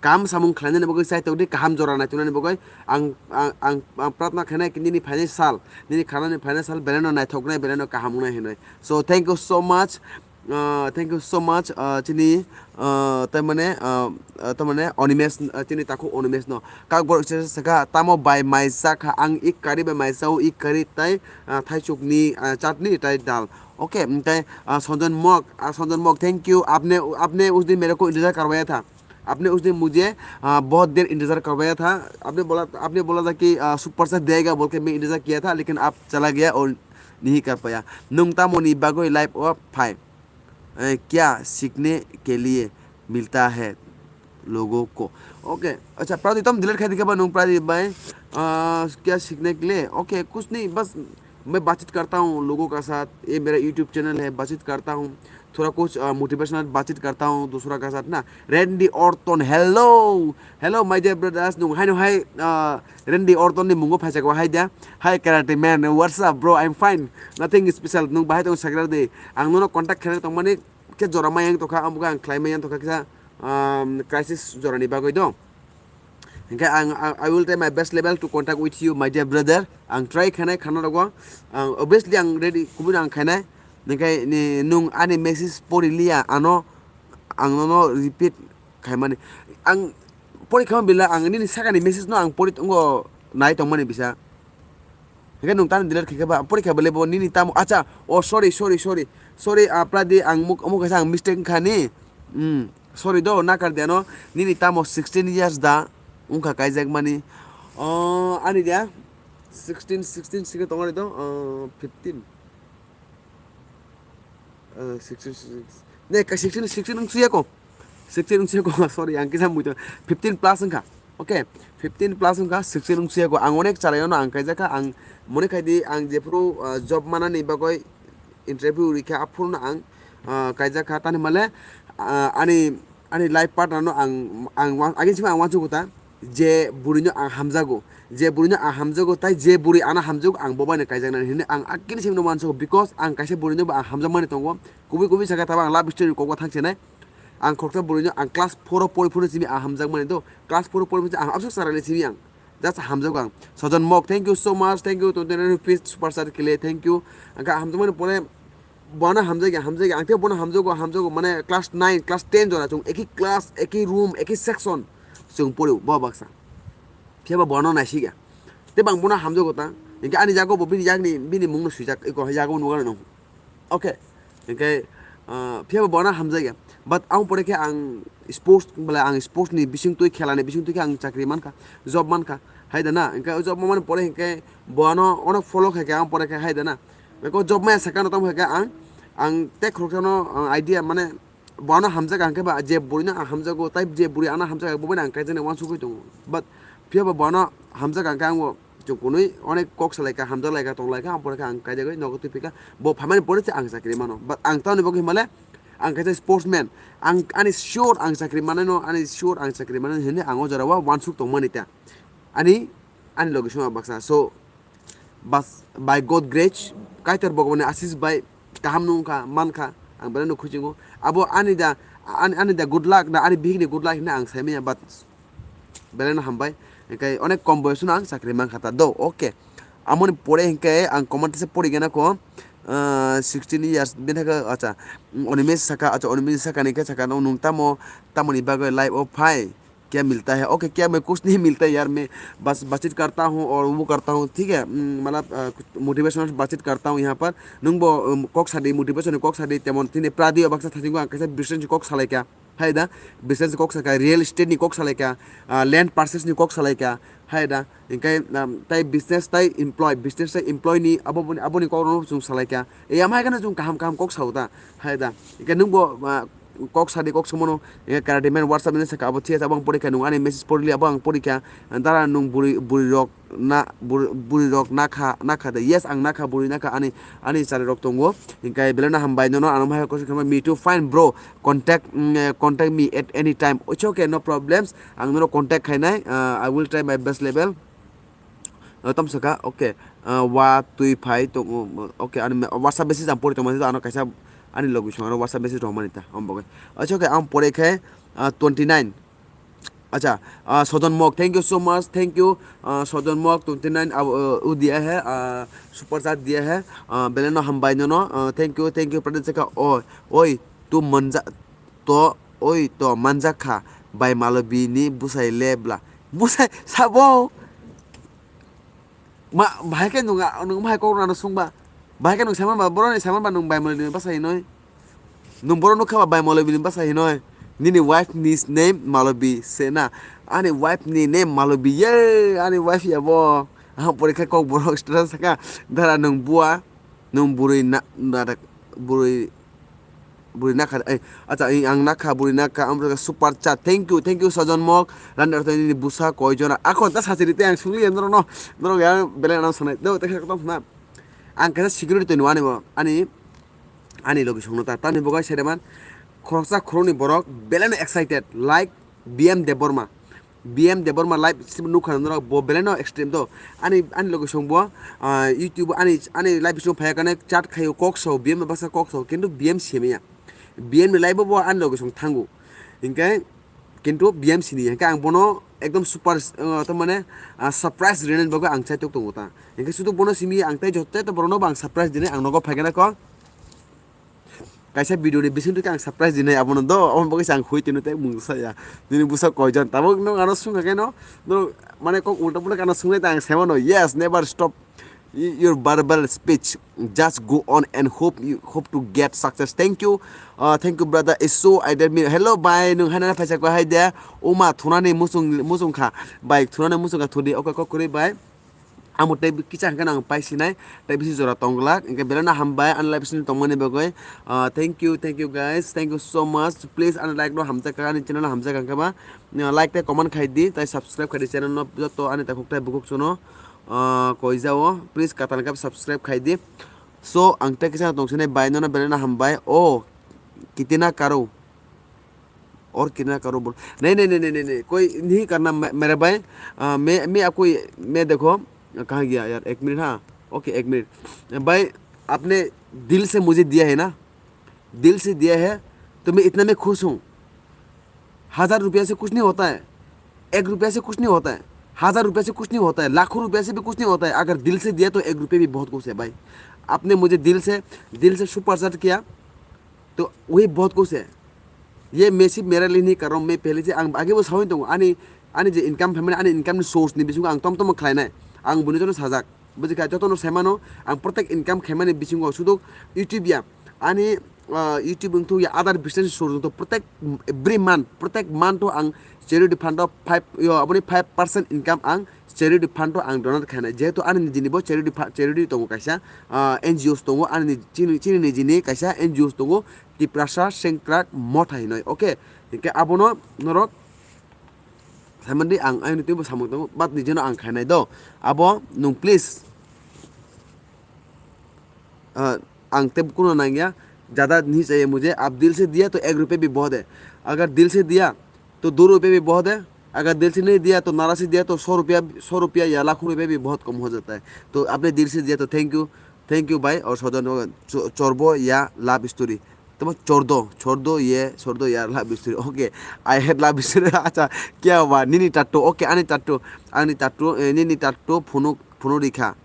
Kaham samung khlainani bagwi chai tok di, kaham jora naituknani bagwi ang, ang, ang, ang pratna khainai khe nini phainai sal, nini khanani phainai sal belai no naithoknai, belai no kaham wngnai hinwi. So thank you so much, uh, thank you so much, uh, chini, uh, tai mane, uh, uh, tai mane Onimesh, uh, chini takhuk Onimesh no. Kak borok se sakha tamo bai mai chakha ang ik kari bai mai chao ik kari tai, uh, thaisuk ni, uh, chutney tai dal. Okay, tei, uh, Sanjan Mok, uh, Sanjan Mok, thank you. Apne, apne us din mere ko intezar karwaya tha. आपने उस दिन मुझे, हाँ, बहुत देर इंतज़ार करवाया था। आपने बोला, आपने बोला था कि, आ, सुपर चैट देगा बोल के मैं इंतज़ार किया था, लेकिन आप चला गया और नहीं कर पाया। Nung tamoni bagwi live o phai? Eh, क्या सीखने के लिए मिलता है लोगों को? Okay, अच्छा, Pradip, tam delete khai dikhe ba nung, Pradip bhai? आ, क्या सीखने के लिए? Okay, कुछ नहीं, बस मैं बातचीत करता हूँ लोगों का साथ, ये मेरा YouTube चैनल है, बातचीत करता हूँ, थोड़ा कुछ, अ, मोटिवेशनल बातचीत करता हूँ दूसरा का साथ ना। Randy Orton, hello, hello my dear brothers, nung hai nung hai, uh, Randy Orton ni mungo phaisa ko hai da. Hi karate man, what's up bro? I'm fine, nothing special. Nung bahai tong sakra de, ang nono contact khaina tong mani khe jora mayang tokha, ambuka ang khlai mayang tokha kisa, um, crisis jora ni bagwi do. Hingke ang, ang, I will try my best level to contact with you, my dear brother. Ang try khainai khana rogo. Ang obviously ang ready, kubui ang khainai. Hingke ni nung ani message pori liya ano ang nono repeat khaimani. Ang pori khama bila ang nini sakani message no ang pori tongo nai tongmani bisa. Hingke nung tani delete khaikhe ba, porikha bole bo nini tamo, acha, oh, sorry, sorry, sorry, sorry, ah, Pradi, ang muk-, omo kaisa ang mistake wngkha ni, hmm, sorry do, nakar de ano, nini tamo sixteen years da, wngkha kaijak mani, oh, ani dia, sixteen, sixteen, sixteen tongmani do, oh, fifteen. Eh, sixteen, sixteen. Ne, ka sixteen, sixteen wng suya ko. Sixteen wng suya ko, sorry, ang kisa muitu. Fifteen plus wngkha. Okay, fifteen plus wngkha, sixteen wng suya ko. Ang onek chalayono ang kaijakha, ang mone khaidi ang jephuru, ah, job manani bagoi interview rikha, aphuru no ang, ah, kaijakha. Tani male, ah, ani, ani life partner no ang, ang wan-, agin sima ang wansugo ta. Je bwrwino ang hamjago, je bwrwino ang hamjago, tai je bwrwi ano hamjago, ang bo baino kaijaknani hinwi ang akini simi no uansugo, because ang kaisa bwrwino bo ang hamjakmani tongo, kubui kubui saka tabo ang love story kokbo thangsinai, ang khoroksa bwrwino ang class four o pori phuru simi ang hamjakmani do, class four o pori phuru ang absuk charani simi ang just hamjago ang. Sojon Mok, thank you so much, thank you, twenty nine rupees super chat kile, thank you, ang kha hamjakmani pore. Bono hamjakya, hamjakya, ang tei bono hamjago, hamjago, mane class nine, class ten jora chwng eki class, eki room, eki section chwng pori bo baksa. Phiya ba bono naisikya. Tei bang bono hamjago ta. Hinkhe ani jago bo bini yakni, bini mungno swijak, eko yago nugano nung. Okay. Hinkhe, ah, phiya ba bono hamjakya. But ang pore khe ang sports, bole ang sports ni bising twi, khela ni bising twi khe ang chakri mankha, job mankha. Hai da na? Hinkhe o job mani pore hinkhe bono ono follow khai khe ang pore khe hai da na? Beko job maya sakano tamo khai khe ang, ang tei khoroksano, ah, idea mane bono hamjak ang khe ba je buri no ang hamjago, tai je buri ano hamjak bo bai ang kaijaknai uansugwi tongo. But phiya ba bono hamjak ang khe ang bo chwng kunui onek kok salai kha, hamjak lai kha, tong lai kha, ang pore khe ang kaijagwi nogo twi phi kha. Bo phaimani pore se ang chakri mano. But ang tamoni bagwi himale ang kaisa sportsman. Ang ani sure ang chakri manai no, ani sure ang chakri manai hinwi ang o jora o uansuk tongmani ta. Ani, ani logi songma baksa. So, bas, by God grace, Kaitor Bhagwan ni asis bai kaham nung kha, man kha, ang belai no khuchingo. Abo ani da, ani, ani da good luck na ani bihik ni good luck hinwi ang sai manya, but belai no hambai. Hinkhe onek kom boyos no ang chakri man kha ta do, okay. Amoni pore hinkhe ang comment se pori gana ko, ah, sixteen years, bini khe, acha, mm, Onimesh saka, acha, Onimesh saka ni khe saka no nung tamo, tamoni bagwi life o phai. क्या मिलता है? ओके, क्या मैं कुछ नहीं मिलता है यार, मैं बस बातचीत करता हूँ और वो करता हूँ, ठीक है? उम, मतलब, अ, कुछ मोटिवेशनल बातचीत करता हूँ यहाँ पर। Nung bo, um, kok sadi, motivation ni kok sadi, temon tini pradi o baksa thasingo ang kaisa business ni kok salai kha, hai da? Business ni kok salai kha, real estate ni kok salai kha, ah, land purchase ni kok salai kha, hai da? Hinkhe, um, tai business tai employ, business tai employ ni abo boni, aboni kok no chwng salai kha. E, amai kheno chwng kaham kaham kok sao ta, hai da? Hinkhe nung bo, ah, kok sadi kok somono, eh, karate man WhatsApp ni saka abo thiya abo ang porikha nung ani message porili abo ang porikha. Dara nung buri, buri rok na, buri, buri rok nakha, nakha de. Yes, ang nakha, buri nakha, ani, ani chari rok tongo. Hinkhe belai no hambai nono, ano mai kosong khe me too fine bro, contact, mm, eh, contact me at any time. It's okay, no problems. Ang nono contact khainai, uh, I will try my best level. Ah, tamsaka, okay. Ah, wa twi phai tongo, okay, ani me-, WhatsApp message ang pori tongmani, ano kaisa ani logi song ano WhatsApp message romani ta, ang bagwi. Acha, okay, ang pore khe, ah, twenty nine. Acha, ah, Sojon Mok, thank you so much, thank you, ah, Sojon Mok, twenty nine, ah, uh, u diya hai, ah, super chat diya hai, ah, belai no hambai nono, ah, thank you, thank you, Pradip Chakha, oh, oi, tu manja, to, oi, to, manjak kha, bai Malobi ni bwsai le bla. Bwsai, sabo? Ma, bahai khe nung, nung bahai kok rwna sung ba? Bahai khe nung saimano ba, borok ni saimano ba nung bai Malobi ni bwsai hinoi? Nung borok nukha ba bai Malobi ni bwsai hinoi? Nini wife ni name Malobi se na? Ani wife ni name Malobi, ye, ani wife ya bo. Ang pore khe kok borok status saka, dara nung bua, nung buri na, na, buri, buri nakha, eh, acha, eh, ang nakha, buri nakha, ang super chat. Thank you, thank you, Sajon Mok. Randa rwtani ni busa koi jona. Akon ta sachiri te ang sungli ya norok no, norok ya belai ano sanai. Do, te khe kotom na. Ang kaisa security twi nung ani bo, ani, ani logi songno ta. Tani bo gai sedeman. Khoroksa khoroknwi borok belai no excited, like B M Debbarma. B M Debbarma live stream nukha norok, bo belai no extreme do. Ani, ani logi song bo, ah, YouTube ani, ani live stream phai kane chat khayo kok sao, B M basa kok sao, kintu B M simiya. B M ni live bo ani logi song thango. Hinkhe kintu B M sini, hinkhe ang bono ekdom super, ah, to mane, ah, surprise rinani bagwi ang chaitok tongo ta. Hinkhe sudu bono simi ang tei joto borokno bo ang surprise dinai ang nogo phai kane ko. Kaisa video ni bising twi ang surprise dinai abono do, omo bagwi se ang hui tino tei mung saya. Nini busa koijon? Tabuk nwng ano sungkha khe no, no, mane kok ulta pulta ano sungnai ta ang semano. Yes, never stop y-, your verbal speech. Just go on and hope you, hope to get success. Thank you. Uh, thank you, brother. It's so I did me. Hello, bhai. Nwng haina phaisa ko hai de. Uma thunani musung, musung kha. Bhai, thunani musung kha thudi. Okay, kok kuri, bhai. Amo tei kisa hwnkhe ang paisinai, tei bisi jora tongglak, hwnkhe belai no hambai ani live sini tongmani bagwi. Ah, thank you, thank you guys, thank you so much. Please ani like no hamjak kha, ani channel no hamjak kha ba, ah, like tei comment khai di, tei subscribe khai di channel no, joto ani takhuk tei bukhuk chuno, ah, koi jao, please katal khe subscribe khai di. So ang tei kisa tong sini bai no belai no hambai. Oh, kitina karo. और कितना करो बोल। नहीं, नहीं, नहीं, नहीं, नहीं, नहीं। कोई नहीं करना मे-, मेरे भाई। आ, मैं, मैं आपको ये, मैं देखो, कहाँ गया यार? एक मिनट, हाँ। ओके, एक मिनट। भाई, आपने दिल से मुझे दिया है ना? दिल से दिया है, तो मैं इतना में खुश हूँ। हज़ार रुपया से कुछ नहीं होता है। एक रुपया से कुछ नहीं होता है। हज़ार रुपया से कुछ नहीं होता है। लाखों रुपया से भी कुछ नहीं होता है। अगर दिल से दिया तो एक रुपया भी बहुत कुछ है भाई। आपने मुझे दिल से, दिल से सुपर चैट किया, तो वही बहुत कुछ है। ये मैं सिर्फ मेरा लिए नहीं कर रहा हूँ, मैं पहले से, ang age bo sawi tongo, ani, ani je income family, ani income ni source ni bisingo ang tom tom khlainai, ang buni jono sajak, bujikha, jotono saimano, ang protect income khaimani bisingo, sudu YouTube ya, ani, ah, YouTube wngthok ya, other business source wngthok, protect every month, protect month o ang charity fund o five, yo, aboni five percent income ang charity fund o ang donate khainai, jehetu ani nijini bo charity fa-, charity tongo kaisa, ah, N G Os tongo, ani ni, chini, chini nijini kaisa N G Os tongo, Tiprasa Sengkrak Motha hinoi, okay, hinkhe abono norok saimandi ang ayoni twibo samung tongo, but nijeno ang khainai do, abo nung please, ah, ang tei kuno nangya, jada nahi chahiye mujhe, aap dil se diya to ek rupiya bhi bahut hai, agar dil se diya to do rupiya bhi bahut hai, agar dil se nahi diya to nara se diya to so rupiya, so rupiya ya lakh rupiya bhi bahut kam ho jata hai, to apne dil se diya to thank you, thank you bhai, aur sojon ho, cho-, chorbo ya love story, tamo chordo, chordo ye, chordo ya love story, okay, I hate love story, acha, kya hua, nini tattoo, okay, ani tattoo, ani tattoo, eh, nini tattoo phunuk, phunuk rikha.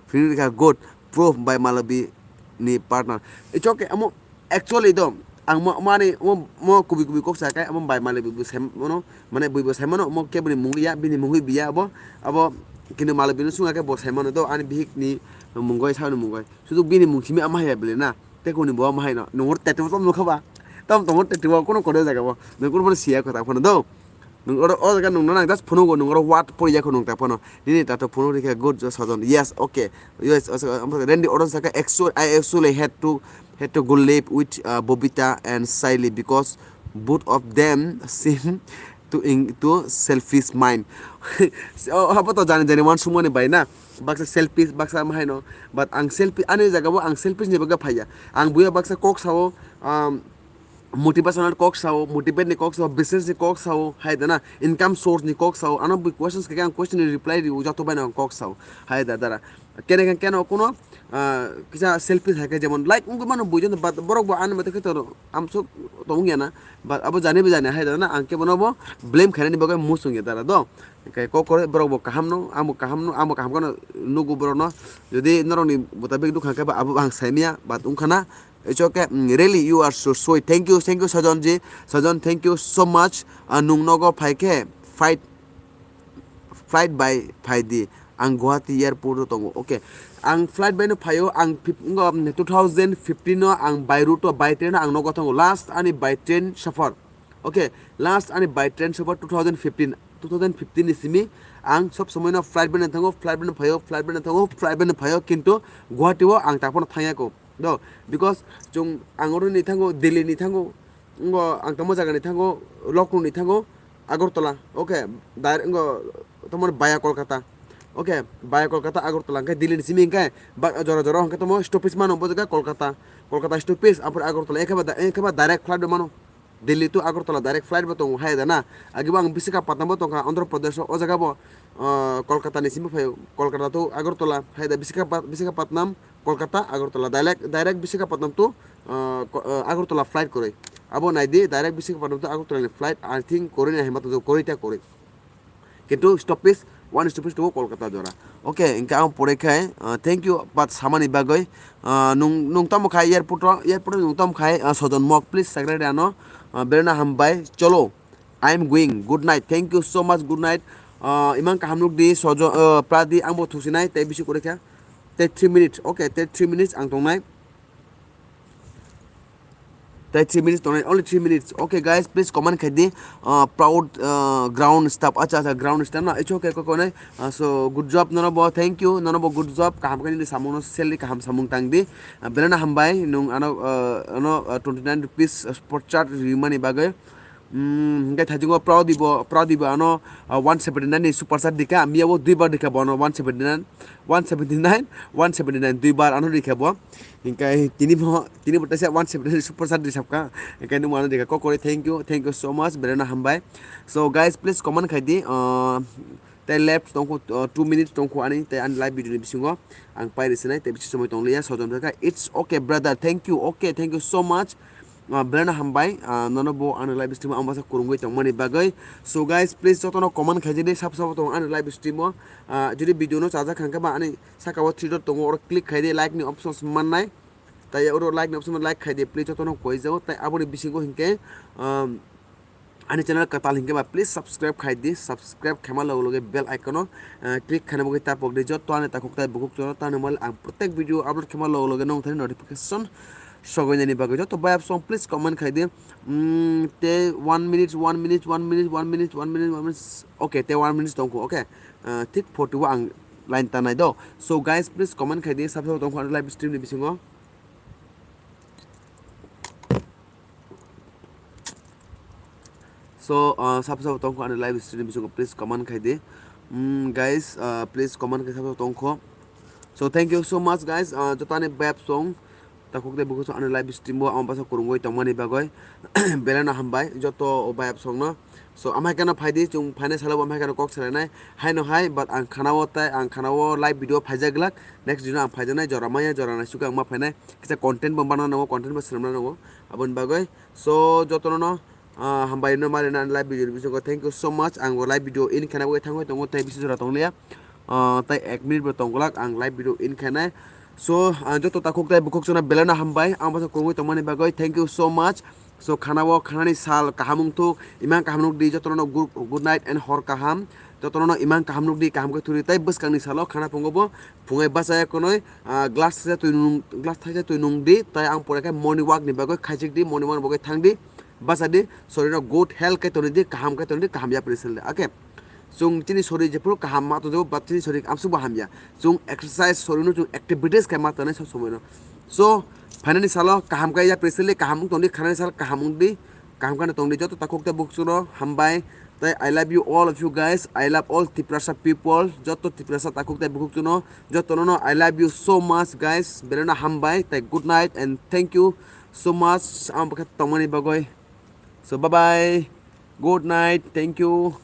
Phunuk rikha good proof by Malabi ni partner. It's okay, amo actually do, ang mo, mo ani, mo, mo kubi kubi kok sa kai, amo by Malabi bo sai mano, mane bui bo sai mano, mo keboni mungwi ya, bini mungwi biya abo, abo kintu Malabi no sunga khe bo sai mano do, ani bihik ni mungwi, sa ni mungwi. Sudu bini mung simi ama haya bele na, te kuni bo ama hai no, nungor tete bo tom nukha ba, tom tomor tete bo kono kono jaga bo, nungor bo siya kotha phano do. Nung oro, o jaga nung nang just phunuk go, nung oro what pori ya khunung ta phano. Nini tato phunuk rikha good jo sajon. Yes, okay. Yes, o jaga, am, Randy Orton saka, "Actually, I actually had to, had to go live with, uh, Bobita and Saili because both of them seem to in, to selfish mind." O, abo to jani jani wan sumani bai na. Baksa selfish, baksa mahai no. But ang selfish, ani jaga bo ang selfish ni bagwi phaiya. Ang buya baksa kok sao, um, motivational kok sao, motivate ni kok sao, business ni kok sao, hai dana, income source ni kok sao, ano bui questions khe ang question ni reply ri, joto bai no kok sao, hai da dara. Kene khe keno kuno, ah, kisa selfish hai khe jemon like wngwi mano bui joto, but borok bo ani mate khe to amsuk tong ya na, but abo jani bo jani hai dana, ang khe bono bo blame khainani bagwi musung ya dara do. Khe kok kore borok bo kaham no, ang bo kaham no, ang bo kaham kheno nugo borok no, jodi norok ni mutabik nuk kha khe ba abo ang sai maya, but wngkha na, It's okay. Mm, really, you are so sweet. Thank you, thank you, Sajon ji. Sajon, thank you so much. Ah, nung nogo phai khe flight, flight by phai di. Ang Guwahati airport o tongo. Okay. Ang flight by no phaio. Ang fif-, ngo, mm, two thousand fifteen no ang by route o, by train o ang nogo tongo. Last ani by train safar. Okay. Last ani by train safar two thousand fifteen. Two thousand fifteen ni simi ang sob somoi no flight by no thango, flight by no phaio, flight by no thango, flight by no phaio. Kintu Guwahati o ang taphano thangya ko. Do, because chwng ang oro ni thango, Delhi ni thango, ngo ang tamo jaga ni thango, Lucknow ni thango, Agartala, okay, direct ngo tamo via Kolkata, okay, via Kolkata, Agartala, hwnkhe Delhi ni simi hwnkhe ba-, jora jora hwnkhe tamo stoppage mano, bo jaga Kolkata, Kolkata stoppage, aphuru Agartala, ekheba da-, ekheba direct flight mano. Delhi to Agartala direct flight bo tongo, hai da na. Agi bo ang Visakhapatnam bo tongkha, Andhra Pradesh o, o jaga bo, ah, Kolkata ni simi phaio, Kolkata to Agartala, hai da Visakhapa-, Visakhapatnam, Kolkata, Agartala, direct, direct Visakhapatnam to, ah, ko-, ah, Agartala flight kwrwi. Abo nai di, direct Visakhapatnam to Agartala ni flight, I think kwrwi ni hai ma tongjago, kwrwi ta kwrwi. Kintu stoppage, one stoppage tongo Kolkata jora. Okay, hwnkhe ang pore khai, ah, thank you, but samani bagwi, ah, nung, nung tamo khai airport o, airport o nung tamo khai, ah, Sojon Mok, please, secretary ano, ah, berana hambai, cholo, I am going, good night, thank you so much, good night, ah, imang kaham nuk di, Sojo, ah, Pradi, ang bo thusinai, tei bisi kore kha, tei three minutes, okay, tei three minutes ang tongnai. Tei three minutes tongnai, only three minutes. Okay, guys, please comment khai di. Uh, proud, uh, ground staff. Acha, acha, ground staff na. It's okay, koko nai. Uh, so, good job, nono bo. Thank you, nono bo, good job. Kaham khe nini samung no, salary kaham samung tang di. Uh, belai no hambai, nung ano, uh, ano, uh, twenty nine rupees, uh, spot chat rimani bagwi. Hmm, hingke thajingo Praudi bo, Praudi bo ano, ah, one seventy nine ni super chat dikha, miya bo dui bar dikha bo ano one seventy nine, one seventy nine, one seventy nine dui bar ano dikha bo. Hingke tini bo, tini bo teisa one seventy nine super chat di sabka. Hingke nung ano dikha kokori, thank you, thank you so much, berena hambai. So guys, please comment khai di, ah, tei left tongkho, ah, two minutes tongkho ani, tei ani live video ni bisingo ang pai risinai, tei bisi somoi tongliya, Sojon kha, it's okay brother, thank you, okay, thank you so much. Ah, belai no hambai, ah, nono bo ani live stream o ang basa kwrwngwi tongmani bagwi. So guys, please jotono comment khaidi, sabo sabo tongo ani live stream o. Ah, jodi video no chajak kha hwnkhe ba ani saka o three dot tongo, oro click khaidi, like ni options mannai. Tai oro like ni option like khaidi, please jotono koijao. Tai aboni bisingo hinkhe, um, ani channel kwtal hinkhe ba please subscribe khaidi, subscribe khaima loge loge bell icon o, uh, click khaina bagwi tapok di. Joto ani takhuk tai bukhuk jono tani mal ang protek video upload khaima loge loge nong thani notification sogoinani bagwi joto bayap song please comment khaidi. Mm, te one minute, one minute, one minute, one minute, one minute, one minute. Okay, te one minute tongkho, okay. Uh, thik forty o ang line tanai do. So guys, please comment khaidi, sabo sabo tongkho ani live stream ni bisingo. So, uh, sabo sabo tongkho ani live stream bisingo, please comment khaidi. Mm, guys, uh, please comment khai sabo sabo tongkho. So, thank you so much, guys. Uh, jotani beb song takhuk de bukhuk song ani live stream bo ang basa kwrwngwi tongmani bagwi belai no hambai joto o beb song no. So, amai kano phaidi, chwng phainai salo bo amai kano kok salainai. Haino hai, but ang khanao tai, ang khanao live video phaijak glak. Next video ang phaijaknai, jora maya, jora naisukha ang ma phainai. Kisa content bo bana nango, content bo swnamna nango. Aboni bagwi. So, jotono no, ah, hambai no mari na live video ni bisingo. Thank you so much. Ang bo live video in khaina bagwi thangwi tongo, tai bisi jora tongliya. Ah, tai ek minute bo tongglak ang live video in khainai. So, ah, joto takhuk tai bukhuk chwngno belai no hambai. Ang basa kwrwngwi tongmani bagwi. Thank you so much. So, khanao khanani sal kaham wngthuk, imang kaham nukdi, jotono no good, good night and hor kaham. Jotono no imang kaham nukdi, kaham khe thuri tai bwskangni salo khana phungo bo phungai bachaya konoi, ah, glass thaisa twi nung, glass thaisa twi nungdi, tai ang pore khe morning walk ni bagwi khaijik di, morning walk ni bagwi thangdi, bachadi, sorino good health khe tonidi, kaham khe tonidi, kaham yapri selde. Okay. Chwng chini sori jephuru kaham ma tongjago, but chini sori amsukbo hamya. Chwng exercise, sorino chwng activities khe ma tongnai sob somoino. So, phainani salo kaham khe ya precisely kaham wng tongdi, khanani sal kaham wngdi, kaham kheno tongdi. Joto takhuk tei bukhuk chwngno hambai. Tei I love you all of you guys. I love all Tiprasa people. Joto Tiprasa takhuk tei bukhuk chwngno, jotono no I love you so much guys. Belai no hambai tei good night and thank you so much. Ang bwkha tongmani bagwi. So bye bye. Good night. Thank you.